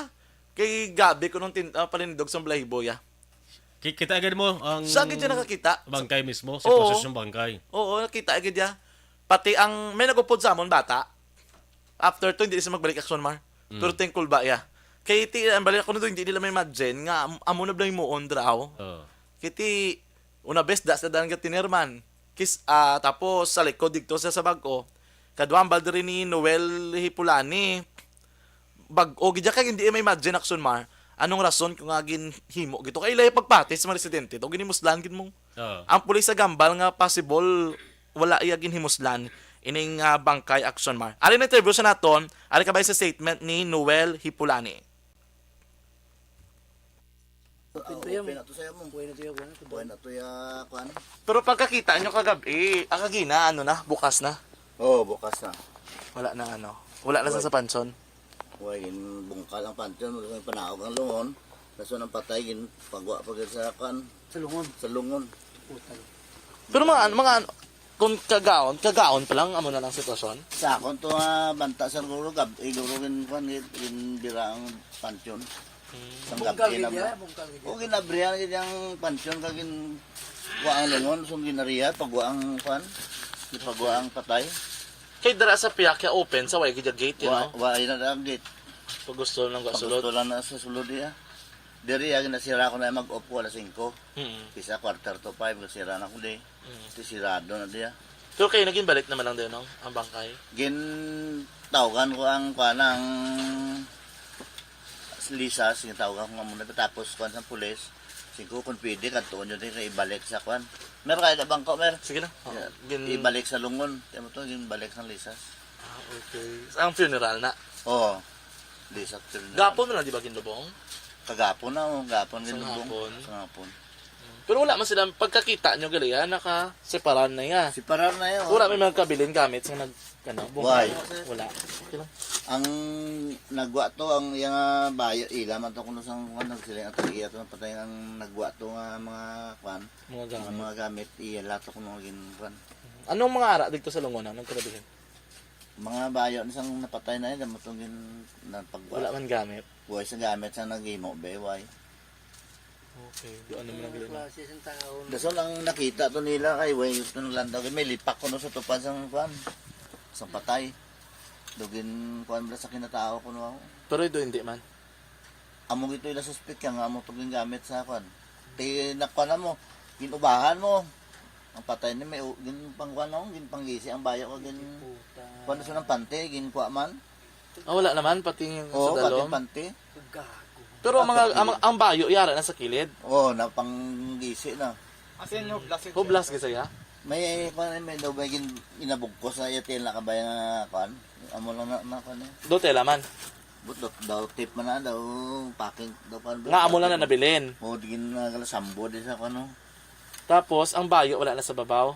Kay gabi ko nung tin, ah, palinindog sa balahibo, ya. Ki-, kita agad mo ang Sa agad siya nakakita. bangkay mismo, sa Oo. posisyon bangkay. Oo, nakita agad ya. Pati ang, may nagupod sa amon, bata. After to, hindi siya magbalik, Action Mar. Mm. Pero thankful ba, ya. Kay ti, ang balik ko na doon, hindi nila may imagine nga am-, amo na bala yung muon draw. Oo. Kiti, una bes, das na daan ka tinirman. Kis, ah, tapos sa likod dito sa, sa bag-o. Kadwa ang balde rin ni Noel Hipulani. Bag-o gid kay hindi may imagine, Action Mar. Anong rason ko nga ginhimo gito? Kay ilay pagpati sa mga residente to, ginimuslan gid mo. Oo. Ang pulis sa gambal nga possible wala iya ginhimuslan ining, ah, bangkay, Action Mar. Ari na interview sa naton, ari kabay sa statement ni Noel Hipulani. Ah, Open to yan. Open na to sa'yo mo. Buhay na to yan, buhay na to. Buhay na to ya, kwan. Pero pagkakita nyo kagabi, ah, kagina, ano na, bukas na? Oo, bukas na. Wala na, ano, wala na sa Buhay. sa pansyon. Buhay, ginbungkal ang pansyon, wala may panaog ang lungon. Kaso nang patay, ginpagwa pa gid sa, kwan, Sa lungon. sa lungon. Puta. Pero mga, ano, mga, ano, kung kagaon, kagaon pa lang, amo na lang sitwasyon? Sa akon to nga banta, sir, guro, gab-, eh, guro, gin-, kwan, gin-, ginbira ang pansyon. Hmm. Sa Bungkal gabi gid na niya, ba? bungkal gid O, niya. ginabrihan gid ang pansyon, kag gin-, wa ang lungon, so ginariha, pagwa ang, kwan, pagwa ang patay. Kay dira sa piyak ya open, sa way gid ya gate, you Wa, know? wa, ayun na ang gate. Pag gusto lang ga Pag sulod. gusto lang na sa sulod, iya. Diri, agi nasira ko na mag-off ko alas singko. Mm. Kisa quarter to five, nasira na ko di. Mm. Ti sirado na diya. Pero kayo, naging balik naman lang din, no? Ang bangkay. Gin-, tawgan ko ang, kuwan, ang lisas, yung tawgan ko nga muna. Tapos, kuwan sa pulis, singko, kung pwede, kadtuon nyo din kayo ibalik sa, kuwan. Meron kayo na bangko, mer? Sige lang. Oo. Yeah. Gin- Ibalik sa lungon. Kaya mo to, ginbalik sa lisas. Ah, okay. Ang funeral na? Oo. Lisas funeral. Gapon na lang, di ba, ginlubong? Kagapon na, oh. Gapon Sa ginlubong. hapon? Sa hapon. Pero wala man sila, pagkakita nyo gali, ah, nakaseparar na ya. Separar na yun. Wala may mga kabilin gamit sa nag-, ano, Why? Wala. Okay lang. Ang nagwa to, ang iyang, ah, bayo, ila man to kuno sang, kuwan, nagsiling ang tag-iya to, patay ang nagwa to nga mga, kuwan, Mga mga, gamit. mga gamit, iya lato kuno gin, kuwan. Anong mga ara dito sa Lungon, ah, nagkalabihan? Mga bayo ni sang napatay na yun, damo tong gin-, napagwa. Wala man gamit. Buhay sa gamit sa naghimo, be, why? Okay, doon naman ang Ang gano'n. klase sa tao. Dasol ang nakita to nila kay way ito ng landaw. May lipak kuno sa tupad sang kuan. Sang patay. Dugin kuan bala sa kinatao kuno ako. Pero ito hindi man. Amo gito ila suspek nga amo to gingamit sa kuan. Ti nakuan na mo, ginubahan mo. Ang patay ni may u-, ginpangkuan na, ginpanggisi ang bayo kag gin-, Puta. kuan sa nang panty, ginkuha man. Ah, wala naman, pati yung Oo, sa pati dalom? Panty. Gago. Pero ang mga, ang, ang bayo, yara na sa kilid? Oo, napanggisi na. As in, hublas yun, Hublas sir. Gid saya? May, kuan, may daw, may gin-, ginabugkos na itil na kabay nga, kuan. Amo lang na, na, kuan, eh. Do tela man? But daw, daw tip man na, daw packing, daw kuan, Nga amo lang na packing. Nabilin? Oo, di gin-, nagalasambo din sa, kuan, no? Tapos, ang bayo, wala na sa babaw?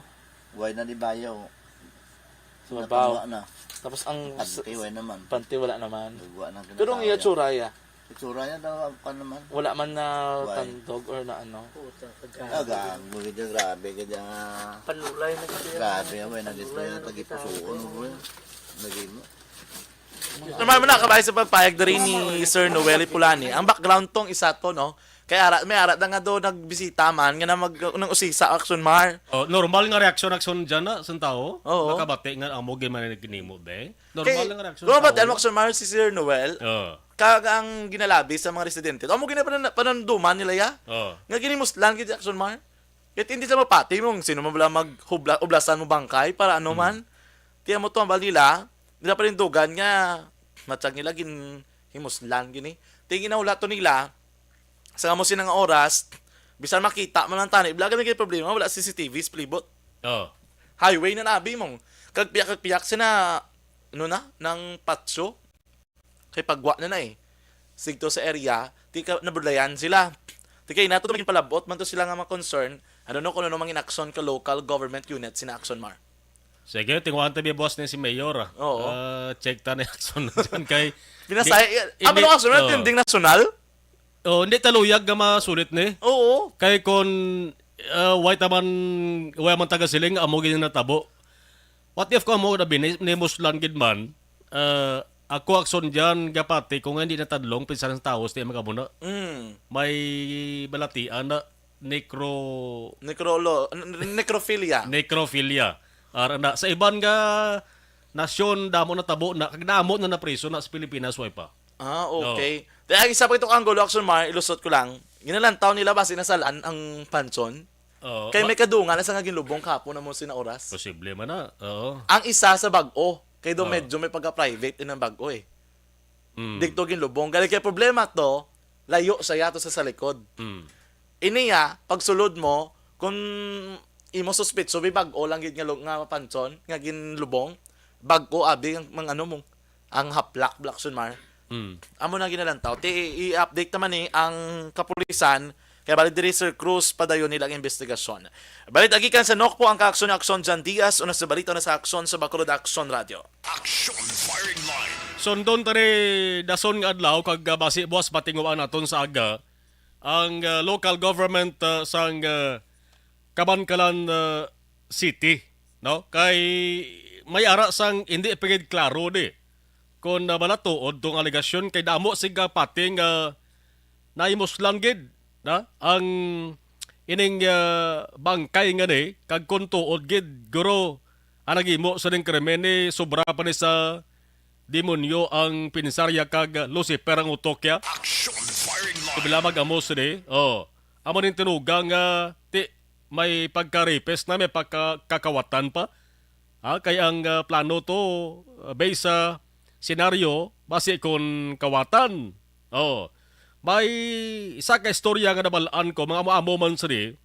Way na di bayo. Sa babaw. Napanwa na. Tapos ang Panty, s-, way naman. Panty, wala naman. Nagwa na Pero ang kinatawa iya yan. Tsura, ya. Itsura niya daw, pa naman. Wala man na Way. Tandog or na ano. Puta, Ah, pagkain. Gago, gid, grabe, gid, ah. Panulay na kasi yan. Grabe, way na dito Panulay yung na kita. Tagipusuon, bro. Lagi mo. Normal mo na, kabay sa pagpayag diri ni Sir Noel Ipulani. Ang background tong isa to, no? Kay ara, may ara na nga do nagbisita man, nga na mag, nang usisa, Action Mar. Oh, normal nga reaksyon, Action, dyan na, sa tao. Oo. Nakabati nga, amo, gid man ang ginimo, be. Normal Kay, nga reaksyon kung sa mabatian tao. Mo, Action Mar, si Sir Noel, Oo. kag ang ginalabi sa mga residente, amo gina panan-, pananduman nila, ya? Oo. Nga ginimuslan, gid, Action Mar. Kahit hindi sa mapati mo, sino man bala mag-, hubla-, ublasan mo bangkay, para ano Hmm. man. Tiyan mo to, ang bal nila, nila panindugan nga, matsag nila, gin-, himuslan, gini. Tingin na wala to nila, sa amo sila nga oras, bisan makita mo lang tani, blaga may problema, wala C C T V sa palibot. Oh. Highway na nabi mong, kagpiyak-kagpiyak sina, ano na, ng patso. Kay pagwa na na eh. Sigto sa area, ti ka, nabudlayan sila. Ti kay nato maging palabot man to sila nga mga concern, ano no, kung ano mang inaksyon ka local government unit sina Action Mar. Sige, tinguhaan tabi, boss, ni si Mayor, ah. Oo. Ah, check ta na yung action na dyan kay Binasay, di-, ah, hindi, ano, action na, oh. Tinding nasyonal? Oh, hindi taluyag nga masulit ni. Oo. Kay kung uh, why taman, why man taga siling, amo gini natabo. What if ko amo na bini, nimuslan gid man, uh, ako aksyon dyan, gapati, kung hindi natadlong, pinsan sa taos, di magabuna. Mm. May balatian na necro- Necrolo-, n-, n-, necrophilia. Necrophilia. Ara na, sa iban nga nasyon, damo na tabo na, kag damo na napriso na sa Pilipinas, way pa. Ah, okay. Kaya ang isa pa ito ka anggulo, Action Mar, ilusot ko lang. Ginalantaw nila ba sinasalan ang panson? Oo. Kay Ma- may kadungan na sa nga ginlubong kahapon na mo sina oras. Posible man na. Oo. Ang isa sa bag-o. Kay do Oo. medyo may pagka-private din ang bag-o eh. Mm. Digto ginlubong. Gali kay problema to, layo siya yato sa, sa likod. Mm. Ini ya, pagsulod mo, kung imo suspitso, bi bag-o lang gid nga lu-, nga panson, nga ginlubong, bag-o abi ang, ang ano mo, ang haplak, Black Sunmar. Mm. Amo na ginalantaw. Ti, i-update naman ni ang kapulisan, kay bali diri, Sir Cruz, padayon nila ang investigasyon. Balita gikan sa Nokpo ang kaaksyon ni Aksyon Jan Diaz, una sa balita na sa Aksyon sa Bacolod Aksyon Radio. Action Firing Line. Sundon tani dason nga adlaw kag, ah, basi buwas patinguan naton sa aga ang, ah, local government, ah, sang, ah, Kabankalan, ah, City, no? Kay may ara sang hindi pa gid klaro ni kung, ah, bala tuod tong alegasyon kay damo siga pating, ah, nahimuslan gid na ang ining, ah, bangkay nga ni, kag kung tuod gid, guro, ang naghimo sa ning krimen ni sobra pa ni sa demonyo ang pinsarya kag Lucifer ang utok ya. Action Firing Line. Kabila mag-amos ni, oh, amo ning tinugang nga ti may pagka-rapist na, may pagka-kakawatan pa. Ha, kay ang, ah, plano to, ah, based sa senaryo, basi kon kawatan. Oh, may isa ka istorya nga nabalaan ko, mga amo-amo man sini,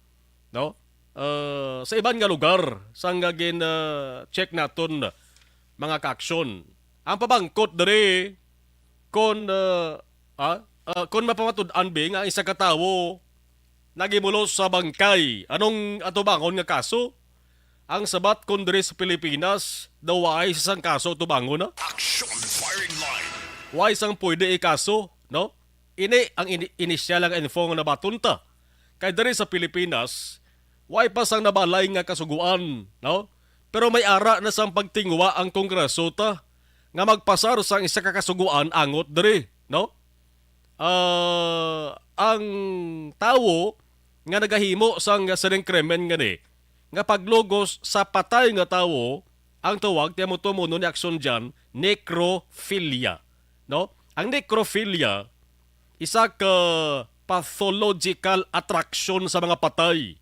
no? Ah, sa iban nga lugar, sang nga gin, ah, check naton, mga kaaksyon. Ang pabangkot diri, kon, ah, ah, ah, kon mapamatud-an bi nga ang isa ka tawo nagimulos sa bangkay, anong atubangon nga kaso? Ang sabat kon diri sa Pilipinas, daw way sang kaso tubangon na. Action Firing Line. Way sang pwede ikaso, no? Ini ang ini-, inisyal nga info nga nabaton ta. Kay diri sa Pilipinas, way pa sang nabalay nga kasugoan, no? Pero may ara na sang pagtinguha ang Kongreso ta nga magpasar sang isa ka kasugoan angot diri, no? Ah, ang tawo nga nagahimo sang sining krimen nga ni, nga paglugos sa patay nga tawo, ang tawag ti amo to muno ni Aksyon dyan, necrophilia, no? Ang necrophilia, isa ka pathological attraction sa mga patay.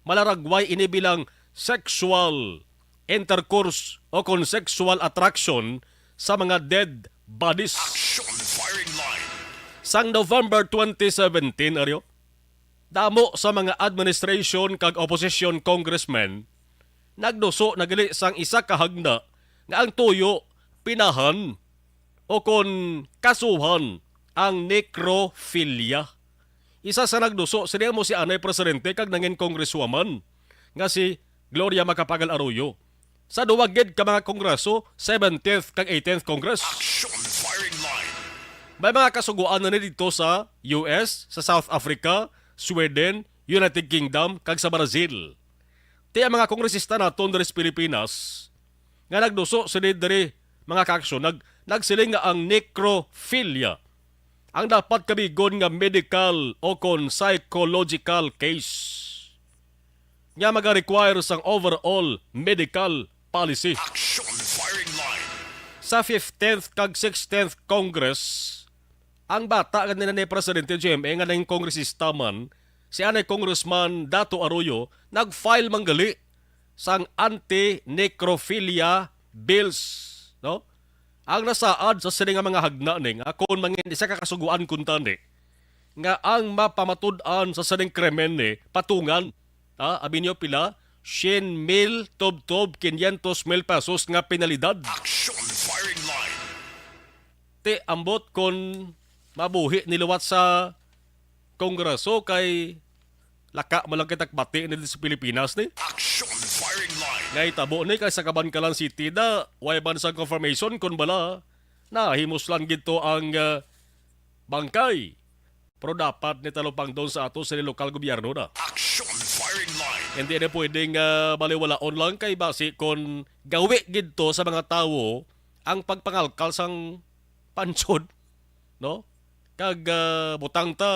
Malaragway ini bilang sexual intercourse o kon sexual attraction sa mga dead bodies. Action Firing Line. Sang November twenty seventeen, aryo, damo sa mga administration kag opposition congressmen nagduso na gali sang isa ka hagna nga ang tuyo pinahan o kon kasuhan ang necrophilia. Isa sa nagduso sini amo si anay presidente kag nangin congresswoman nga si Gloria Macapagal Arroyo. Sa duwa gid ka mga kongreso, seventeenth kag eighteenth Congress. Action Firing Line. May mga kasugoan na ni didto sa U S, sa South Africa, Sweden, United Kingdom, kag sa Brazil. Ti ang mga kongresista naton diri sa Pilipinas nga nagduso sini diri, mga kaaksyon, nag-, nagsiling nga ang necrophilia ang dapat kabigon nga medical o kon psychological case nga maga-require sang overall medical policy. Action Firing Line. Sa fifteenth kag sixteenth Congress, ang bata nga nila ni Presidente G M A nga naging kongresista man, si anay Congressman Dato Arroyo, nag-file man gali sang anti-necrophilia bills, no? Ang nasaad sa sini nga mga hagna ni nga kon mangin isa ka kasugoan kuntani nga ang mapamatud-an sa sining krimen ni patungan, ah, abi niyo pila? Syen mil tubtob quinientos mil pesos nga penalidad. Action Firing Line. Ti ambot kon mabuhi ni liwat sa Kongreso kay laka mo lang kita bati ni sa Pilipinas ni. Action Firing Line. Nga itabo ni kay sa Kabankalan City da, way man sa confirmation kon bala nahimuslan gid to ang, ah, bangkay. Pero dapat ni talupangdon sa ato sa lokal gobyerno na. Action Firing Hindi na pwedeng, ah, baliwalaon lang kay basi kon gawi gid to sa mga tawo ang pagpangalkal sang pansod, no? Kag, ah, butang ta,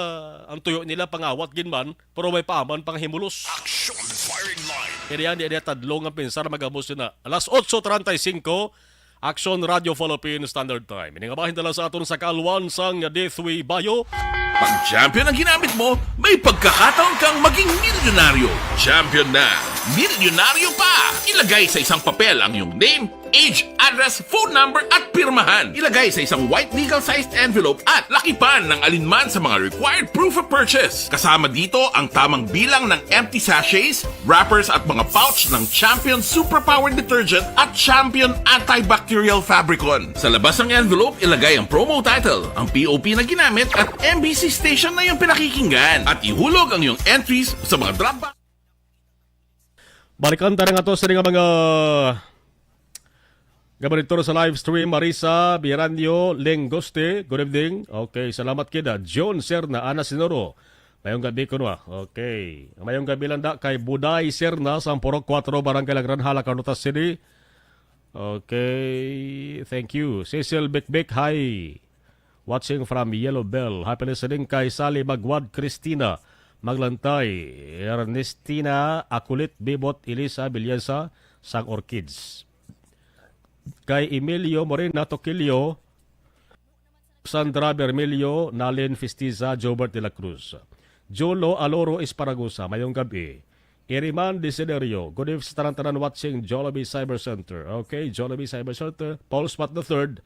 ang tuyo nila pangawat gid man, pero may paaman pang himulos. Action firing line. Kaya yan, di niya tadlong ang pinsar, magamos yun na. Alas otso treinta y cinco, Action Radio Philippine Standard Time. Ini nga bahin dala sa aton sa kaalwan sang D three Bayo. Pag champion ang ginamit mo, may pagkakataon kang maging milyonaryo. Champion na, milyonaryo pa! Ilagay sa isang papel ang iyong name, age, address, phone number, at pirmahan. Ilagay sa isang white legal-sized envelope at lakipan ng alinman sa mga required proof of purchase. Kasama dito ang tamang bilang ng empty sachets, wrappers at mga pouch ng Champion Superpower Detergent at Champion Antibacterial Fabricon. Sa labas ng envelope, ilagay ang promo title, ang P O P na ginamit at M B C station na iyong pinakikinggan. At ihulog ang iyong entries sa mga drop box. Balikan ta na nga to sa nga mga gabaritor sa live stream. Marisa Biranyo Lengoste, good evening. Okay, salamat kida. John Serna, Ana Sinoro. Mayong gabi kuno, ah. Okay. Mayong gabi lang da kay Buday Serna, Sampurok Cuatro, Barangay Lagranhala, Carnota City. Okay. Thank you. Cecil Bikbik, hi. Watching from Yellow Bell. Happy listening kay Sally Magwad, Christina Maglantay, Ernestina Akulit, Bibot, Elisa Villesa, sang Orchids. Kay Emilio Morena Toquillo, Sandra Bermilio, Nalin Fistiza, Jobert de la Cruz. Jolo Aloro Esparagosa, mayong gabi. Iriman Desiderio, good evening sa tanan-tanan watching Jollibee Cyber Center. Okay, Jollibee Cyber Center, Paul Spot the third,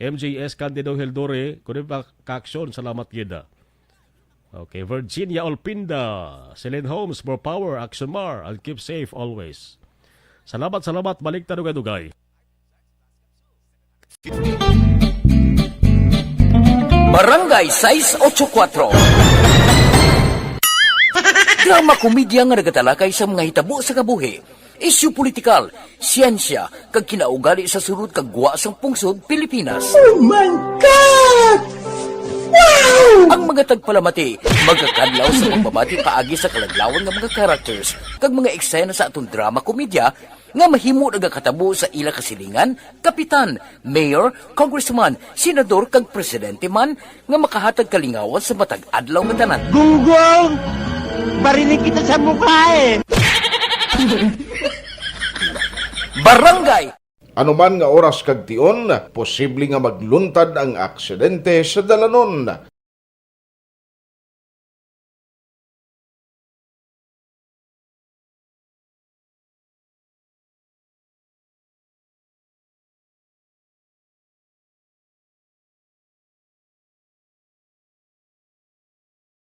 M J S Candido Hildore, good evening, ka-aksyon, salamat gid. Okay, Virginia Olpinda, Celine Holmes, More Power, Action Mar, and keep safe always. Salamat, salamat, balik ta dugay-dugay. Barangay sais ocho kuatro. Drama komedya nga nagatalakay sa mga hitabo sa kabuhi, isyu politikal, siyensya, kag kinaugali sa sulod kag gwa sang pungsod Pilipinas. Oh my God! Wow! Ang mga tagpalamati magakadlaw sa pagbabati paagi sa kalaglawan nga mga characters kag mga eksena sa aton drama komedya nga mahimo nagakatabo sa ila kasilingan, kapitan, mayor, congressman, senador kag presidente man nga makahatag kalingawan sa matag adlaw nga tanan. Gunggong! Barinig kita sa mukha eh! Barangay Ano man nga oras kag tion, posible nga magluntad ang aksidente sa dalanon.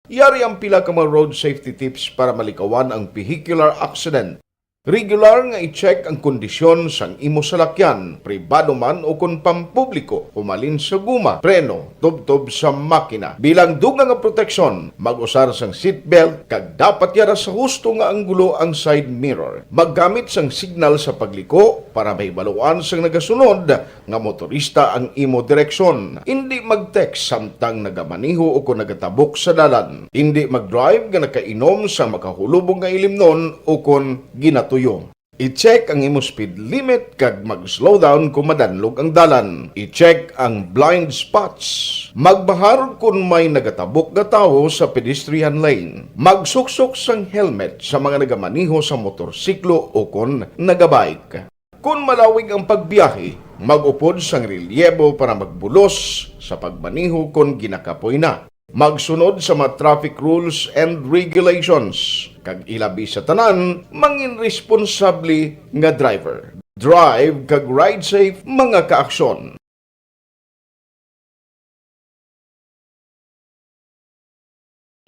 Yari ang pila ka mga road safety tips para malikawan ang vehicular accident. Regular nga i-check ang kondisyon sang imo salakyan, pribado man ukon pampubliko, humalin sa guma, preno, tubtob sa makina. Bilang dugang nga proteksyon, mag-usar sang seatbelt kag dapat yara sa husto nga anggulo ang side mirror. Maggamit sang signal sa pagliko para mahibaluan sang nagasunod nga motorista ang imo direksyon. Indi mag-text samtang nagamaneho ukon nagatabok sa dalan. Indi mag-drive nga nakainom sang makahulubong nga ilimnon ukon ginatuyo. I-check ang imo speed limit kag mag-slow down kon madanlog ang dalan. I-check ang blind spots. Magbahar kon may nagatabok nga tawo sa pedestrian lane. Magsuksok sang helmet sa mga nagamaneho sa motorsiklo ukon nagabike. Kon malawig ang pagbiyahe, mag-upod sang relyebo para magbulos sa pagmaneho kon ginakapoy na. Magsunod sa mga traffic rules and regulations, kag ilabi sa tanan, mangin responsable nga driver. Drive kag ride safe, mga kaaksyon.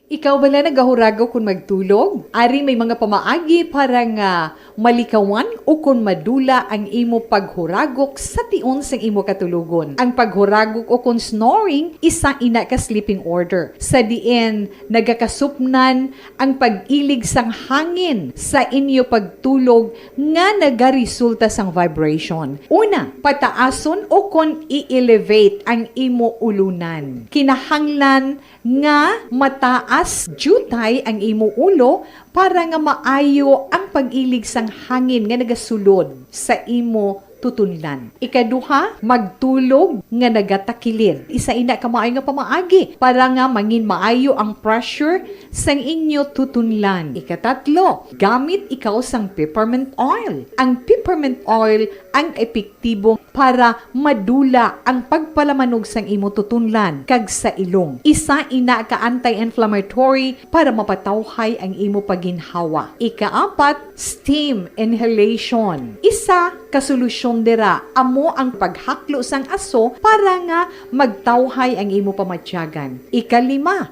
Ikaw bala nagahuragok kon magtulog? Ari may mga pamaagi para nga malikawan ukon madula ang imo paghuragok sa tion sang imo katulogon. Ang paghuragok ukon snoring isa ina ka sleeping order, sa diin nagakasupnan ang pag-ilig sang hangin sa inyo pagtulog nga nagaresulta sang vibration. Una, pataason ukon i-elevate ang imo ulunan. Kinahanglan nga mataas diutay ang imo ulo para nga maayo ang pag-ilig sang hangin nga nagasulod sa imo tutunlan. Ikaduha, magtulog nga nagatakilid. Isa ina ka maayo nga pamaagi para nga mangin maayo ang pressure sang inyo tutunlan. Ikatatlo, gamit ikaw sang peppermint oil. Ang peppermint oil ang epektibo para madula ang pagpalamanog sang imo tutunlan kag sa ilong. Isa ina ka anti-inflammatory para mapatawhay ang imo paginhawa. Ikaapat, steam inhalation. Isa ka solusyon dira amo ang paghaklo sang aso para nga magtawhay ang imo pamatyagan. Ikalima,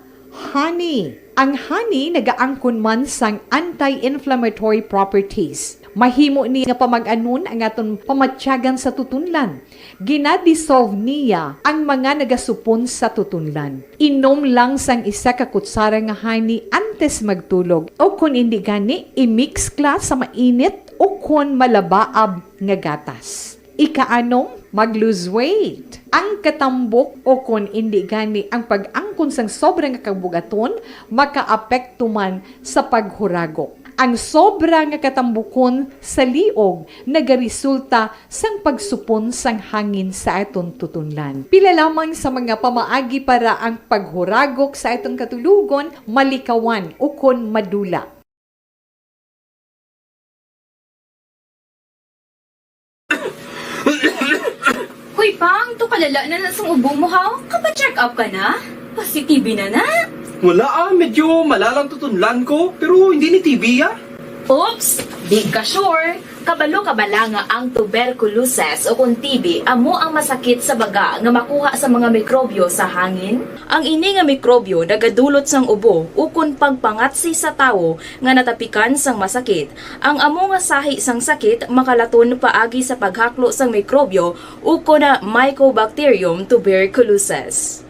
honey. Ang honey nagaangkon man sang anti-inflammatory properties. Mahimo ni nga pamag-anon ang aton pamatyagan sa tutunlan. Gina-dissolve niya ang mga nagasupon sa tutunlan. Inom lang sang isa ka kutsara nga honey antes magtulog, o kon indi gani, i-mix ka sa mainit o kon malabaab nga gatas. Ikaanom, mag-lose weight. Ang katambok o kon indi gani ang pag-angkon sang sobra nga kabugaton makaapekto man sa paghuragok. Ang sobra nga katambukon sa liog nagaresulta sang pagsupon sang hangin sa aton tutunlan. Pila lamang sa mga pamaagi para ang paghuragok sa aton katulogon malikawan ukon madula. Hoy, Pang, to kalala na na sang ubo mo, ha? Kapa-check up ka na? Positive na na? Wala, ah, medyo malalang tutunlan ko, pero hindi ni T B, ah. Oops, di ka sure. Kabalo ka bala nga ang tuberculosis o kon T B amo ang masakit sa baga nga makuha sa mga mikrobyo sa hangin? Ang ini nga mikrobyo nagadulot sang ubo ukon pagpangatsi sa tawo nga natapikan sang masakit. Ang amo nga sahi sang sakit makalaton paagi sa paghaklo sang mikrobyo ukon na Mycobacterium tuberculosis.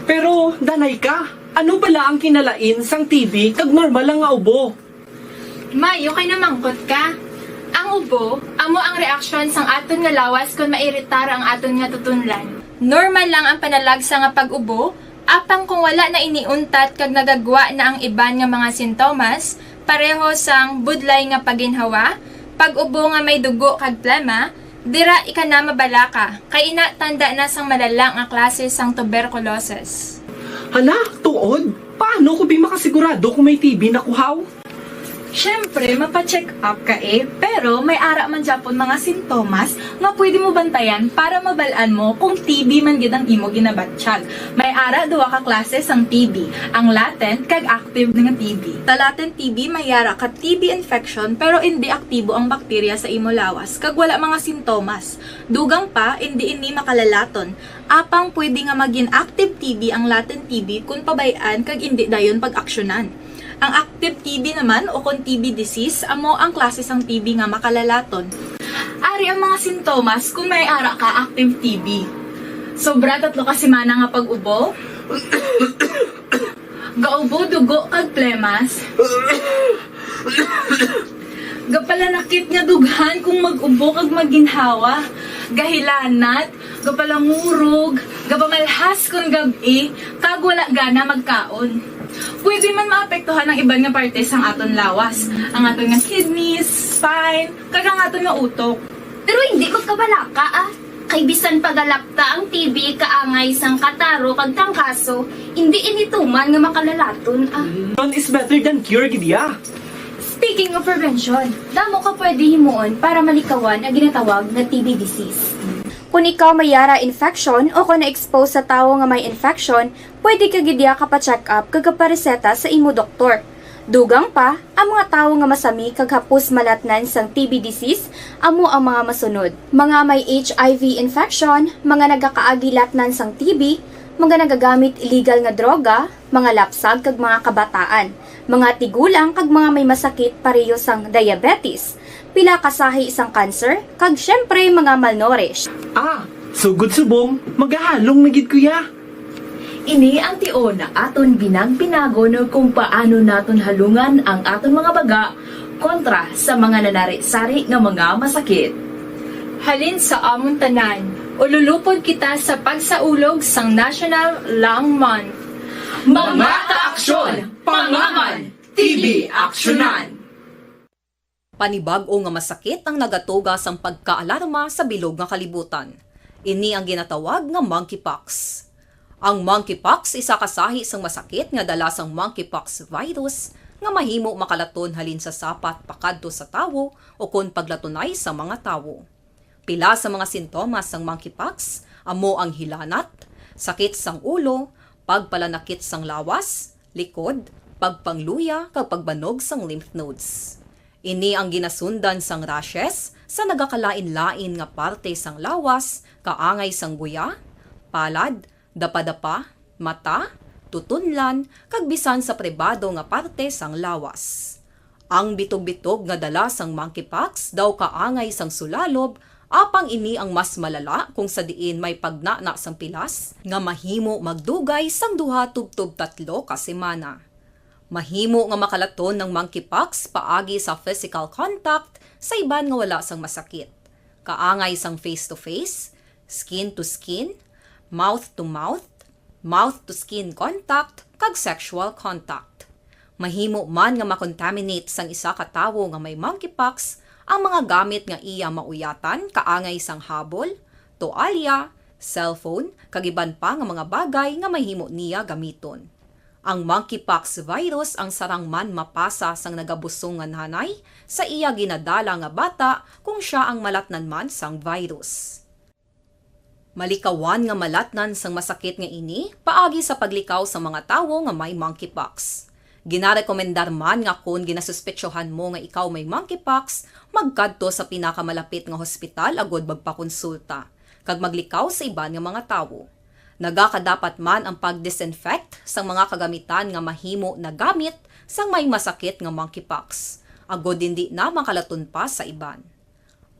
Pero, danay ka, ano bala ang kinalain sang T B kag normal lang nga ubo? May, okay na mangkot ka. Ang ubo amo ang reaksyon sang aton nga lawas kon mairitar ang aton nga tutunlan. Normal lang ang panalagsa nga pag-ubo, apang kung wala na ini untat kag nagagwa na ang iban nga mga sintomas, pareho sang budlay nga paginhawa, pag-ubo nga may dugo kag plema, dira ika na mabalaka, kay ina tanda na sang malala nga klase sang tuberculosis. Hala, tuod? Paano ko bi makasigurado kung may T B na ko, haw? Siyempre, mapa-check up ka, eh. Pero may ara man gyapon mga sintomas nga pwede mo bantayan para mabal-an mo kung T B man gid ang imo ginabatyag. May ara duha ka klase sang T B, ang latent kag active nga T B. Sa latent T B, may ara ka T B infection pero indi aktibo ang bakterya sa imo lawas kag wala mga sintomas. Dugang pa, indi ini makalalaton. Apang pwede nga magin active T B ang latent T B kon pabay-an kag indi dayon pag-aksyonan. Ang active T B naman, o kon T B disease, amo ang klase sang T B nga makalalaton. Ari ang mga sintomas kon may ara ka active T B. Sobra tatlo ka semana nga pag-ubo. Gaubo, dugo, kag plemas. Gapalanakit nga dughan kung mag-ubo kag maginhawa. Gahilanat, gapalangurog, gapamalhas kon gab-i, kag wala gana magkaon. Pwede man maapektuhan ang iban nga parte sang aton lawas, ang aton nga kidneys, spine, kag ang aton nga utok. Pero hindi ko kabalaka, ah. Kay bisan pagalapta ang T B kaangay sang kataro kag trangkaso, hindi ini tuman nga makalalaton, ah. Prevention is better than cure, gid ya. Speaking of prevention, damo ka pwede himuon para malikawan ang ginatawag nga T B disease. Kung ikaw may yara infection o kung na-expose sa tawo nga may infection, pwede ka gid ya kapa-check up kag kapareseta sa imo doktor. Dugang pa, ang mga tawo nga masami kag hapos malatnan sang T B disease amo ang mga masunod: mga may H I V infection, mga nagakaagi latnan sang T B, mga nagagamit illegal nga droga, mga lapsag kag mga kabataan, mga tigulang kag mga may masakit pareho sang diabetes, pila ka sahi sang cancer, kag siyempre mga malnourished. Ah, sugod subong, magahalong na gid ko ya. Ini ang tion nga aton binag-binagon kung paano naton halungan ang aton mga baga kontra sa mga nanari-sari nga mga masakit. Halin sa amon tanan, ululupod kita sa pagsaulog sang National Lung Month. Mga kaaksyon, pangaman! T V Aksyonan. Panibag-o nga masakit ang nagatuga sang pagkaalarma sa bilog nga kalibutan. Ini ang ginatawag nga monkeypox. Ang monkeypox isa ka sahi sang masakit nga dala sang monkeypox virus nga mahimo makalaton halin sa sapat pakadto sa tawo ukon paglatunay sa mga tawo. Pila sa mga sintomas sang monkeypox amo ang hilanat, sakit sang ulo, pagpalanakit sang lawas, likod, pagpangluya, kag pagbanog sang lymph nodes. Ini ang ginasundan sang rashes sa nagakalain-lain nga parte sang lawas, kaangay sang guya, palad, dapadapa, mata, tutunlan, kag bisan sa pribado nga parte sang lawas. Ang bitog-bitog nga dala sang monkeypox daw kaangay sang sulalob, apang ini ang mas malala kung sa diin may pagnana sang pilas nga mahimo magdugay sang duha tubtob tatlo ka semana. Mahimo nga makalaton ang monkeypox paagi sa physical contact sa iban nga wala sang masakit, kaangay sang face-to-face, skin-to-skin, mouth-to-mouth, mouth-to-skin contact, kag sexual contact. Mahimo man nga makontaminate sang isa ka tawo nga may monkeypox ang mga gamit nga iya mauyatan, kaangay sang habol, toalya, cellphone, kag iban pa nga mga bagay nga mahimo niya gamiton. Ang monkeypox virus ang sarang man mapasa sang nagabusong nga nanay sa iya ginadala nga bata kung sia ang malatnan man sang virus. Malikawan nga malatnan sang masakit nga ini paagi sa paglikaw sa mga tawo nga may monkeypox. Ginarekomendar man nga kon ginasuspetsohan mo nga ikaw may monkeypox, magkadto sa pinakamalapit nga hospital agud magpakonsulta kag maglikaw sa iban nga mga tawo. Nagakadapat man ang pag-disinfect sang mga kagamitan nga mahimo nagamit sang may masakit nga monkeypox, agud indi na makalaton pa sa iban.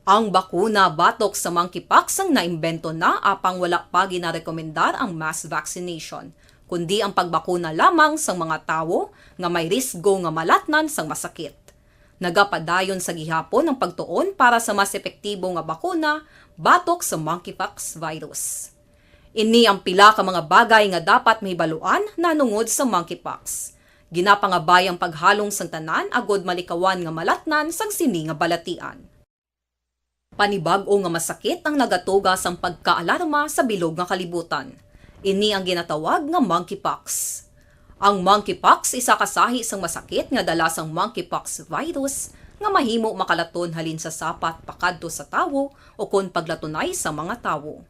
Ang bakuna batok sa monkeypox ang naimbento na apang wala pa ginarekomendar ang mass vaccination, kundi ang pagbakuna lamang sang mga tawo nga may risgo nga malatnan sang masakit. Nagapadayon sa gihapon ang pagtuon para sa mas epektibo nga bakuna batok sa monkeypox virus. Ini ang pila ka mga bagay nga dapat mahibaluan nahanungod sa monkeypox. Ginapangabay ang paghalong sang tanan agud malikawan nga malatnan sang sini nga balatian. Panibag-o nga masakit ang nagatuga sang pagkaalarma sa bilog nga kalibutan. Ini ang ginatawag nga monkeypox. Ang monkeypox isa ka sahi sang masakit nga dala sang monkeypox virus nga mahimo makalaton halin sa sapat pakadto sa tawo ukon paglatunay sa mga tawo.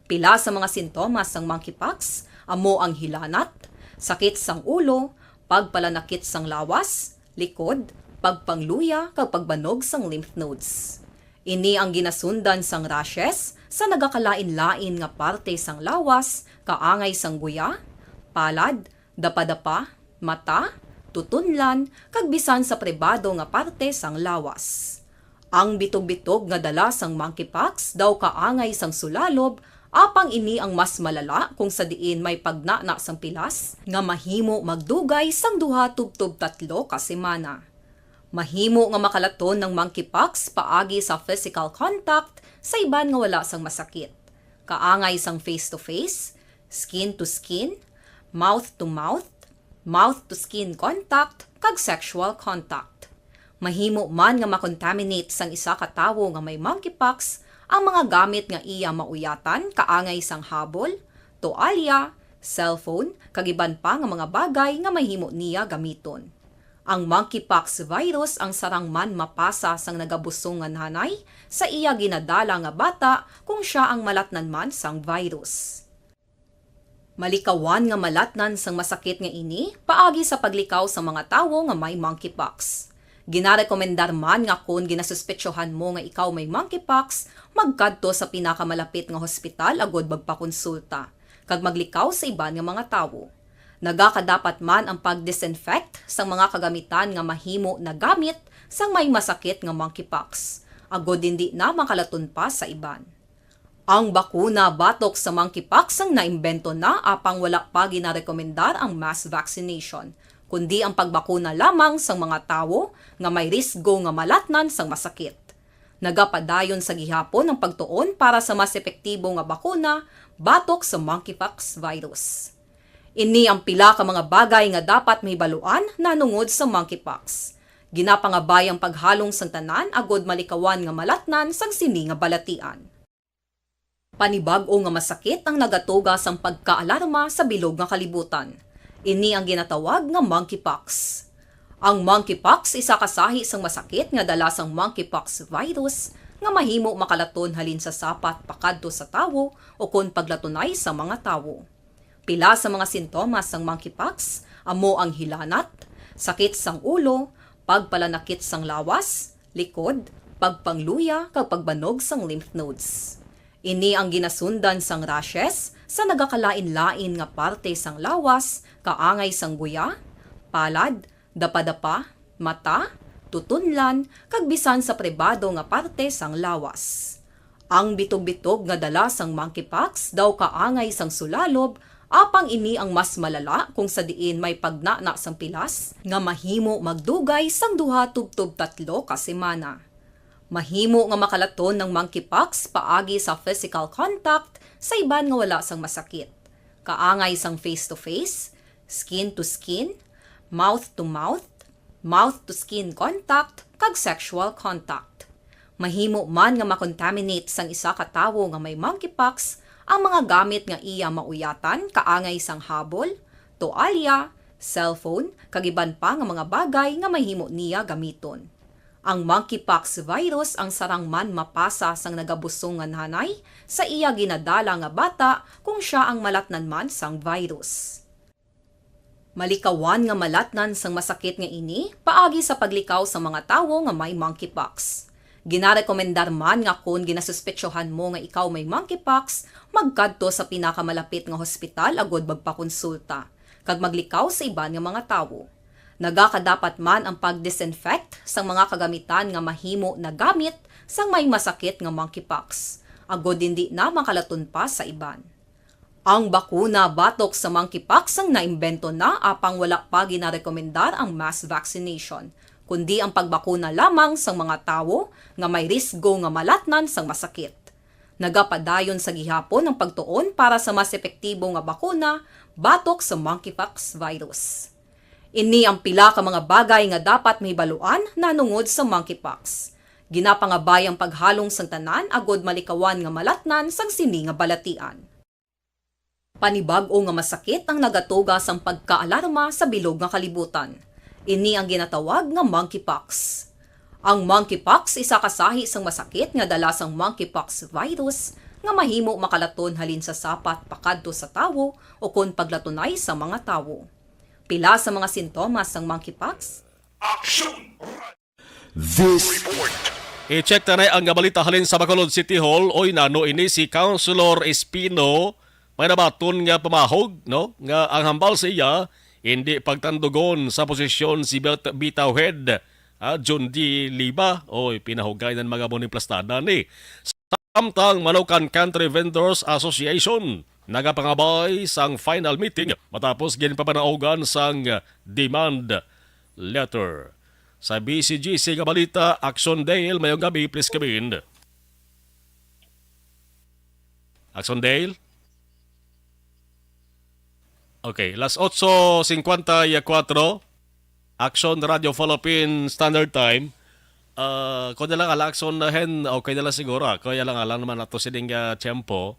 Pila sa mga sintomas sang monkeypox amo ang hilanat, sakit sang ulo, pagpalanakit sang lawas, likod, pagpangluya, kag pagbanog sang lymph nodes. Ini ang ginasundan sang rashes sa nagakalain-lain nga parte sang lawas, kaangay sang guya, palad, dapadapa, mata, tutunlan, kag bisan sa pribado nga parte sang lawas. Ang bitog-bitog nga dala sang monkeypox daw kaangay sang sulalob, apang ini ang mas malala kung sa diin may pagnana sang pilas nga mahimo magdugay sang duha tubtob tatlo ka semana. Mahimo nga makalaton ang monkeypox paagi sa physical contact sa iban nga wala sang masakit, kaangay sang face-to-face, skin-to-skin, mouth-to-mouth, mouth-to-skin contact, kag sexual contact. Mahimo man nga makontaminate sang isa ka tawo nga may monkeypox ang mga gamit nga iya mauyatan, kaangay sang habol, toalya, cellphone, kag iban pa nga mga bagay nga mahimo niya gamiton. Ang monkeypox virus ang sarang man mapasa sang nagabusong nga nanay sa iya ginadala nga bata kung sia ang malatnan man sang virus. Malikawan nga malatnan sang masakit nga ini paagi sa paglikaw sa mga tawo nga may monkeypox. Ginarekomendar man nga kon ginasuspetsohan mo nga ikaw may monkeypox, magkadto sa pinakamalapit nga hospital agud magpakonsulta kag maglikaw sa iban nga mga tawo. Nagakadapat man ang pag-disinfect sang mga kagamitan nga mahimo nagamit sang may masakit nga monkeypox, agud indi na makalaton pa sa iban. Ang bakuna batok sa monkeypox ang naimbento na apang wala pa ginarekomendar ang mass vaccination, kundi ang pagbakuna lamang sang mga tawo nga may risgo nga malatnan sang masakit. Nagapadayon sa gihapon ang pagtuon para sa mas epektibo nga bakuna batok sa monkeypox virus. Ini ang pila ka mga bagay nga dapat mahibaluan nahanungod sa monkeypox. Ginapangabay ang paghalong sang tanan agod malikawan nga malatnan sang sini nga balatian. Panibag-o nga masakit ang nagatuga sang pagkaalarma sa bilog nga kalibutan. Ini ang ginatawag nga monkeypox. Ang monkeypox isa ka sahi sang masakit nga dala sang monkeypox virus nga mahimo makalaton halin sa sapat pakadto sa tawo o kon paglatunay sa mga tawo. Pila sa mga sintomas sang monkeypox amo ang hilanat, sakit sang ulo, pagpalanakit sang lawas, likod, pagpangluya, kag pagbanog sang lymph nodes. Ini ang ginasundan sang rashes sa nagakalain-lain nga parte sang lawas, kaangay sang guya, palad, dapadapa, mata, tutunlan, kag bisan sa pribado nga parte sang lawas. Ang bitog-bitog nga dala sang monkeypox daw kaangay sang sulalob, apang ini ang mas malala kung sa diin may pagnana sang pilas nga mahimo magdugay sang duha tubtob tatlo ka semana. Mahimo nga makalaton ang monkeypox paagi sa physical contact sa iban nga wala sang masakit, kaangay sang face-to-face, skin-to-skin, mouth-to-mouth, mouth-to-skin contact, kag sexual contact. Mahimo man nga makontaminate sang isa ka tawo nga may monkeypox ang mga gamit nga iya mauyatan, kaangay sang habol, toalya, cellphone, kag iban pa nga mga bagay nga mahimo niya gamiton. Ang monkeypox virus ang sarang man mapasa sang nagabusong nga nanay sa iya ginadala nga bata kung sia ang malatnan man sang virus. Malikawan nga malatnan sang masakit nga ini paagi sa paglikaw sa mga tawo nga may monkeypox. Ginarekomendar man nga kon ginasuspetsohan mo nga ikaw may monkeypox, magkadto sa pinakamalapit nga hospital agud magpakonsulta kag maglikaw sa iban nga mga tawo. Nagakadapat man ang pag-disinfect sang mga kagamitan nga mahimo nagamit sang may masakit nga monkeypox, agud indi na makalaton pa sa iban. Ang bakuna batok sa monkeypox ang naimbento na, apang wala pa ginarekomendar ang mass vaccination, kundi ang pagbakuna lamang sang mga tawo nga may risgo nga malatnan sang masakit. Nagapadayon sa gihapon ang pagtuon para sa mas epektibo nga bakuna batok sa monkeypox virus. Ini ang pila ka mga bagay nga dapat mahibaluan nahanungod sa monkeypox. Ginapangabay ang paghalong sang tanan agud malikawan nga malatnan sang sini nga balatian. Panibag-o nga masakit ang nagatuga sang pagkaalarma sa bilog nga kalibutan. Ini ang ginatawag nga monkeypox. Ang monkeypox isa ka sahi sang masakit nga dala sang monkeypox virus nga mahimo makalaton halin sa sapat pakadto sa tawo o kon paglatunay sa mga tawo. Pila sa mga sintomas sang monkeypox? This I-check ta na ang balita halin sa Bacolod City Hall. Oy, nano ini si Councilor Espino may nabaton nga pamahog, no? Nga ang hambal sa iya, hindi pagtandugon sa posisyon si Bit- Bitaw Head, ah, John D. Liba. Oy, pinahugay ng mga muni plastada ni. Samtang Manukan Country Vendors Association nagapangabay sang final meeting matapos ginpamanaogan sang demand letter. Sa B C G C nga balita, Action Dale, mayong gabi, please come in. Action Dale? Okay, las otso cincuenta y cuatro. Action Radio Philippine Standard Time. Ah, kung na lang ala, Action, ah, Hen, okay na lang siguro, ah. Kaya lang alang naman ato sining, ah, tiyempo,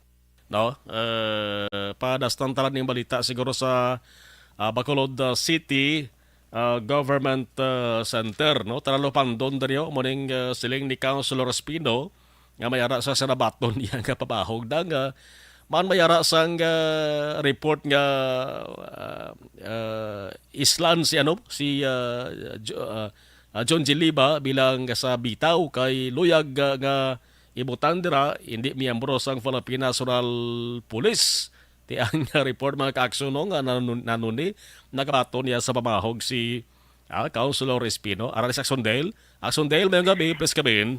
no? Eh, padastan talan ning balita siguro sa, ah, Bacolod, ah, City, ah, Government, ah, Center, no? Tara lupandon diri, oh, muning, ah, siling ni Councilor Espino nga may ara sa sinabaton niya nga pabahog na nga man may ara sang, ah, report nga, ah, ah, islan si, ano, si, ah, Jo- ah, ah, John G. Liba bilang sa bitaw kay luyag, ah, nga ibutan dira, hindi miyembro sang Philippine National Police. Ti ang report, mga ka-aksyon, no, nga nanun- nanuni nakabaton niya sa pamahog si, ah, Councilor Espino. Ara ni si Action Dale. Action Dale, mayong gabi, please come in.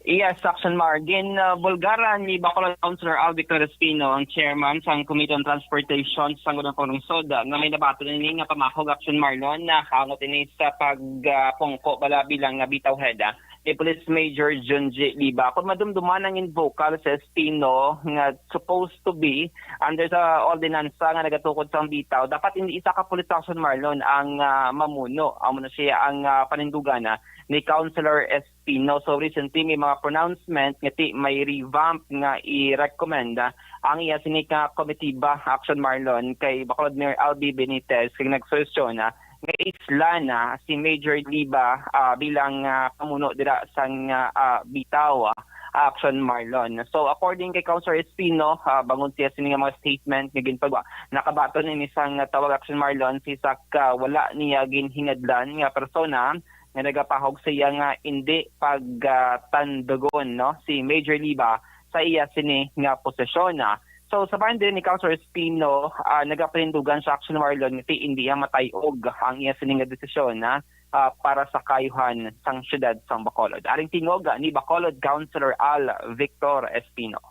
Yes, Action Mar. Gin uh, bulgaran ni Bacolod Councilor Alvin Crespino, ang chairman sang Committee on Transportation sa Sangguniang Panglungsod, uh, nga may nabaton ini nga pamahog, Action Mar, no, na hangot ini sa pagpungko bala bilang nga bitaw head, ah, kay Police Major Junji Liba. Kung madumduman ang invocal sa Espino nga supposed to be under sa ordinansa nga nagatukod sang bitaw, dapat hindi isa ka police, Action Marlon, ang ah, mamuno. Amo na siya ang ah, panindugan ah, ni Councilor Espino. So recently may mga pronouncement nga ti may revamp nga i-recommend ah, ang iya sini ka komitiba, Action Marlon, kay Bacolod Mayor Albi Benitez kay nagsuhestyon ah, nga islan na si Major Liba ah, bilang ah, pamuno dira sang ah, ah, bitaw ah, Action Marlon. So according kay Councilor Espino, ah, bangon siya sini nga mga statement nga ginpagwa, nakabaton ini sang tawag, Action Marlon, si sa ka wala niya ginhingadlan nga persona nga nagapahog sa iya nga indi pagtandugon, no, si Major Liba sa iya sini nga posisyon. So sa bahin diri ni Councilor Espino, ah, nagapanindugan sa, Action Marlon, nga ti indi iya matay-og ang iya sini nga desisyon ah, ah, para sa kaayuhan sang siyudad sang Bacolod. Aring tingog ni Bacolod Councilor Al Victor Espino.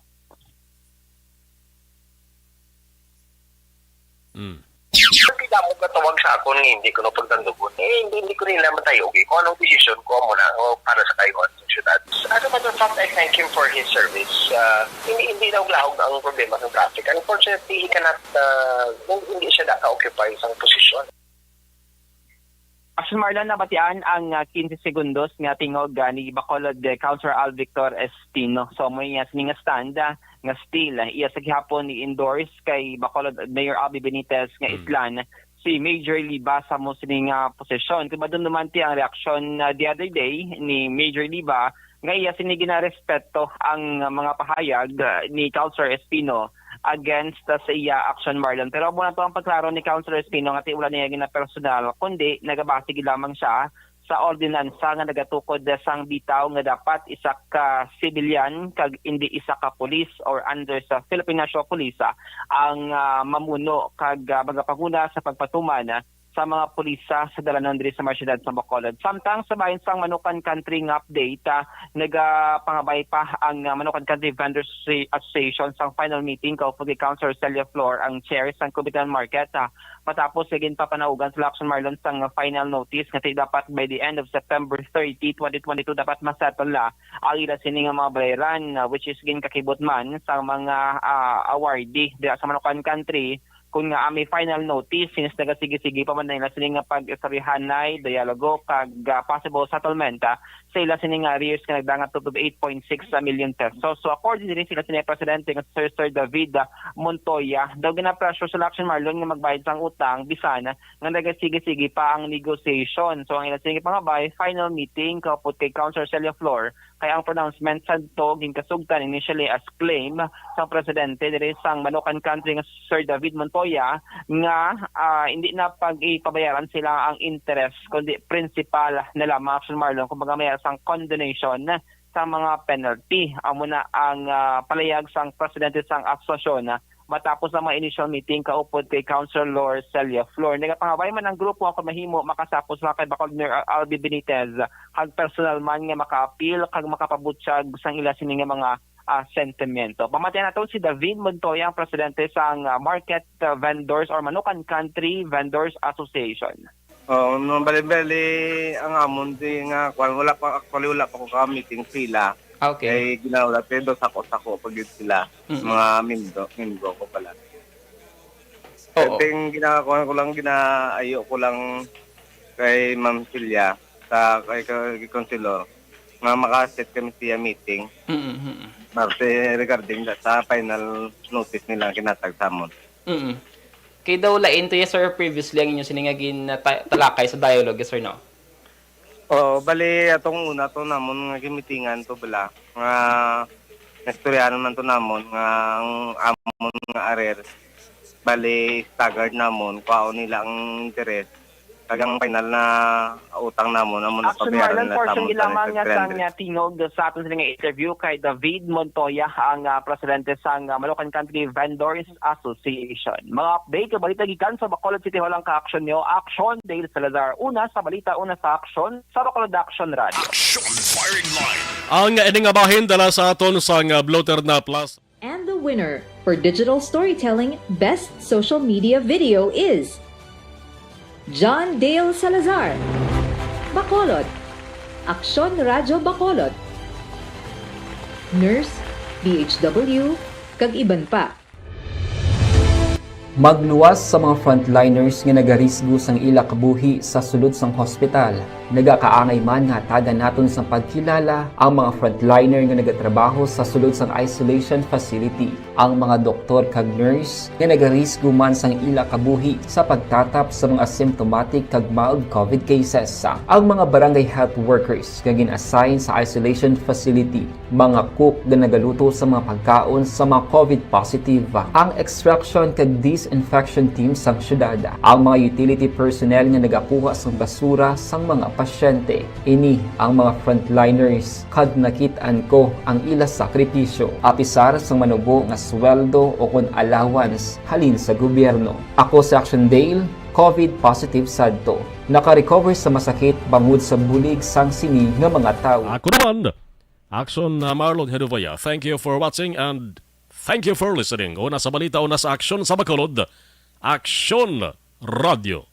Mm. Hindi na mo katawag sa akon nga hindi ko na pagtandugon. Eh, hindi, hindi ko nila matayog eh. Kung anong desisyon ko mo na o para sa kaayuhan sa syudad. As a matter of fact, I thank him for his service. Ah, hindi, hindi na uglahog ang problema ng traffic. Unfortunately, he cannot, ah, hindi, hindi siya naka-occupy sa posisyon. Action Marlon, nabatian ang ah, quince segundos nga tingog ah, ni Bacolod eh, Councilor Al Victor Espino. So mo niya sini nga stand ah, nga still ah, iya sa gihapon ni endorse kay Bacolod Mayor Abby Benitez nga Mm. islan si Major Liba sa mo sini nga posisyon. Kung madumduman ti ang reaksyon ah, the other day ni Major Liba nga iya sini ginarespeto ang ah, mga pahayag ah, ni Councilor Espino against ah, sa iya, Action Marlon. Pero muna to ang pagklaro ni Councilor Espino nga ti wala niya ginapersonal, kundi nagabase gid lamang siya sa ordinansa nga nagatukod sang bitaw nga dapat isa ka civilian kag indi isa ka pulis or under sa Philippine National Police ah, ang ah, mamuno kag ah, magapanguna sa pagpatuman ah, sa mga pulis ah, sa dalanon diri sa mga syudad sa Bacolod. Samtang sa bahin sang Manukan Country nga update, ah, nagapangabay pa ang ah, Manukan Country Vendors Associ- Association sang final meeting kaupod kay Councilor Celia Flor, ang chair sang Committee on Market, ah, matapos sa ginpapanaugan sa Action Marlon sang final notice nga ti dapat by the end of September thirty, twenty twenty-two, dapat masettle na ang ila sini nga mga bayaran, ah, which is ginkakibot man sa mga ah, awardee dira sa Manukan Country, kun nga may final notice since nagasige-sige pa man nila sini nga pag-istoryahanay, dialogo kag ah, possible settlement ah, sa ila sini nga arrears nga nagdangat to eight point six million pesos. So according diri sila sini presidente nga si Sir Sir David ah, Montoya, daw gina-pressure sa Action Marlon nga magbayad sang utang bisan nga nagasige-sige pa ang negotiation. So ang ila sini pangabay, final meeting kaupod kay Councilor Celia Flor, kay ang pronouncement sadto ginkasugtan initially as claim sang presidente diri sang Manukan Country nga si Sir David Montoya nga ah, hindi na pag-ipabayaran sila ang interest kundi principal na lamang, Action Marlon, kumbaga may sang condonation sa mga penalty. Amo na ang ah, palayag sang presidente sang asosasyon ah, matapos ang mga initial meeting kaupod kay Councilor Celia Flor. Nagapangabay man ang grupo nga kung mahimo makasapos na kay Bacolod Mayor Albi Benitez kag personal man nga makaapil kag makapabutyag sang ila sini nga mga ah, sentimento. Pamatian nato si David Montoya, ang presidente sang ah, Market ah, Vendors or Manukan Country Vendors Association. Oh, no, bali-bali ang amon di nga kwan, wala pa, actually wala pa ko ka meeting sila. Okay. Kay ginawa pero sako-sako pa gyud sila, Mm. mga miyembro, miyembro ko pala. Oo. Ting ginakuan ko lang, ginaayo ko lang kay Ma'am Celia sa kay, kay Councilor nga maka-set kami siya meeting Mm, mm, mm. Martes regarding sa, sa final notice nila ginatag sa amon. Mm. Kay daw lain to, yes, sir, previously ang inyo sini nga ginatalakay sa dialogue, yes, sir, no? Oh, bali atong una to namon nga gimitingan to bala nga naistoryahan man to namon nga ang amon nga arrears bali staggered namon, kuhaon nila ang interest, kag ang final na utang namon amo na Action pabayaran Marlon, nila sa portion amon lamang sa nga sang three hundred. ah, tingog sa aton sini nga interview kay David Montoya, ang ah, presidente sang ah, Manukan Country Vendors Association. Mga update o balita gikan sa Bacolod City Hall ang kaaksyon niyo. Action, Dale Salazar. Una sa balita, una sa aksyon, sa Bacolod Action Radio. Action Firing Line. Ang ini nga bahin dala sa aton sang Bloterna Plus. And the winner for digital storytelling best social media video is John Dale Salazar, Bacolod. Aksyon Radyo Bacolod, nurse, D H W, kag iban pa. Magluwas sa mga frontliners nga nagarisgo sang ila kabuhi sa sulod sang hospital. Nagakaangay man nga hatagan naton sang pagkilala ang mga frontliner nga nagatrabaho sa sulod sang isolation facility, ang mga doktor kag nurse nga nagarisgo man sang ila kabuhi sa pagtatap sa mga symptomatic kag mild COVID cases, ang mga barangay health workers nga gin-assign sa isolation facility, mga cook nga nagaluto sa mga pagkaon sa mga COVID positive, ang extraction kag disinfection team sang syudad, ang mga utility personnel nga nagakuha sang basura sang mga pasyente. Ini ang mga frontliners kag nakit-an ko ang ila sakripisyo. Apisar sang manubo nga sweldo o kon allowance halin sa gobyerno. Ako si Action Dale, COVID positive sadto. Naka-recover sa masakit bangod sa bulig sang sini nga mga tawo. Ako naman, Action uh, Marlon Hedovaya. Thank you for watching and thank you for listening. Una sa balita, una sa aksyon sa Bacolod, Aksyon Radyo.